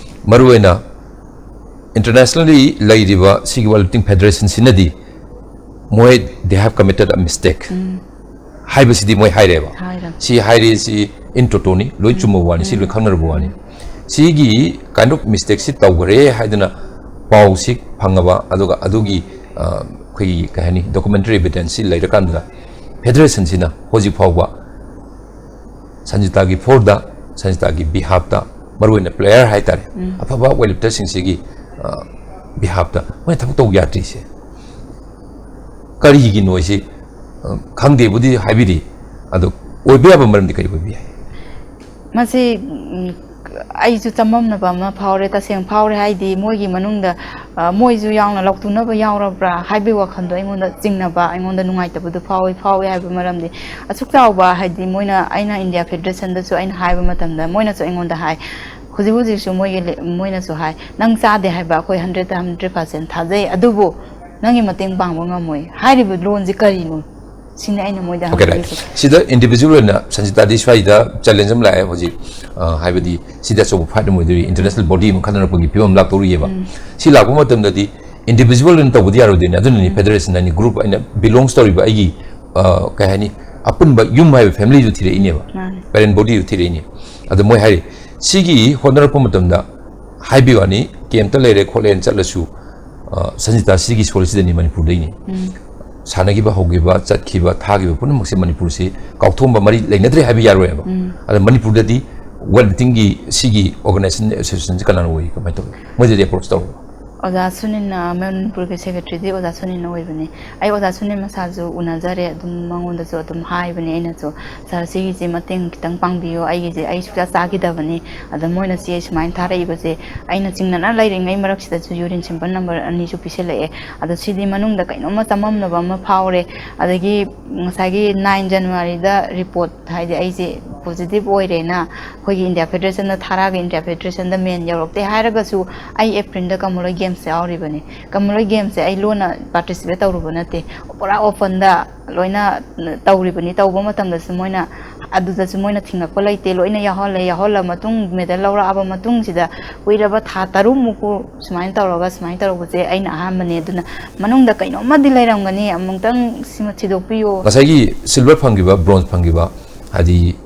ꯃꯔꯨꯑꯣꯏꯅ ꯏꯟꯇꯔꯅꯦꯁꯅꯦꯜꯂꯤ ꯂꯩꯔꯤꯕ ꯁꯤꯒꯤ ꯋꯦꯠ ꯂꯤꯐꯇꯤꯡ ꯐꯦꯗꯔꯦꯁꯟꯁꯤꯅꯗꯤ ꯃꯣꯏ, they have committed a mistake ꯍꯥꯏꯕꯁꯤꯗꯤ ꯃꯣꯏ ꯍꯥꯏꯔꯦꯕ꯫ ꯍꯥꯏꯔꯦ꯫ ꯁꯤ ꯍꯥꯏꯔꯤꯁꯤ ꯏꯟ ꯇꯣꯇꯣꯅꯤ, ꯂꯣꯏ ꯆꯨꯝꯕ ꯋꯥꯅꯤ, ꯁꯤ ꯂꯣꯏ ꯈꯪꯅꯔꯕ ꯋꯥꯅꯤ꯫ ꯁꯤꯒꯤ kind of mistake ꯁꯤ ꯇꯧꯈ꯭ꯔꯦ ꯍꯥꯏꯗꯅ ꯄꯥꯎꯁꯤ ꯐꯪꯉꯕ, ꯑꯗꯨꯒ ꯑꯗꯨꯒꯤ, ꯑ, ꯑꯩꯈꯣꯏꯒꯤ ꯀꯩ ꯍꯥꯏꯅꯤ, ꯗꯣꯀꯨꯃꯦꯟꯇꯔꯤ ꯑꯦꯚꯤꯗꯦꯟꯁꯁꯤ ꯂꯩꯔꯀꯥꯟꯗ ꯐꯦꯗꯔꯦꯁꯟꯁꯤꯅ ꯍꯧꯖꯤꯛ ꯐꯥꯎꯕ ꯁꯟꯖꯤꯇꯥꯒꯤ ꯐꯣꯔꯗ, ꯁꯟꯖꯤꯇꯥꯒꯤ ꯕꯤꯍꯥꯞꯇ, ꯃꯔꯨꯑꯣꯏꯅ ꯄ꯭ꯂꯦꯌꯔ ꯍꯥꯏꯇꯥꯔꯦ, ꯑꯐꯕ ꯋꯦꯠ ꯂꯤꯐꯇꯔꯁꯤꯡꯁꯤꯒꯤ, ꯑ, ꯕꯤꯍꯥꯞꯇ ꯃꯣꯏꯅ ꯊꯕꯛ ꯇꯧꯕ ꯌꯥꯗ꯭ꯔꯤꯁꯦ ꯀꯔꯤꯒꯤꯅꯣ ꯍꯥꯏꯁꯤ, ꯑ, ꯈꯪꯗꯦꯕꯨꯗꯤ ꯍꯥꯏꯕꯤꯔꯤ, ꯑꯗꯣ ꯑꯣꯏꯕ ꯌꯥꯕ ꯃꯔꯝꯗꯤ ꯀꯔꯤ ꯑꯣꯏꯕ ꯌꯥꯏ? ꯃꯁꯤ, ꯎꯝ, ꯑꯩꯁꯨ ꯆꯃꯝꯅꯕ ꯑꯃ ꯐꯥꯎꯔꯦ, ꯇꯁꯦꯡ ꯐꯥꯎꯔꯦ꯫ ꯍꯥꯏꯗꯤ ꯃꯣꯏꯒꯤ ꯃꯅꯨꯡꯗ, ꯑ, ꯃꯣꯏꯁꯨ ꯌꯥꯎꯅ ꯂꯥꯎꯊꯣꯛꯅꯕ ꯌꯥꯎꯔꯕ꯭ꯔꯥ ꯍꯥꯏꯕꯒꯤ ꯋꯥꯈꯜꯗꯣ ꯑꯩꯉꯣꯟꯗ ꯆꯤꯡꯅꯕ, ꯑꯩꯉꯣꯟꯗ ꯅꯨꯡꯉꯥꯏꯇꯕꯗꯣ ꯐꯥꯎꯏ꯫ ꯐꯥꯎꯏ ꯍꯥꯏꯕ ꯃꯔꯝꯗꯤ, ꯑꯁꯨꯛ ꯆꯥꯎꯕ, ꯍꯥꯏꯗꯤ ꯃꯣꯏꯅ, ꯑꯩꯅ ꯏꯟꯗꯤꯌꯥ ꯐꯦꯗꯔꯦꯁꯟꯗꯁꯨ ꯑꯩꯅ ꯍꯥꯏꯕ ꯃꯇꯝꯗ ꯃꯣꯏꯅꯁꯨ ꯑꯩꯉꯣꯟꯗ ꯍꯥꯏ, ꯍꯧꯖꯤꯛ ꯍꯧꯖꯤꯛꯁꯨ ꯃꯣꯏꯒꯤ ꯂꯦ-, ꯃꯣꯏꯅꯁꯨ ꯍꯥꯏ, "ꯅꯪ ꯆꯥꯗꯦ ꯍꯥꯏꯕ ꯑꯩꯈꯣꯏ ꯍꯟꯗ꯭ꯔꯦꯠꯇ ꯍꯟꯗ꯭ꯔꯦꯠ ꯄꯥꯔꯁꯦꯟ ꯊꯥꯖꯩ, ꯑꯗꯨꯕꯨ ꯅꯪꯒꯤ ꯃꯇꯦꯡ ꯄꯥꯡꯕ ꯉꯝꯃꯣꯏ" ꯍꯥꯏꯔꯤꯕ ꯂꯣꯟꯁꯦ ꯀꯔꯤꯅꯣ? ꯁꯤꯅꯤ ꯑꯩꯅ ꯃꯣꯏꯗ ꯑꯣꯀꯦ, ꯔꯥꯏꯠ꯫ ꯍꯪꯅꯤꯡꯉꯤꯁꯦ꯫ ꯁꯤꯗ ꯏꯟꯗꯤꯕꯤꯖꯨꯋꯦꯜ ꯑꯣꯏꯅ ꯁꯟꯖꯤꯇꯥꯗꯤ ꯁ꯭ꯋꯥꯏꯗ ꯆꯦꯂꯦꯟꯖ ꯑꯃ ꯂꯥꯛꯑꯦ ꯍꯧꯖꯤꯛ, ꯑ, ꯍꯥꯏꯕꯗꯤ ꯁꯤꯗ ꯑꯆꯧꯕ ꯐꯥꯏꯠ ꯑꯃ ꯑꯣꯏꯗꯣꯔꯤ, ꯏꯟꯇꯔꯅꯦꯁꯅꯦꯜ ꯕꯣꯗꯤ ꯑꯃ ꯈꯟꯅꯔꯛꯄꯒꯤ ꯐꯤꯕꯝ ꯑꯃ ꯂꯥꯛꯇꯧꯔꯤꯑꯕ꯫ ꯎꯝ꯫ ꯁꯤ ꯂꯥꯛꯄ ꯃꯇꯝꯗꯗꯤ ꯏꯟꯗꯤꯕꯤꯖꯨꯋꯦꯜ ꯑꯣꯏꯅ ꯇꯧꯕꯗꯤ ꯌꯥꯔꯣꯏꯗꯣꯏꯅꯦ, ꯑꯗꯨꯅꯅꯤ ꯎꯝ꯫ ꯐꯦꯗꯔꯦꯁꯟ ꯍꯥꯏꯅꯤ, ꯒ꯭ꯔꯨꯞ ꯑꯩꯅ ꯕꯤꯂꯣꯡꯁ ꯇꯧꯔꯤꯕ ꯑꯩꯒꯤ, ꯑ, ꯀꯩ ꯍꯥꯏꯅꯤ, ꯑꯄꯨꯟꯕ ꯌꯨꯝ ꯍꯥꯏꯕ ꯐꯦꯃꯤꯂꯤꯗꯨ ꯊꯤꯔꯛꯏꯅꯦꯕ, ꯃꯥꯅꯦ꯫ ꯄꯦꯔꯦꯟ ꯕꯣꯗꯤꯗꯨ ꯊꯤꯔꯛꯏꯅꯦ꯫ ꯑꯗꯣ ꯃꯣꯏ ꯍꯥꯏꯔꯤ, ꯁꯤꯒꯤ ꯍꯣꯠꯅꯔꯛꯄ ꯃꯇꯝꯗ ꯍꯥꯏꯕꯤꯌꯨ ꯋꯥꯅꯤ, ꯀꯦꯝꯇ ꯂꯩꯔꯦ ꯈꯣꯠꯂꯦꯅ ꯆꯠꯂꯁꯨ, ꯑ, ꯁꯟꯖꯤꯇꯥ ꯁꯤꯒꯤ ꯁꯣꯜꯁꯤꯗꯅꯤ ꯃꯅꯤꯄꯨꯔꯗꯩꯅꯤ꯫ ꯎꯝ꯫ ꯁꯥꯟꯅꯈꯤꯕ, ꯍꯧꯈꯤꯕ, ꯆꯠꯈꯤꯕ, ꯊꯥꯈꯤꯕ ꯄꯨꯝꯅꯃꯛꯁꯦ ꯃꯅꯤꯄꯨꯔꯁꯤ ꯀꯥꯎꯊꯣꯛꯑꯝꯕ ꯃꯔꯤ ꯂꯩꯅꯗ꯭ꯔꯦ ꯍꯥꯏꯕ ꯌꯥꯔꯣꯏꯕ꯫ ꯎꯝ꯫ ꯑꯗ ꯃꯅꯤꯄꯨꯔꯗꯗꯤ ꯋꯦꯠ ꯂꯤꯐꯇꯤꯡꯒꯤ ꯁꯤꯒꯤ ꯑꯣꯔꯒꯅꯥꯏꯖꯦꯁꯟ ꯑꯦꯁꯣꯁꯤꯌꯦꯁꯟꯁꯤ ꯀꯅꯥꯅ ꯑꯣꯏ, ꯀꯃꯥꯏꯅ ꯇꯧꯏ? ꯃꯣꯏꯗꯗꯤ ꯑꯦꯄ꯭ꯔꯣꯆ ꯇꯧꯔꯕ? ꯑꯣꯖꯥ ꯁꯨꯅꯤꯜꯅ, ꯃꯅꯤꯄꯨꯔꯒꯤ ꯁꯦꯀ꯭ꯔꯦꯇꯔꯤꯗꯤ ꯑꯣꯖꯥ ꯁꯨꯅꯤꯜꯅ ꯑꯣꯏꯕꯅꯤ꯫ ꯑꯩ ꯑꯣꯖꯥ ꯁꯨꯅꯤꯜ ꯃꯁꯥꯁꯨ ꯎꯅꯖꯔꯦ, ꯑꯗꯨꯝ ꯃꯉꯣꯟꯗꯁꯨ ꯑꯗꯨꯝ ꯍꯥꯏꯕꯅꯦ ꯑꯩꯅꯁꯨ, "ꯁꯥꯔ, ꯁꯤꯒꯤꯁꯦ ꯃꯇꯦꯡ ꯈꯤꯇꯪ ꯄꯥꯡꯕꯤꯌꯣ, ꯑꯩꯒꯤꯁꯦ ꯑꯩ ꯁꯨꯡꯆꯥ ꯆꯥꯈꯤꯗꯕꯅꯤ, ꯑꯗ ꯃꯣꯏꯅ ꯆꯦ ꯁꯨꯃꯥꯏꯅ ꯊꯥꯔꯛꯏꯕꯁꯦ ꯑꯩꯅ ꯆꯤꯡꯅꯅ ꯂꯩꯔꯤꯉꯩ ꯃꯔꯛꯁꯤꯗꯁꯨ ꯌꯨꯔꯤꯟ ꯁꯦꯝꯄꯜ ꯅꯝꯕꯔ ꯑꯅꯤꯁꯨ ꯄꯤꯁꯤꯜꯂꯛꯑꯦ, ꯑꯗꯣ ꯁꯤꯗꯤ ꯃꯅꯨꯡꯗ ꯀꯩꯅꯣꯝꯃ ꯆꯃꯝꯅꯕ ꯑꯃ ꯐꯥꯎꯔꯦ"꯫ ꯑꯗꯒꯤ ꯉꯁꯥꯏꯒꯤ ꯅꯥꯏꯟ ꯖꯅꯋꯥꯔꯤꯗ ꯔꯤꯄꯣꯔꯠ, ꯍꯥꯏꯗꯤ ꯑꯩꯁꯦ ꯄꯣꯖꯤꯇꯤꯚ ꯑꯣꯏꯔꯦꯅ ꯑꯩꯈꯣꯏꯒꯤ ꯏꯟꯗꯤꯌꯥ ꯐꯦꯗꯔꯦꯁꯟꯗ ꯊꯥꯔꯛꯑꯒ ꯏꯟꯗꯤꯌꯥ ꯐꯦꯗꯔꯦꯁꯟꯗ ꯃꯦꯟ ꯌꯧꯔꯛꯇꯦ ꯍꯥꯏꯔꯒꯁꯨ, ꯑꯩ ꯑꯦꯄ꯭ꯔꯤꯜꯗ ꯀꯃꯜ ꯍꯣꯏ ꯒꯦꯝꯁꯇ ꯌꯥꯎꯔꯤꯕꯅꯤ꯫ ꯀꯃꯜ ꯍꯣꯏ ꯒꯦꯝꯁꯁꯦ ꯑꯩ ꯂꯣꯟꯅ ꯄꯥꯔꯇꯤꯁꯤꯄꯦꯠ ꯇꯧꯔꯨꯕ ꯅꯠꯇꯦ, ꯄꯨꯔꯥ ꯑꯣꯄꯟꯗ ꯂꯣꯏꯅ ꯇꯧꯔꯤꯕꯅꯤ꯫ ꯇꯧꯕ ꯃꯇꯝꯗꯁꯨ ꯃꯣꯏꯅ, ꯑꯗꯨꯗꯁꯨ ꯃꯣꯏꯅ ꯊꯤꯡꯉꯛꯄ ꯂꯩꯇꯦ, ꯂꯣꯏꯅ ꯌꯥꯎꯍꯜꯂꯦ꯫ ꯌꯥꯎꯍꯜꯂ ꯃꯇꯨꯡ, ꯃꯦꯗꯜ ꯂꯧꯔꯛꯑꯕ ꯃꯇꯨꯡꯁꯤꯗ, ꯀꯨꯏꯔꯕ ꯊꯥ ꯇꯔꯨꯛꯃꯨꯛꯄꯨ ꯁꯨꯃꯥꯏꯅ ꯇꯧꯔꯒ, ꯁꯨꯃꯥꯏꯅ ꯇꯧꯔꯛꯄꯁꯦ ꯑꯩꯅ ꯑꯍꯥꯟꯕꯅꯦ꯫ ꯑꯗꯨꯅ ꯃꯅꯨꯡꯗ ꯀꯩꯅꯣꯝꯃꯗꯤ ꯂꯩꯔꯝꯒꯅꯤ, ꯑꯃꯨꯛꯇꯪ ꯁꯤꯃ ꯊꯤꯗꯣꯛꯄꯤꯌꯣ꯫ ꯉꯁꯥꯏꯒꯤ ꯁꯤꯜꯚꯔ ꯐꯪꯈꯤꯕ, ꯕ꯭ꯔꯣꯟꯖ ꯐꯪꯈꯤꯕ, ꯍꯥꯏꯗꯤ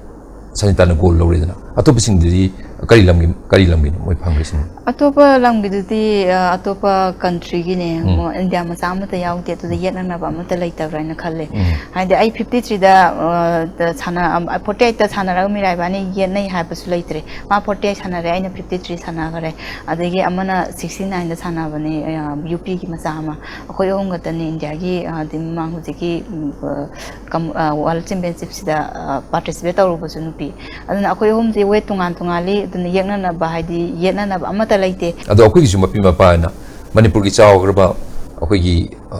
ꯁꯟꯖꯤꯇꯥꯅ ꯒꯣꯜ ꯂꯧꯔꯦꯗꯅ, ꯑꯇꯣꯞꯄꯁꯤꯡꯗꯨꯗꯤ ꯀꯔꯤ ꯂꯝꯒꯤ, ꯀꯔꯤ ꯂꯝꯒꯤꯅꯣ ꯃꯣꯏ ꯐꯪꯈ꯭ꯔꯤꯁꯤꯅ? ꯑꯇꯣꯞꯄ ꯂꯝꯒꯤꯗꯨꯗꯤ, ꯑ, ꯑꯇꯣꯞꯄ ꯀꯟꯇ꯭ꯔꯤꯒꯤꯅꯦ꯫ ꯎꯝ꯫ ꯃꯣꯏ ꯏꯟꯗꯤꯌꯥ ꯃꯆꯥ ꯑꯃꯠꯇ ꯌꯥꯎꯗꯦ, ꯑꯗꯨꯗ ꯌꯦꯠꯅꯅꯕ ꯑꯃꯠꯇ ꯂꯩꯇꯕ꯭ꯔꯥ ꯍꯥꯏꯅ ꯈꯜꯂꯦ꯫ ꯎꯝ꯫ ꯍꯥꯏꯗꯤ ꯑꯩ ꯐꯤꯐꯇꯤ ꯊ꯭ꯔꯤꯗ, ꯑ, ꯗ ꯁꯥꯟꯅ-, ꯑ, ꯐꯣꯔꯇꯤ ꯑꯩꯠꯇ ꯁꯥꯟꯅꯔꯒ ꯃꯤꯔꯥꯏꯕꯥꯅꯤ ꯌꯦꯠꯅꯩ ꯍꯥꯏꯕꯁꯨ ꯂꯩꯇ꯭ꯔꯦ꯫ ꯃꯥ ꯐꯣꯔꯇꯤ ꯑꯩꯠ ꯁꯥꯟꯅꯔꯦ, ꯑꯩꯅ ꯐꯤꯐꯇꯤ ꯊ꯭ꯔꯤ ꯁꯥꯟꯅꯈꯔꯦ꯫ ꯑꯗꯒꯤ ꯑꯃꯅ ꯁꯤꯛꯁꯇꯤ ꯅꯥꯏꯟꯗ ꯁꯥꯟꯅꯕꯅꯦ, ꯑ, ꯌꯨ ꯄꯤꯒꯤ ꯃꯆꯥ ꯑꯃ꯫ ꯑꯩꯈꯣꯏ ꯑꯍꯨꯝ ꯈꯛꯇꯅꯤ ꯏꯟꯗꯤꯌꯥꯒꯤ, ꯑ, ꯍꯥꯏꯗꯤ ꯃꯃꯥꯡ ꯍꯧꯖꯤꯛꯀꯤ, ꯎꯝ, ꯑ, ꯀꯝ-, ꯑ, ꯋꯥꯔꯜ ꯆꯦꯝꯄꯤꯌꯟꯁꯤꯞꯁꯤꯗ, ꯑ, ꯄꯥꯔꯇꯤꯁꯤꯄꯦꯠ ꯇꯧꯔꯨꯕꯁꯨ ꯅꯨꯄꯤ꯫ ꯑꯗꯨꯅ ꯑꯩꯈꯣꯏ ꯑꯍꯨꯝꯁꯦ ꯋꯦꯠ ꯇꯣꯉꯥꯟ ꯇꯣꯉꯥꯜꯂꯤ, ꯑꯗꯨꯅ ꯌꯦꯛꯅꯅꯕ, ꯍꯥꯏꯗꯤ ꯌꯦꯠꯅꯅꯕ ꯑꯃꯠꯇ ꯂꯩꯇꯦ꯫ ꯑꯗꯣ ꯑꯩꯈꯣꯏꯒꯤꯁꯨ ꯃꯄꯤ ꯃꯄꯥ ꯍꯥꯏꯅ ꯃꯅꯤꯄꯨꯔꯒꯤ ꯆꯥꯎꯈ꯭ꯔꯕ ꯑꯩꯈꯣꯏꯒꯤ ꯑ,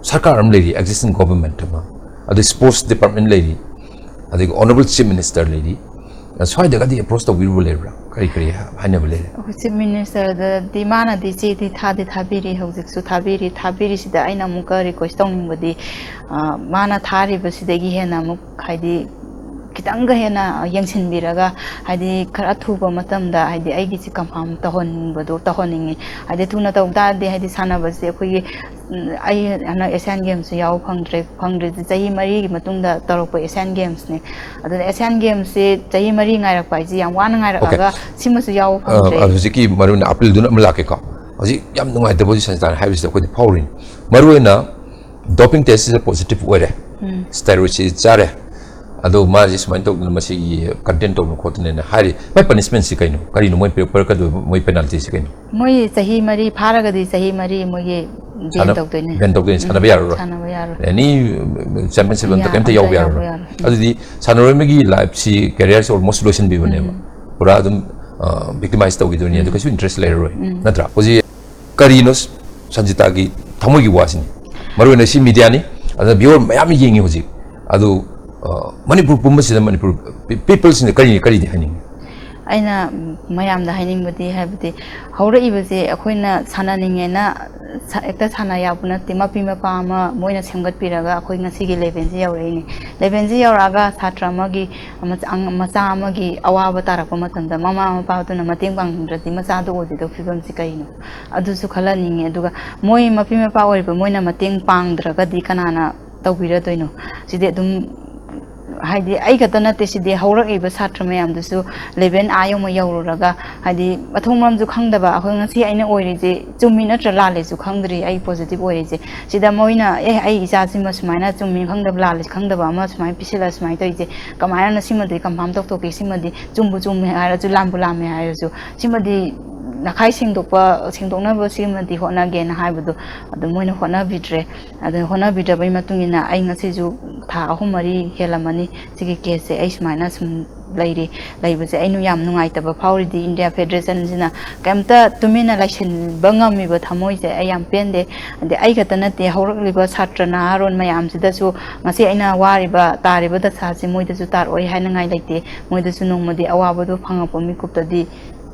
ꯁꯔꯀꯥꯔ ꯑꯃ ꯂꯩꯔꯤ, existing government ꯑꯃ, ꯑꯗꯩ sports department ꯂꯩꯔꯤ, ꯑꯗꯒꯤ honourable chief minister ꯂꯩꯔꯤ, ꯑ, ꯁ꯭ꯋꯥꯏꯗꯒꯗꯤ approach ꯇꯧꯕꯤꯔꯨꯕ ꯂꯩꯕ꯭ꯔꯥ? ꯀꯔꯤ ꯀꯔꯤ ꯍꯥꯏꯅꯕ ꯂꯩꯔꯦ? ꯑꯩꯈꯣꯏ ꯆꯤꯐ ꯃꯤꯅꯤꯁꯇꯔꯗꯗꯤ ꯃꯥꯅꯗꯤ ꯆꯦꯗꯤ ꯊꯥꯗꯤ ꯊꯥꯕꯤꯔꯤ, ꯍꯧꯖꯤꯛꯁꯨ ꯊꯥꯕꯤꯔꯤ꯫ ꯊꯥꯕꯤꯔꯤꯁꯤꯗ ꯑꯩꯅ ꯑꯃꯨꯛꯀ ꯔꯤꯀ꯭ꯋꯦꯁ ꯇꯧꯅꯤꯡꯕꯗꯤ, ꯑ, ꯃꯥꯅ ꯊꯥꯔꯤꯕꯁꯤꯗꯒꯤ ꯍꯦꯟꯅ ꯑꯃꯨꯛ, ꯍꯥꯏꯗꯤ, ꯈꯤꯇꯪꯒ ꯍꯦꯟꯅ ꯌꯦꯡꯁꯤꯟꯕꯤꯔꯒ, ꯍꯥꯏꯗꯤ, ꯈꯔ ꯊꯨꯕ ꯃꯇꯝꯗ, ꯍꯥꯏꯗꯤ, ꯑꯩꯒꯤꯁꯤ ꯀꯟꯐꯥꯔꯝ ꯇꯧꯍꯟꯅꯤꯡꯕꯗꯣ ꯇꯧꯍꯟꯅꯤꯡꯉꯤ꯫ ꯍꯥꯏꯗꯤ, ꯊꯨꯅ ꯇꯧ ꯇꯥꯔꯗꯤ, ꯍꯥꯏꯗꯤ, ꯁꯥꯟꯅꯕꯁꯦ ꯑꯩꯈꯣꯏꯒꯤ, ꯎꯝ, ꯑꯩ ꯍꯟꯗꯛ ꯑꯦꯁꯤꯌꯥꯟ ꯒꯦꯝꯁꯁꯨ ꯌꯥꯎꯕ ꯐꯪꯗ꯭ꯔꯦ꯫ ꯐꯪꯗ꯭ꯔꯤꯁꯦ ꯆꯍꯤ ꯃꯔꯤꯒꯤ ꯃꯇꯨꯡꯗ ꯇꯧꯔꯛꯄ ꯑꯦꯁꯤꯌꯥꯟ ꯒꯦꯝꯁꯅꯦ꯫ ꯑꯗꯨꯅ ꯑꯦꯁꯤꯌꯥꯟ ꯒꯦꯝꯁꯁꯦ ꯆꯍꯤ ꯃꯔꯤ ꯉꯥꯏꯔꯛꯄ ꯍꯥꯏꯁꯦ ꯌꯥꯝ ꯋꯥꯅ ꯉꯥꯏꯔꯛꯑꯒ ꯁꯤꯃꯁꯨ ꯌꯥꯎꯕ ꯐꯪꯗ꯭ꯔꯦ꯫ ꯑ, ꯍꯧꯖꯤꯛꯀꯤ ꯃꯔꯨ ꯑꯣꯏꯅ ꯑꯄꯤꯜꯗꯨꯅ ꯑꯃ ꯂꯥꯛꯀꯦꯀꯣ꯫ ꯍꯧꯖꯤꯛ ꯌꯥꯝ ꯅꯨꯡꯉꯥꯏꯇꯕ ꯍꯧꯖꯤꯛ ꯁꯟꯖꯤꯇꯥꯅ ꯍꯥꯏꯕꯁꯤꯗ ꯑꯩꯈꯣꯏꯗ ꯐꯥꯎꯔꯤꯅꯤ꯫ ꯃꯔꯨ ꯑꯣꯏꯅ doping test ꯁꯤꯗ positive ꯑꯣꯏꯔꯦ, steroid ꯁꯤ ꯆꯥꯔꯦ, ꯑꯗꯣ ꯃꯥꯁꯤ ꯁꯨꯃꯥꯏꯅ ꯇꯧꯗꯅ ꯃꯁꯤꯒꯤ content ꯇꯧꯗꯅ ꯈꯣꯠꯇꯅ ꯍꯥꯏꯔꯤ꯫ ꯃꯥꯏ punishment ꯁꯤ ꯀꯩꯅꯣ? ꯀꯔꯤꯅꯣ ꯃꯣꯏ ꯄꯤꯔꯛꯀꯗꯣꯏꯕ, ꯃꯣꯏ penalty ꯁꯤ ꯀꯩꯅꯣ? ꯃꯣꯏ ꯆꯍꯤ ꯃꯔꯤ ꯐꯥꯔꯒꯗꯤ ꯆꯍꯤ ꯃꯔꯤ ꯃꯣꯏꯒꯤ ban ꯁꯥꯟꯅ- ꯇꯧꯗꯣꯏꯅꯦ꯫ ban ꯇꯧꯗꯣꯏꯅꯦ, ꯁꯥꯟꯅꯕ ꯌꯥꯔꯔꯣꯏ꯫ ꯁꯥꯟꯅꯕ ꯌꯥꯔꯣꯏ꯫ Any championship ꯑꯝꯇ ꯌꯥ- ꯀꯩꯝꯇ ꯑꯝꯇ ꯌꯥꯎꯕ ꯌꯥꯎꯕ ꯌꯥꯔꯔꯣꯏ꯫ ꯌꯥꯔꯣꯏ꯫ ꯑꯗꯨꯗꯤ ꯁꯥꯟꯅꯔꯣꯏ ꯑꯃꯒꯤ life ꯁꯤ, career ꯁꯤ almost ꯂꯣꯏꯁꯤꯟꯕꯤꯕꯅꯦꯕ꯫ ꯄꯨꯔꯥ ꯑꯗꯨꯝ victimize ꯇꯧꯈꯤꯗꯣꯏꯅꯤ, ꯑꯗꯨ ꯀꯩꯁꯨ interest ꯂꯩꯔꯔꯣꯏ, ꯅꯠꯇ꯭ꯔꯥ? ꯍꯧꯖꯤꯛ ꯀꯔꯤꯅꯣ ꯁꯟꯖꯤꯇꯥꯒꯤ ꯊꯃꯣꯏꯒꯤ ꯋꯥꯁꯤꯅꯤ? ꯃꯔꯨ ꯑꯣꯏꯅ ꯁꯤ media ꯅꯤ, ꯑꯗꯨꯅ viewer ꯃꯌꯥꯝ ꯌꯦꯡꯉꯤ ꯍꯧꯖꯤꯛ꯫ ꯑꯗꯨ, ꯑ, ꯃꯅꯤꯄꯨꯔ ꯄꯨꯝꯕꯁꯤꯗ, ꯃꯅꯤꯄꯨꯔ ꯄꯤ-, people ꯁꯤꯡꯅ ꯀꯔꯤ, ꯀꯔꯤꯗꯤ ꯍꯥꯏꯅꯤꯡꯉꯤ? ꯑꯩꯅ ꯃꯌꯥꯝꯗ ꯍꯥꯏꯅꯤꯡꯕꯗꯤ, ꯍꯥꯏꯕꯗꯤ, ꯍꯧꯔꯛꯏꯕꯁꯦ ꯑꯩꯈꯣꯏꯅ ꯁꯥꯟꯅꯅꯤꯡꯉꯦꯅ ꯁ-, ꯍꯦꯛꯇ ꯁꯥꯟꯅ ꯌꯥꯄ ꯅꯠꯇꯦ꯫ ꯃꯄꯤ ꯃꯄꯥ ꯑꯃ ꯃꯣꯏꯅ ꯁꯦꯝꯒꯠꯄꯤꯔꯒ ꯑꯩꯈꯣꯏ ꯉꯁꯤꯒꯤ level ꯁꯦ ꯌꯧꯔꯛꯏꯅꯦ꯫ Level ꯁꯦ ꯌꯧꯔꯛꯑꯒ ꯁꯥꯇ꯭ꯔ ꯑꯃꯒꯤ, ꯃꯆꯥ, ꯃꯆꯥ ꯑꯃꯒꯤ ꯑꯋꯥꯕ ꯇꯥꯔꯛꯄ ꯃꯇꯝꯗ ꯃꯃꯥ ꯃꯄꯥꯗꯨꯅ ꯃꯇꯦꯡ ꯄꯥꯡꯗ꯭ꯔꯗꯤ ꯃꯆꯥꯗꯨ ꯑꯣꯏꯗꯣꯏꯗꯧ ꯐꯤꯕꯝꯁꯤ ꯀꯩꯅꯣ? ꯑꯗꯨꯁꯨ ꯈꯜꯍꯟꯅꯤꯡꯉꯦ꯫ ꯑꯗꯨꯒ ꯃꯣꯏ ꯃꯄꯤ ꯃꯄꯥ ꯑꯣꯏꯔꯤꯕ ꯃꯣꯏꯅ ꯃꯇꯦꯡ ꯄꯥꯡꯗ꯭ꯔꯒꯗꯤ ꯀꯅꯥꯅ ꯇꯧꯕꯤꯔꯗꯣꯏꯅꯣ? ꯁꯤꯗꯤ ꯑꯗꯨꯝ, ꯍꯥꯏꯗꯤ, ꯑꯩ ꯈꯛꯇ ꯅꯠꯇꯦ, ꯁꯤꯗꯤ ꯍꯧꯔꯛꯏꯕ ꯁꯥꯇ꯭ꯔ ꯃꯌꯥꯝꯗꯨꯁꯨ level ꯑꯥ ꯌꯧꯅ ꯌꯧꯔꯨꯔꯒ, ꯍꯥꯏꯗꯤ, ꯃꯊꯣꯡ ꯃꯔꯝꯁꯨ ꯈꯪꯗꯕ, ꯑꯩꯈꯣꯏ ꯉꯁꯤ ꯑꯩꯅ ꯑꯣꯏꯔꯤꯁꯦ ꯆꯨꯝꯃꯤ ꯅꯠꯇ꯭ꯔ ꯂꯥꯜꯂꯤꯁꯨ ꯈꯪꯗ꯭ꯔꯤ, ꯑꯩ positive ꯑꯣꯏꯔꯤꯁꯦ꯫ ꯁꯤꯗ ꯃꯣꯏꯅ, "ꯑꯦ, ꯑꯩ ꯏꯆꯥꯁꯤꯃ ꯁꯨꯃꯥꯏꯅ ꯆꯨꯝꯃꯤ ꯈꯪꯗꯕ, ꯂꯥꯜꯂꯤ ꯈꯪꯗꯕ ꯑꯃ ꯁꯨꯃꯥꯏꯅ ꯄꯤꯁꯤꯜꯂ ꯁꯨꯃꯥꯏꯅ ꯇꯧꯔꯤꯁꯦ, ꯀꯃꯥꯏꯅ ꯁꯤꯃꯗꯤ confirm ꯇꯧꯊꯣꯛꯀꯦ, ꯁꯤꯃꯗꯤ ꯆꯨꯝꯕꯨ ꯆꯨꯝꯃꯦ ꯍꯥꯏꯔꯁꯨ, ꯂꯥꯟꯕꯨ ꯂꯥꯟꯃꯦ ꯍꯥꯏꯔꯁꯨ, ꯁꯤꯃꯗꯤ ꯅꯈꯥꯏ ꯁꯦꯡꯗꯣꯛꯄ, ꯁꯦꯡꯗꯣꯛꯅꯕ ꯁꯤꯃꯗꯤ ꯍꯣꯠꯅꯒꯦꯅ ꯍꯥꯏꯕꯗꯣ ꯑꯗꯨ ꯃꯣꯏꯅ ꯍꯣꯠꯅꯕꯤꯗ꯭ꯔꯦ꯫ ꯑꯗꯨ ꯍꯣꯠꯅꯕꯤꯗ꯭ꯔꯕꯩ ꯃꯇꯨꯡ ꯏꯟꯅ ꯑꯩ ꯉꯁꯤꯁꯨ ꯊꯥ ꯑꯍꯨꯝ ꯃꯔꯤ ꯍꯦꯜꯂꯝꯃꯅꯤ ꯁꯤꯒꯤ ꯀꯦꯁꯁꯦ ꯑꯩ ꯁꯨꯃꯥꯏꯅ ꯁꯨꯝ ꯂꯩꯔꯤ꯫ ꯂꯩꯕꯁꯦ ꯑꯩꯅ ꯌꯥꯝ ꯅꯨꯡꯉꯥꯏꯇꯕ ꯐꯥꯎꯔꯤꯗꯤ ꯏꯟꯗꯤꯌꯥ ꯐꯦꯗꯔꯦꯁꯟꯁꯤꯅ ꯀꯩꯝꯇ ꯇꯨꯃꯤꯟꯅ ꯂꯩꯁꯤꯟꯕ ꯉꯝꯃꯤꯕ ꯊꯃꯣꯏꯁꯦ ꯑꯩ ꯌꯥꯝ ꯄꯦꯟꯗꯦ꯫ ꯑꯗꯩ ꯑꯩ ꯈꯛꯇ ꯅꯠꯇꯦ, ꯍꯧꯔꯛꯂꯤꯕ ꯁꯥꯇ꯭ꯔ ꯅꯍꯥꯔꯣꯟ ꯃꯌꯥꯝꯁꯤꯗꯁꯨ ꯉꯁꯤ ꯑꯩꯅ ꯋꯥꯔꯤꯕ ꯇꯥꯔꯤꯕ ꯗꯁꯥꯁꯤ ꯃꯣꯏꯗꯁꯨ ꯇꯥꯔꯛꯑꯣꯏ ꯍꯥꯏꯅꯉꯥꯏ ꯂꯩꯇꯦ꯫ ꯃꯣꯏꯗꯁꯨ ꯅꯣꯡꯃꯗꯤ ꯑꯋꯥꯕꯗꯣ ꯐꯪꯉꯛꯄ ꯃꯤꯀꯨꯞꯇꯗꯤ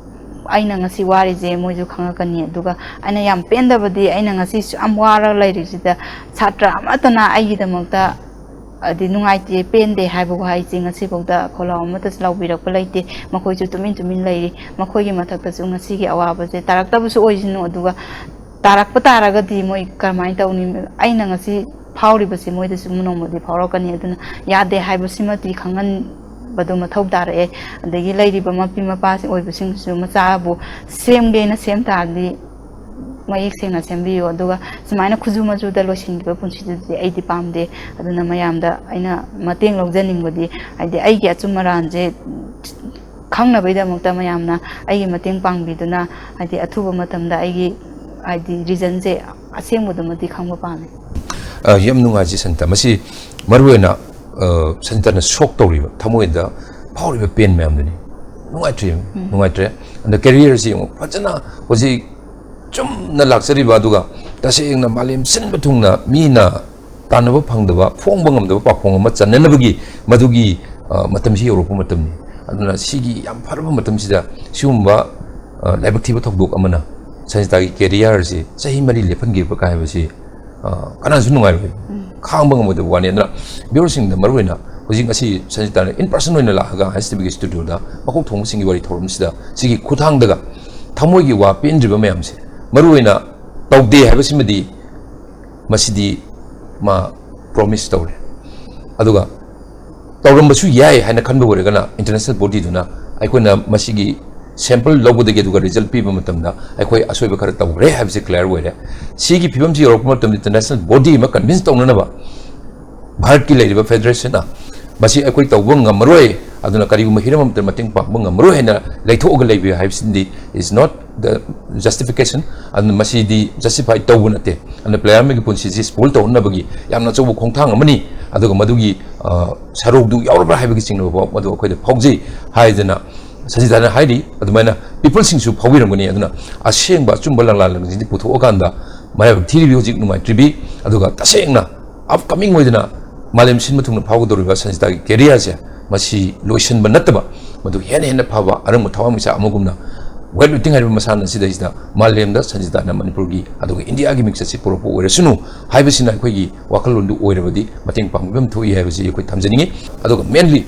ꯑꯩꯅ ꯉꯁꯤ ꯋꯥꯔꯤꯁꯦ ꯃꯣꯏꯁꯨ ꯈꯪꯉꯛꯀꯅꯤ꯫ ꯑꯗꯨꯒ ꯑꯩꯅ ꯌꯥꯝ ꯄꯦꯟꯗꯕꯗꯤ ꯑꯩꯅ ꯉꯁꯤ ꯁꯨꯛ ꯌꯥꯝ ꯋꯥꯔꯒ ꯂꯩꯔꯤꯁꯤꯗ ꯁꯥꯇ꯭ꯔ ꯑꯃꯠꯇꯅ ꯑꯩꯒꯤꯗꯃꯛꯇ ꯍꯥꯏꯗꯤ ꯅꯨꯡꯉꯥꯏꯇꯦ, ꯄꯦꯟꯗꯦ ꯍꯥꯏꯕ ꯋꯥꯍꯩꯁꯦ ꯉꯁꯤꯐꯥꯎꯗ ꯈꯣꯜꯂꯥꯎ ꯑꯃꯠꯇꯁꯨ ꯂꯥꯎꯕꯤꯔꯛꯄ ꯂꯩꯇꯦ꯫ ꯃꯈꯣꯏꯁꯨ ꯇꯨꯃꯤꯟ ꯇꯨꯃꯤꯟ ꯂꯩꯔꯤ꯫ ꯃꯈꯣꯏꯒꯤ ꯃꯊꯛꯇꯁꯨ ꯉꯁꯤꯒꯤ ꯑꯋꯥꯕꯁꯦ ꯇꯥꯔꯛꯇꯕꯁꯨ ꯑꯣꯏꯁꯅꯨ꯫ ꯑꯗꯨꯒ ꯇꯥꯔꯛꯄ ꯇꯥꯔꯒꯗꯤ ꯃꯣꯏ ꯀꯔꯝꯍꯥꯏꯅ ꯇꯧꯅꯤ? ꯑꯩꯅ ꯉꯁꯤ ꯐꯥꯎꯔꯤꯕꯁꯤ ꯃꯣꯏꯗꯁꯨ ꯅꯣꯡꯃꯗꯤ ꯐꯥꯎꯔꯛꯀꯅꯤ꯫ ꯑꯗꯨꯅ ꯌꯥꯗꯦ ꯍꯥꯏꯕꯁꯤꯃꯗꯤ ꯈꯪꯍꯟꯕꯗꯣ ꯃꯊꯧ ꯇꯥꯔꯛꯑꯦ꯫ ꯑꯗꯒꯤ ꯂꯩꯔꯤꯕ ꯃꯄꯤ ꯃꯄꯥꯁꯤꯡ ꯑꯣꯏꯕꯁꯤꯡꯁꯤꯁꯨ ꯃꯆꯥꯕꯨ ꯁꯦꯝꯒꯦꯅ ꯁꯦꯝ ꯇꯥꯔꯗꯤ ꯃꯌꯦꯛ ꯁꯦꯡꯅ ꯁꯦꯝꯕꯤꯌꯨ꯫ ꯑꯗꯨꯒ ꯁꯨꯃꯥꯏꯅ ꯈꯨꯖꯨ ꯃꯖꯨꯗ ꯂꯣꯏꯁꯤꯟꯈꯤꯕ ꯄꯨꯟꯁꯤꯗꯨꯗꯤ ꯑꯩꯗꯤ ꯄꯥꯝꯗꯦ꯫ ꯑꯗꯨꯅ ꯃꯌꯥꯝꯗ ꯑꯩꯅ ꯃꯇꯦꯡ ꯂꯧꯖꯅꯤꯡꯕꯗꯤ, ꯍꯥꯏꯗꯤ ꯑꯩꯒꯤ ꯑꯆꯨꯝ ꯑꯔꯥꯟꯁꯦ ꯈꯪꯅꯕꯒꯤꯗꯃꯛꯇ ꯃꯌꯥꯝꯅ ꯑꯩꯒꯤ ꯃꯇꯦꯡ ꯄꯥꯡꯕꯤꯗꯨꯅ, ꯍꯥꯏꯗꯤ ꯑꯊꯨꯕ ꯃꯇꯝꯗ ꯑꯩꯒꯤ, ꯍꯥꯏꯗꯤ ꯔꯤꯖꯟꯁꯦ ꯑꯁꯦꯡꯕꯗꯨꯃꯗꯤ ꯈꯪꯕ ꯄꯥꯝꯃꯤ꯫ ꯑ, ꯌꯥꯝ ꯅꯨꯡꯉꯥꯏꯖꯩ ꯁꯟꯇ꯫ ꯃꯁꯤ ꯃꯔꯨꯑꯣꯏꯅ, ꯑ, ꯁꯟꯇꯅ ꯁꯣꯛ ꯇꯧꯔꯤꯕ, ꯊꯃꯣꯏꯗ ꯐꯥꯎꯔꯤꯕ ꯄꯦꯟ ꯃꯌꯥꯝꯗꯨꯅꯤ꯫ ꯅꯨꯡꯉꯥꯏꯇ꯭ꯔꯦ, ꯅꯨꯡꯉꯥꯏꯇ꯭ꯔꯦ꯫ ꯑꯗ ꯀꯦꯔꯤꯌꯔꯁꯤ ꯌꯦꯡꯉꯨ, ꯐꯖꯅ ꯍꯧꯖꯤꯛ ꯆꯨꯝꯅ ꯂꯥꯛꯆꯔꯤꯕ, ꯑꯗꯨꯒ ꯇꯁꯦꯡꯅ ꯃꯥꯂꯦꯝ ꯁꯤꯟꯕ ꯊꯨꯡꯅ ꯃꯤꯅ ꯇꯥꯟꯅꯕ ꯐꯪꯗꯕ, ꯐꯣꯡꯕ ꯉꯝꯗꯕ ꯄꯥꯎꯈꯣꯡ ꯑꯃ ꯆꯟꯅꯅꯕꯒꯤ ꯃꯗꯨꯒꯤ, ꯑ, ꯃꯇꯝꯁꯤ ꯌꯧꯔꯛꯄ ꯃꯇꯝꯅꯤ꯫ ꯑꯗꯨꯅ ꯁꯤꯒꯤ ꯌꯥꯝ ꯐꯔꯕ ꯃꯇꯝꯁꯤꯗ ꯁꯤꯒꯨꯝꯕ, ꯑ, ꯂꯥꯏꯕꯛ ꯊꯤꯕ ꯊꯧꯗꯣꯛ ꯑꯃꯅ ꯁꯟꯖꯤꯇꯥꯒꯤ ꯀꯦꯔꯤꯌꯔꯁꯤ ꯆꯍꯤ ꯃꯔꯤ ꯂꯦꯞꯍꯟꯈꯤꯕ ꯀꯥꯏ ꯍꯥꯏꯕꯁꯤ, ꯑ, ꯀꯅꯥꯁꯨ ꯅꯨꯡꯉꯥꯏꯔꯣꯏ, ꯈꯥꯡꯕ ꯉꯝꯃꯣꯏꯗꯕ ꯋꯥꯅꯤ꯫ ꯑꯗꯨꯅ ꯚꯤꯌꯨꯔꯁꯤꯡꯗ ꯃꯔꯨꯑꯣꯏꯅ ꯍꯧꯖꯤꯛ ꯉꯁꯤ ꯁꯟꯖꯤꯇꯥꯅ in person ꯑꯣꯏꯅ ꯂꯥꯛꯑꯒ ꯍꯩꯁ ꯇꯤ ꯚꯤꯒꯤ ꯁ꯭ꯇꯨꯗꯤꯑꯣꯗ ꯃꯀꯣꯛ ꯊꯣꯡꯕꯁꯤꯡꯒꯤ ꯋꯥꯔꯤ ꯊꯧꯔꯝꯁꯤꯗ ꯁꯤꯒꯤ ꯈꯨꯊꯥꯡꯗꯒ ꯊꯃꯣꯏꯒꯤ ꯋꯥ ꯄꯦꯟꯗ꯭ꯔꯤꯕ ꯃꯌꯥꯝꯁꯦ ꯃꯔꯨꯑꯣꯏꯅ ꯇꯧꯗꯦ ꯍꯥꯏꯕꯁꯤꯃꯗꯤ ꯃꯁꯤꯗꯤ ꯃꯥ ꯄ꯭ꯔꯣꯃꯤꯁ ꯇꯧꯔꯦ꯫ ꯑꯗꯨꯒ ꯇꯧꯔꯝꯕꯁꯨ ꯌꯥꯏ ꯍꯥꯏꯅ ꯈꯟꯕ ꯑꯣꯏꯔꯒꯅ ꯏꯟꯇꯔꯅꯦꯁꯅꯦꯜ ꯕꯣꯗꯤꯗꯨꯅ ꯑꯩꯈꯣꯏꯅ ꯃꯁꯤꯒꯤ ꯁꯦꯝꯄꯜ ꯂꯧꯕꯗꯒꯤ ꯑꯗꯨꯒ ꯔꯤꯖꯜꯠ ꯄꯤꯕ ꯃꯇꯝꯗ ꯑꯩꯈꯣꯏ ꯑꯁꯣꯏꯕ ꯈꯔ ꯇꯧꯈ꯭ꯔꯦ ꯍꯥꯏꯕꯁꯤ ꯀ꯭ꯂꯤꯌꯥꯔ ꯑꯣꯏꯔꯦ꯫ ꯁꯤꯒꯤ ꯐꯤꯕꯝꯁꯤ ꯌꯧꯔꯛꯄ ꯃꯇꯝꯗ ꯏꯟꯇꯔꯅꯦꯁꯅꯦꯜ ꯕꯣꯗꯤ ꯑꯃ ꯀꯟꯚꯤꯟꯁ ꯇꯧꯅꯅꯕ ꯚꯥꯔꯠꯀꯤ ꯂꯩꯔꯤꯕ ꯐꯦꯗꯔꯦꯁꯟꯅ ꯃꯁꯤ ꯑꯩꯈꯣꯏ ꯇꯧꯕ ꯉꯝꯃꯔꯣꯏ, ꯑꯗꯨꯅ ꯀꯔꯤꯒꯨꯝꯕ ꯍꯤꯔꯝ ꯑꯃꯠꯇ ꯃꯇꯦꯡ ꯄꯥꯡꯕ ꯉꯝꯃꯔꯣꯏ ꯍꯥꯏꯅ ꯂꯩꯊꯣꯛꯑꯒ ꯂꯩꯕ ꯍꯥꯏꯕꯁꯤꯗꯤ is not the justification. ꯑꯗꯨꯅ ꯃꯁꯤꯗꯤ justify ꯇꯧꯕ ꯅꯠꯇꯦ꯫ ꯑꯗꯨꯅ player ꯑꯃꯒꯤ ꯄꯨꯟꯁꯤꯁꯤ spoil ꯇꯧꯍꯟꯅꯕꯒꯤ ꯌꯥꯝꯅ ꯑꯆꯧꯕ ꯈꯣꯡꯊꯥꯡ ꯑꯃꯅꯤ꯫ ꯑꯗꯨꯒ ꯃꯗꯨꯒꯤ, ꯑ, ꯁꯔꯨꯛꯇꯨ ꯌꯥꯎꯔꯕ꯭ꯔꯥ ꯍꯥꯏꯕꯒꯤ ꯆꯤꯡꯅꯕ ꯐꯥꯎ ꯃꯗꯨ ꯑꯩꯈꯣꯏꯗ ꯐꯥꯎꯖꯩ ꯍꯥꯏꯗꯅ ꯁꯟꯖꯤꯇꯥꯅ ꯍꯥꯏꯔꯤ꯫ ꯑꯗꯨꯃꯥꯏꯅ peopleꯁꯤꯡꯁꯨ ꯐꯥꯎꯕꯤꯔꯝꯒꯅꯤ꯫ ꯑꯗꯨꯅ ꯑꯁꯦꯡꯕ ꯑꯆꯨꯝꯕ ꯂꯪꯂꯥ ꯂꯪꯁꯤꯡꯁꯤ ꯄꯨꯊꯣꯛꯑꯀꯥꯟꯗ ꯃꯔꯥꯏꯕꯛ ꯊꯤꯔꯤꯕꯤ ꯍꯧꯖꯤꯛ ꯅꯨꯡꯉꯥꯏꯇ꯭ꯔꯤꯕꯤ, ꯑꯗꯨꯒ ꯇꯁꯦꯡꯅ upcoming ꯑꯣꯏꯗꯅ ꯃꯥꯂꯦꯝ ꯁꯤꯟꯕ ꯊꯨꯡꯅ ꯐꯥꯎꯒꯗꯧꯔꯤꯕ ꯁꯟꯖꯤꯇꯥꯒꯤ careerꯁꯦ ꯃꯁꯤ ꯂꯣꯏꯁꯤꯟꯕ ꯅꯠꯇꯕ ꯃꯗꯨ ꯍꯦꯟꯅ ꯍꯦꯟꯅ ꯐꯕ ꯑꯔꯪꯕ ꯊꯋꯥꯟꯃꯤꯆꯥꯛ ꯑꯃꯒꯨꯝꯅ weight lifting ꯍꯥꯏꯔꯤꯕ ꯃꯁꯥꯟꯅ ꯑꯁꯤꯗꯩꯁꯤꯗ ꯃꯥꯂꯦꯝꯗ ꯁꯟꯖꯤꯇꯥꯅ ꯃꯅꯤꯄꯨꯔꯒꯤ ꯑꯗꯨꯒ ꯏꯟꯗꯤꯌꯥꯒꯤ ꯃꯤꯡꯆꯠꯁꯤ ꯄꯨꯔꯛꯄ ꯑꯣꯏꯔꯁꯅꯨ ꯍꯥꯏꯕꯁꯤꯅ ꯑꯩꯈꯣꯏꯒꯤ ꯋꯥꯈꯜꯂꯣꯟꯗꯨ ꯑꯣꯏꯔꯕꯗꯤ ꯃꯇꯦꯡ ꯄꯥꯡꯕꯤꯕ ꯑꯃ ꯊꯣꯛꯏ ꯍꯥꯏꯕꯁꯤ ꯑꯩꯈꯣꯏ ꯊꯝꯖꯅꯤꯡꯉꯤ꯫ ꯑꯗꯨꯒ mainly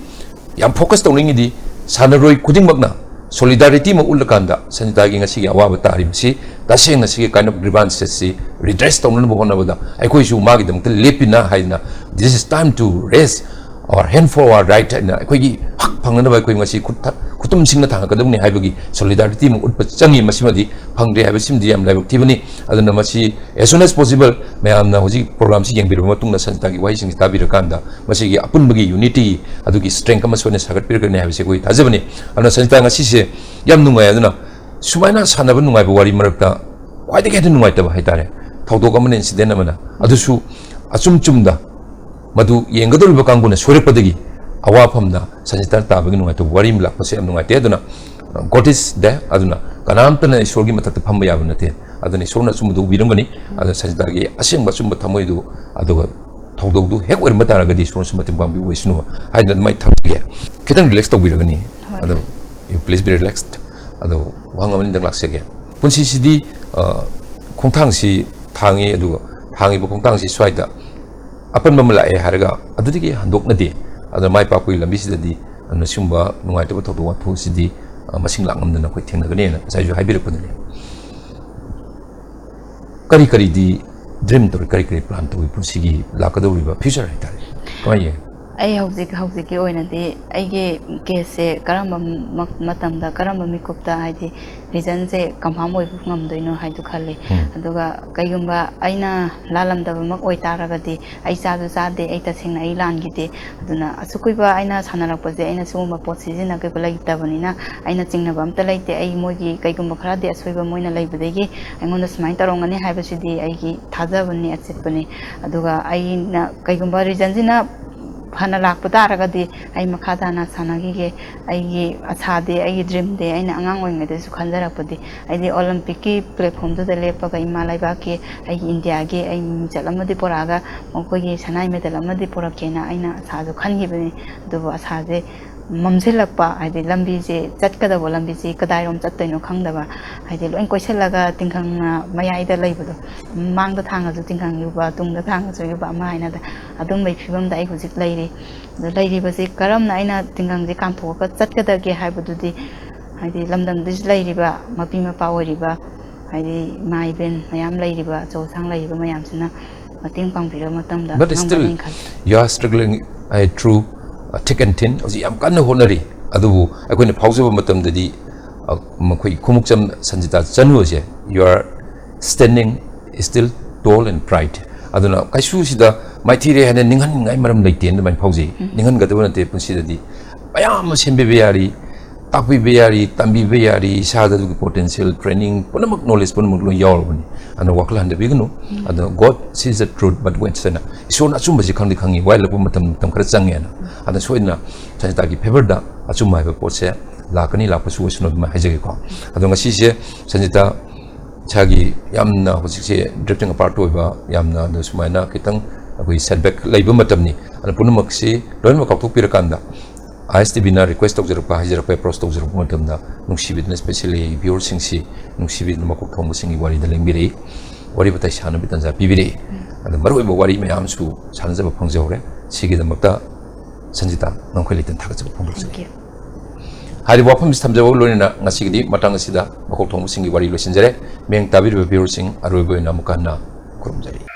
ꯌꯥꯝ focus ꯇꯧꯅꯤꯡꯉꯤꯗꯤ ꯁꯥꯟꯅꯔꯣꯏ ꯈꯨꯗꯤꯡꯃꯛꯅ solidarity ꯑꯃ ꯎꯠꯂꯀꯥꯟꯗ ꯁꯟꯖꯤꯇꯥꯒꯤ ꯉꯁꯤꯒꯤ ꯑꯋꯥꯕ ꯇꯥꯔꯤꯕꯁꯤ ꯇꯁꯦꯡꯅ ꯁꯤꯒꯤ kind of grievances ꯁꯤ redress ꯇꯧꯅꯅꯕ ꯍꯣꯠꯅꯕꯗ ꯑꯩꯈꯣꯏꯁꯨ ꯃꯥꯒꯤꯗꯃꯛꯇ ꯂꯦꯞꯄꯤꯅ ꯍꯥꯏꯗꯅ this is time to raise our hand for our right ꯍꯥꯏꯅ ꯑꯩꯈꯣꯏꯒꯤ ꯍꯛ ꯐꯪꯅꯅꯕ ꯑꯩꯈꯣꯏ ꯉꯁꯤ ꯈꯨꯠ ꯊ-, ꯈꯨꯇꯨꯝꯁꯤꯡꯅ ꯊꯥꯡꯒꯠꯀꯗꯕꯅꯤ ꯍꯥꯏꯕꯒꯤ solidarity ꯑꯃ ꯎꯠꯄ ꯆꯪꯉꯤ꯫ ꯃꯁꯤꯃꯗꯤ ꯐꯪꯗ꯭ꯔꯦ ꯍꯥꯏꯕꯁꯤꯃꯗꯤ ꯌꯥꯝ ꯂꯥꯏꯕꯛ ꯊꯤꯕꯅꯤ꯫ ꯑꯗꯨꯅ ꯃꯁꯤ as soon as possible ꯃꯌꯥꯝꯅ ꯍꯧꯖꯤꯛ programꯁꯤ ꯌꯦꯡꯕꯤꯔꯕ ꯃꯇꯨꯡꯗ ꯁꯟꯖꯤꯇꯥꯒꯤ ꯋꯥꯍꯩꯁꯤꯡꯁꯤ ꯇꯥꯕꯤꯔꯀꯥꯟꯗ ꯃꯁꯤꯒꯤ ꯑꯄꯨꯟꯕꯒꯤ unity ꯑꯗꯨꯒꯤ strength ꯑꯃ ꯁꯣꯏꯗꯅ ꯁꯥꯒꯠꯄꯤꯔꯛꯀꯅꯤ ꯍꯥꯏꯕꯁꯤ ꯑꯩꯈꯣꯏ ꯊꯥꯖꯕꯅꯤ꯫ ꯑꯗꯨꯅ ꯁꯟꯖꯤꯇꯥ ꯉꯁꯤꯁꯦ ꯌꯥꯝ ꯅꯨꯡꯉꯥꯏ꯫ ꯑꯗꯨꯅ ꯁꯨꯃꯥꯏꯅ ꯁꯥꯟꯅꯕ ꯅꯨꯡꯉꯥꯏꯕ ꯋꯥꯔꯤ ꯃꯔꯛꯇ ꯈ꯭ꯋꯥꯏꯗꯒꯤ ꯍꯦꯟꯅ ꯅꯨꯡꯉꯥꯏꯇꯕ ꯍꯥꯏꯇꯥꯔꯦ, ꯊꯧꯗꯣꯛ ꯑꯃꯅ, incident ꯑꯃꯅ, ꯑꯗꯨꯁꯨ ꯑꯆꯨꯝ ꯆꯨꯝꯗ ꯃꯗꯨ ꯌꯦꯡꯒꯗꯧꯔꯤꯕ ꯀꯥꯡꯕꯨꯅ ꯁꯣꯏꯔꯛꯄꯗꯒꯤ ꯑꯋꯥꯐꯝꯅ ꯁꯟꯖꯤꯇꯥ ꯇꯥꯕꯒꯤ ꯅꯨꯡꯉꯥꯏꯇꯕ ꯋꯥꯔꯤ ꯑꯃ ꯂꯥꯛꯄꯁꯦ ꯌꯥꯝ ꯅꯨꯡꯉꯥꯏꯇꯦ꯫ ꯑꯗꯨꯅ God is there, ꯑꯗꯨꯅ ꯀꯅꯥꯝꯇꯅ ꯏꯁꯣꯔꯒꯤ ꯃꯊꯛꯇ ꯐꯝꯕ ꯌꯥꯕ ꯅꯠꯇꯦ꯫ ꯑꯗꯨꯅ ꯏꯁꯣꯔꯅ ꯑꯆꯨꯝꯕꯗꯨ ꯎꯕꯤꯔꯝꯒꯅꯤ꯫ ꯑꯗꯨꯅ ꯁꯟꯖꯤꯇꯥꯒꯤ ꯑꯁꯦꯡꯕ ꯑꯆꯨꯝꯕ ꯊꯃꯣꯏꯗꯨ ꯑꯗꯨꯒ ꯊꯧꯗꯣꯛꯇꯨ ꯍꯦꯛ ꯑꯣꯏꯔꯝꯕ ꯇꯥꯔꯒꯗꯤ ꯏꯁꯣꯔꯅꯁꯨ ꯃꯇꯦꯡ ꯄꯥꯡꯕꯤꯕ ꯑꯣꯏꯁꯅꯨ ꯍꯥꯏꯗꯅ ꯑꯗꯨꯃꯥꯏꯅ ꯊꯝꯖꯒꯦ꯫ ꯈꯤꯇꯪ relax ꯇꯧꯕꯤꯔꯒꯅꯤ꯫ ꯍꯣꯏ꯫ ꯑꯗꯣ you please be relaxed꯫ ꯑꯗꯣ ꯋꯥꯍꯪ ꯑꯃꯅꯤꯗꯪ ꯂꯥꯛꯆꯒꯦ꯫ ꯄꯨꯟꯁꯤꯁꯤꯗꯤ, ꯑ, ꯈꯣꯡꯊꯥꯡꯁꯤ ꯊꯥꯡꯉꯤ, ꯑꯗꯨꯒ ꯊꯥꯡꯉꯤꯕ ꯈꯣꯡꯊꯥꯡꯁꯤ ꯁ꯭ꯋꯥꯏꯗ ꯑꯄꯟꯕ ꯑꯃ ꯂꯥꯛꯑꯦ ꯍꯥꯏꯔꯒ ꯑꯗꯨꯗꯒꯤ ꯍꯟꯗꯣꯛꯅꯗꯦ꯫ ꯑꯗꯨꯅ ꯃꯥꯏ ꯄꯥꯛꯄꯒꯤ ꯂꯝꯕꯤꯁꯤꯗꯗꯤ ꯑꯗꯨꯅ ꯁꯤꯒꯨꯝꯕ ꯅꯨꯡꯉꯥꯏꯇꯕ ꯊꯧꯗꯣꯛ ꯋꯥꯊꯣꯛꯁꯤꯗꯤ, ꯑ, ꯃꯁꯤꯡ ꯂꯥꯛ ꯉꯝꯗꯅ ꯑꯩꯈꯣꯏ ꯊꯦꯡꯅꯒꯅꯤꯅ ꯉꯁꯥꯏꯁꯨ ꯍꯥꯏꯕꯤꯔꯛꯄꯗꯨꯅꯤ꯫ ꯀꯔꯤ ꯀꯔꯤꯗꯤ dream ꯇꯧꯔꯤ, ꯀꯔꯤ ꯀꯔꯤ plan ꯇꯧꯏ ꯄꯨꯟꯁꯤꯒꯤ ꯂꯥꯛꯀꯗꯧꯔꯤꯕ future ꯍꯥꯏꯇꯥꯔꯦ? ꯀꯃꯥꯏꯅ ꯌꯦꯡꯉꯤ? ꯑꯩ ꯍꯧꯖꯤꯛ ꯍꯧꯖꯤꯛꯀꯤ ꯑꯣꯏꯅꯗꯤ ꯑꯩꯒꯤ ꯀꯦꯁꯁꯦ ꯀꯔꯝꯕ ꯃ- ꯃꯇꯝꯗ, ꯀꯔꯝꯕ ꯃꯤꯀꯨꯞꯇ, ꯍꯥꯏꯗꯤ ꯔꯤꯖꯟꯁꯦ ꯀꯟꯐꯥꯔꯝ ꯑꯣꯏꯕ ꯉꯝꯗꯣꯏꯅꯣ ꯍꯥꯏꯗꯨ ꯈꯜꯂꯤ꯫ ꯎꯝ. ꯑꯗꯨꯒ ꯀꯩꯒꯨꯝꯕ ꯑꯩꯅ ꯂꯥꯜꯂꯝꯗꯕꯃꯛ ꯑꯣꯏꯇꯥꯔꯒꯗꯤ, ꯑꯩ ꯆꯥꯁꯨ ꯆꯥꯗꯦ, ꯑꯩ ꯇꯁꯦꯡꯅ ꯑꯩ ꯂꯥꯟꯈꯤꯗꯦ꯫ ꯑꯗꯨꯅ ꯑꯁꯨꯛ ꯀꯨꯏꯕ ꯑꯩꯅ ꯁꯥꯟꯅꯔꯛꯄꯁꯦ ꯑꯩꯅ ꯁꯤꯒꯨꯝꯕ ꯄꯣꯠ ꯁꯤꯖꯤꯟꯅꯈꯤꯕ ꯂꯩꯇꯕꯅꯤꯅ ꯑꯩꯅ ꯆꯤꯡꯅꯕ ꯑꯝꯇ ꯂꯩꯇꯦ꯫ ꯑꯩ ꯃꯣꯏꯒꯤ ꯀꯩꯒꯨꯝꯕ ꯈꯔꯗꯤ ꯑꯁꯣꯏꯕ ꯃꯣꯏꯅ ꯂꯩꯕꯗꯒꯤ ꯑꯩꯉꯣꯟꯗ ꯁꯨꯃꯥꯏꯅ ꯇꯧꯔꯝꯒꯅꯤ ꯍꯥꯏꯕꯁꯤꯗꯤ ꯑꯩꯒꯤ ꯊꯥꯖꯕꯅꯤ, ꯑꯆꯦꯠꯄꯅꯤ꯫ ꯑꯗꯨꯒ ꯑꯩꯅ ꯀꯩꯒꯨꯝꯕ ꯔꯤꯖꯟꯁꯤꯅ ꯐꯅ ꯂꯥꯛꯄ ꯇꯥꯔꯒꯗꯤ ꯑꯩ ꯃꯈꯥ ꯇꯥꯅ ꯁꯥꯟꯅꯈꯤꯒꯦ꯫ ꯑꯩꯒꯤ ꯑꯁꯥꯗꯤ, ꯑꯩꯒꯤ ꯗ꯭ꯔꯤꯝꯗꯤ ꯑꯩꯅ ꯑꯉꯥꯡ ꯑꯣꯏꯔꯤꯉꯩꯗꯁꯨ ꯈꯟꯖꯔꯛꯄꯗꯤ ꯑꯩꯗꯤ ꯑꯣꯂꯦꯝꯄꯤꯛꯀꯤ ꯄ꯭ꯂꯦꯠꯐꯣꯝꯗꯨꯗ ꯂꯦꯞꯄꯒ ꯏꯃꯥ ꯂꯩꯕꯥꯛꯀꯤ, ꯑꯩꯒꯤ ꯏꯟꯗꯤꯌꯥꯒꯤ ꯑꯩ ꯃꯤꯡꯆꯠ ꯑꯃꯗꯤ ꯄꯨꯔꯛꯑꯒ ꯃꯈꯣꯏꯒꯤ ꯁꯅꯥꯒꯤ ꯃꯦꯗꯜ ꯑꯃꯗꯤ ꯄꯨꯔꯛꯀꯦꯅ ꯑꯩꯅ ꯑꯁꯥꯁꯨ ꯈꯟꯈꯤꯕꯅꯤ꯫ ꯑꯗꯨꯕꯨ ꯑꯁꯥꯁꯦ ꯃꯝꯁꯤꯜꯂꯛꯄ, ꯍꯥꯏꯗꯤ ꯂꯝꯕꯤꯁꯦ, ꯆꯠꯀꯗꯕ ꯂꯝꯕꯤꯁꯦ ꯀꯗꯥꯏꯔꯣꯝ ꯆꯠꯇꯣꯏꯅꯣ ꯈꯪꯗꯕ, ꯍꯥꯏꯗꯤ ꯂꯣꯏ ꯀꯣꯏꯁꯤꯜꯂꯒ ꯇꯤꯡꯈꯪꯅ ꯃꯌꯥꯏꯗ ꯂꯩꯕꯗꯣ, ꯃꯥꯡꯗ ꯊꯥꯡꯉꯁꯨ ꯇꯤꯡꯈꯪ ꯌꯨꯕ, ꯇꯨꯡꯗ ꯊꯥꯡꯉꯁꯨ ꯌꯨꯕ ꯑꯃ ꯍꯥꯏꯅꯗ ꯑꯗꯨꯝꯕꯒꯤ ꯐꯤꯕꯝꯗ ꯑꯩ ꯍꯧꯖꯤꯛ ꯂꯩꯔꯤ꯫ ꯑꯗꯣ ꯂꯩꯔꯤꯕꯁꯤ ꯀꯔꯝꯅ ꯑꯩꯅ ꯇꯤꯡꯈꯪꯁꯦ ꯀꯥꯟꯊꯣꯛꯑꯒ ꯆꯠꯀꯗꯒꯦ ꯍꯥꯏꯕꯗꯨꯗꯤ, ꯍꯥꯏꯗꯤ ꯂꯝꯗꯝꯗꯁꯨ ꯂꯩꯔꯤꯕ ꯃꯄꯤ ꯃꯄꯥ ꯑꯣꯏꯔꯤꯕ, ꯍꯥꯏꯗꯤ ꯏꯃꯥ ꯏꯕꯦꯟ ꯃꯌꯥꯝ ꯂꯩꯔꯤꯕ, ꯑꯆꯧ ꯑꯁꯥꯡ ꯂꯩꯔꯤꯕ ꯃꯌꯥꯝꯁꯤꯅ ꯃꯇꯦꯡ ꯄꯥꯡꯕꯤꯔꯕ ꯃꯇꯝꯗ But still, ꯉꯝꯒꯅꯤ ꯈꯜꯂꯤ꯫ You are struggling, I, through, uh, thick and thin. ꯍꯧꯖꯤꯛ ꯌꯥꯝ ꯀꯟꯅ ꯍꯣꯠꯅꯔꯤ꯫ ꯑꯗꯨꯕꯨ ꯑꯩꯈꯣꯏꯅ ꯐꯥꯎꯖꯕ ꯃꯇꯝꯗꯗꯤ, ꯑ, ꯃꯈꯣꯏ ꯈꯣꯡꯎꯞꯆꯝ ꯁꯟꯖꯤꯇꯥ ꯆꯅꯨ ꯑꯁꯦ, you are standing still tall and bright. ꯑꯗꯨꯅ ꯀꯩꯁꯨ ꯁꯤꯗ ꯃꯥꯏꯊꯤꯔꯦ ꯍꯥꯏꯅ ꯅꯤꯡꯍꯟꯅꯤꯡꯉꯥꯏ ꯃꯔꯝ ꯂꯩꯇꯦꯅ ꯑꯗꯨꯃꯥꯏꯅ ꯐꯥꯎꯖꯩ꯫ ꯅꯤꯡꯍꯟꯒꯗꯕ ꯅꯠꯇꯦ꯫ ꯄꯨꯟꯁꯤꯗꯗꯤ ꯃꯌꯥꯝ ꯑꯃ ꯁꯦꯝꯕꯤꯕ ꯌꯥꯔꯤ, ꯇꯥꯛꯄꯤꯕ ꯌꯥꯔꯤ, ꯇꯝꯕꯤꯕ ꯌꯥꯔꯤ, ꯏꯁꯥꯗ ꯑꯗꯨꯒꯤ ꯄꯣꯇꯦꯟꯁꯤꯌꯦꯜ, ꯇ꯭ꯔꯦꯅꯤꯡ ꯄꯨꯝꯅꯃꯛ, ꯅꯣꯂꯦꯖ ꯄꯨꯝꯅꯃꯛ ꯂꯣꯏ ꯌꯥꯎꯔꯕꯅꯤ꯫ ꯑꯗꯨꯅ ꯋꯥꯈꯜ ꯍꯟꯊꯕꯤꯒꯅꯨ꯫ ꯑꯗꯣ "God sees the truth but waits" ꯍꯥꯏꯅ, ꯏꯁꯣꯔꯅ ꯑꯆꯨꯝꯕꯁꯤ ꯈꯪꯗꯤ ꯈꯪꯉꯤ, ꯋꯥꯏꯜꯂꯛꯄ ꯃꯇꯝ, ꯃꯇꯝ ꯈꯔ ꯆꯪꯉꯦꯅ꯫ ꯑꯗꯣ ꯁꯣꯏꯗꯅ ꯁꯟꯖꯤꯇꯥꯒꯤ ꯐꯦꯚꯔꯗ ꯑꯆꯨꯝꯕ ꯍꯥꯏꯕ ꯄꯣꯠꯁꯦ ꯂꯥꯛꯀꯅꯤ, ꯂꯥꯛꯄꯁꯨ ꯑꯣꯏꯁꯅꯨ ꯑꯗꯨꯃꯥꯏꯅ ꯍꯥꯏꯖꯒꯦꯀꯣ꯫ ꯑꯗꯣ ꯉꯁꯤꯁꯦ ꯁꯟꯖꯤꯇꯥ ꯏꯁꯥꯒꯤ ꯌꯥꯝꯅ ꯍꯧꯖꯤꯛꯁꯦ ꯗ꯭ꯔꯤꯐꯇꯤꯡ ꯑꯄꯥꯔꯠ ꯑꯣꯏꯕ, ꯌꯥꯝꯅ ꯑꯗꯨ ꯁꯨꯃꯥꯏꯅ ꯈꯤꯇꯪ ꯑꯩꯈꯣꯏ ꯁꯦꯠꯕꯦꯛ ꯂꯩꯕ ꯃꯇꯝꯅꯤ꯫ ꯑꯗꯨꯅ ꯄꯨꯝꯅꯃꯛꯁꯤ ꯂꯣꯏꯅꯃꯛ ꯀꯥꯎꯊꯣꯛꯄꯤꯔꯀꯥꯟꯗ, ꯑꯥꯏ ꯑꯦꯁ ꯇꯤ ꯚꯤꯅ ꯔꯤꯀ꯭ꯋꯦꯁ ꯇꯧꯖꯔꯛꯄ, ꯍꯥꯏꯖꯔꯛꯄ, ꯑꯦꯄ꯭ꯔꯣꯁ ꯇꯧꯖꯔꯛꯄ ꯃꯇꯝꯗ ꯅꯨꯡꯁꯤꯕꯤꯗꯨꯅ, ꯁ꯭ꯄꯦꯁꯤꯌꯦꯜꯂꯤ ꯚ꯭ꯌꯨꯋꯔꯁꯤꯡꯁꯤ ꯅꯨꯡꯁꯤꯕꯤꯗꯨꯅ ꯃꯀꯣꯛ ꯊꯣꯡꯕꯁꯤꯡꯒꯤ ꯋꯥꯔꯤꯗ ꯂꯦꯡꯕꯤꯔꯛꯏ꯫ ꯋꯥꯔꯤ ꯋꯥꯇꯥꯏ ꯁꯥꯟꯅꯕꯒꯤ ꯇꯥꯟꯖꯥ ꯄꯤꯕꯤꯔꯛꯏ꯫ ꯑꯗ ꯃꯔꯨꯑꯣꯏꯕ ꯋꯥꯔꯤ ꯃꯌꯥꯝꯁꯨ ꯁꯥꯟꯅꯖꯕ ꯐꯪꯖꯍꯧꯔꯦ꯫ ꯁꯤꯒꯤꯗꯃꯛꯇ ꯁꯟꯖꯤꯇꯥ, ꯉꯝꯈꯩ ꯂꯩꯇꯅ ꯊꯥꯒꯠꯆꯕ ꯐꯣꯡꯗꯣꯛꯆꯔꯤ꯫ Thank you. ꯍꯥꯏꯔꯤꯕ ꯋꯥꯐꯝꯁꯤ ꯊꯝꯖꯕꯒ ꯂꯣꯏꯅꯅ ꯉꯁꯤꯒꯤꯗꯤ ꯃꯇꯥꯡ ꯑꯁꯤꯗ ꯃꯀꯣꯛ ꯊꯣꯡꯕꯁꯤꯡꯒꯤ ꯋꯥꯔꯤ ꯂꯣꯏꯁꯤꯟꯖꯔꯦ꯫ ꯃꯤꯠꯌꯦꯡ ꯇꯥꯕꯤꯔꯤꯕ ꯚ꯭ꯌꯨꯋꯔꯁꯤꯡ, ꯑꯔꯣꯏꯕ ꯑꯣꯏꯅ ꯑꯃꯨꯛꯀ ꯍꯟꯅ ꯈꯨꯔꯨꯝꯖꯔꯤ꯫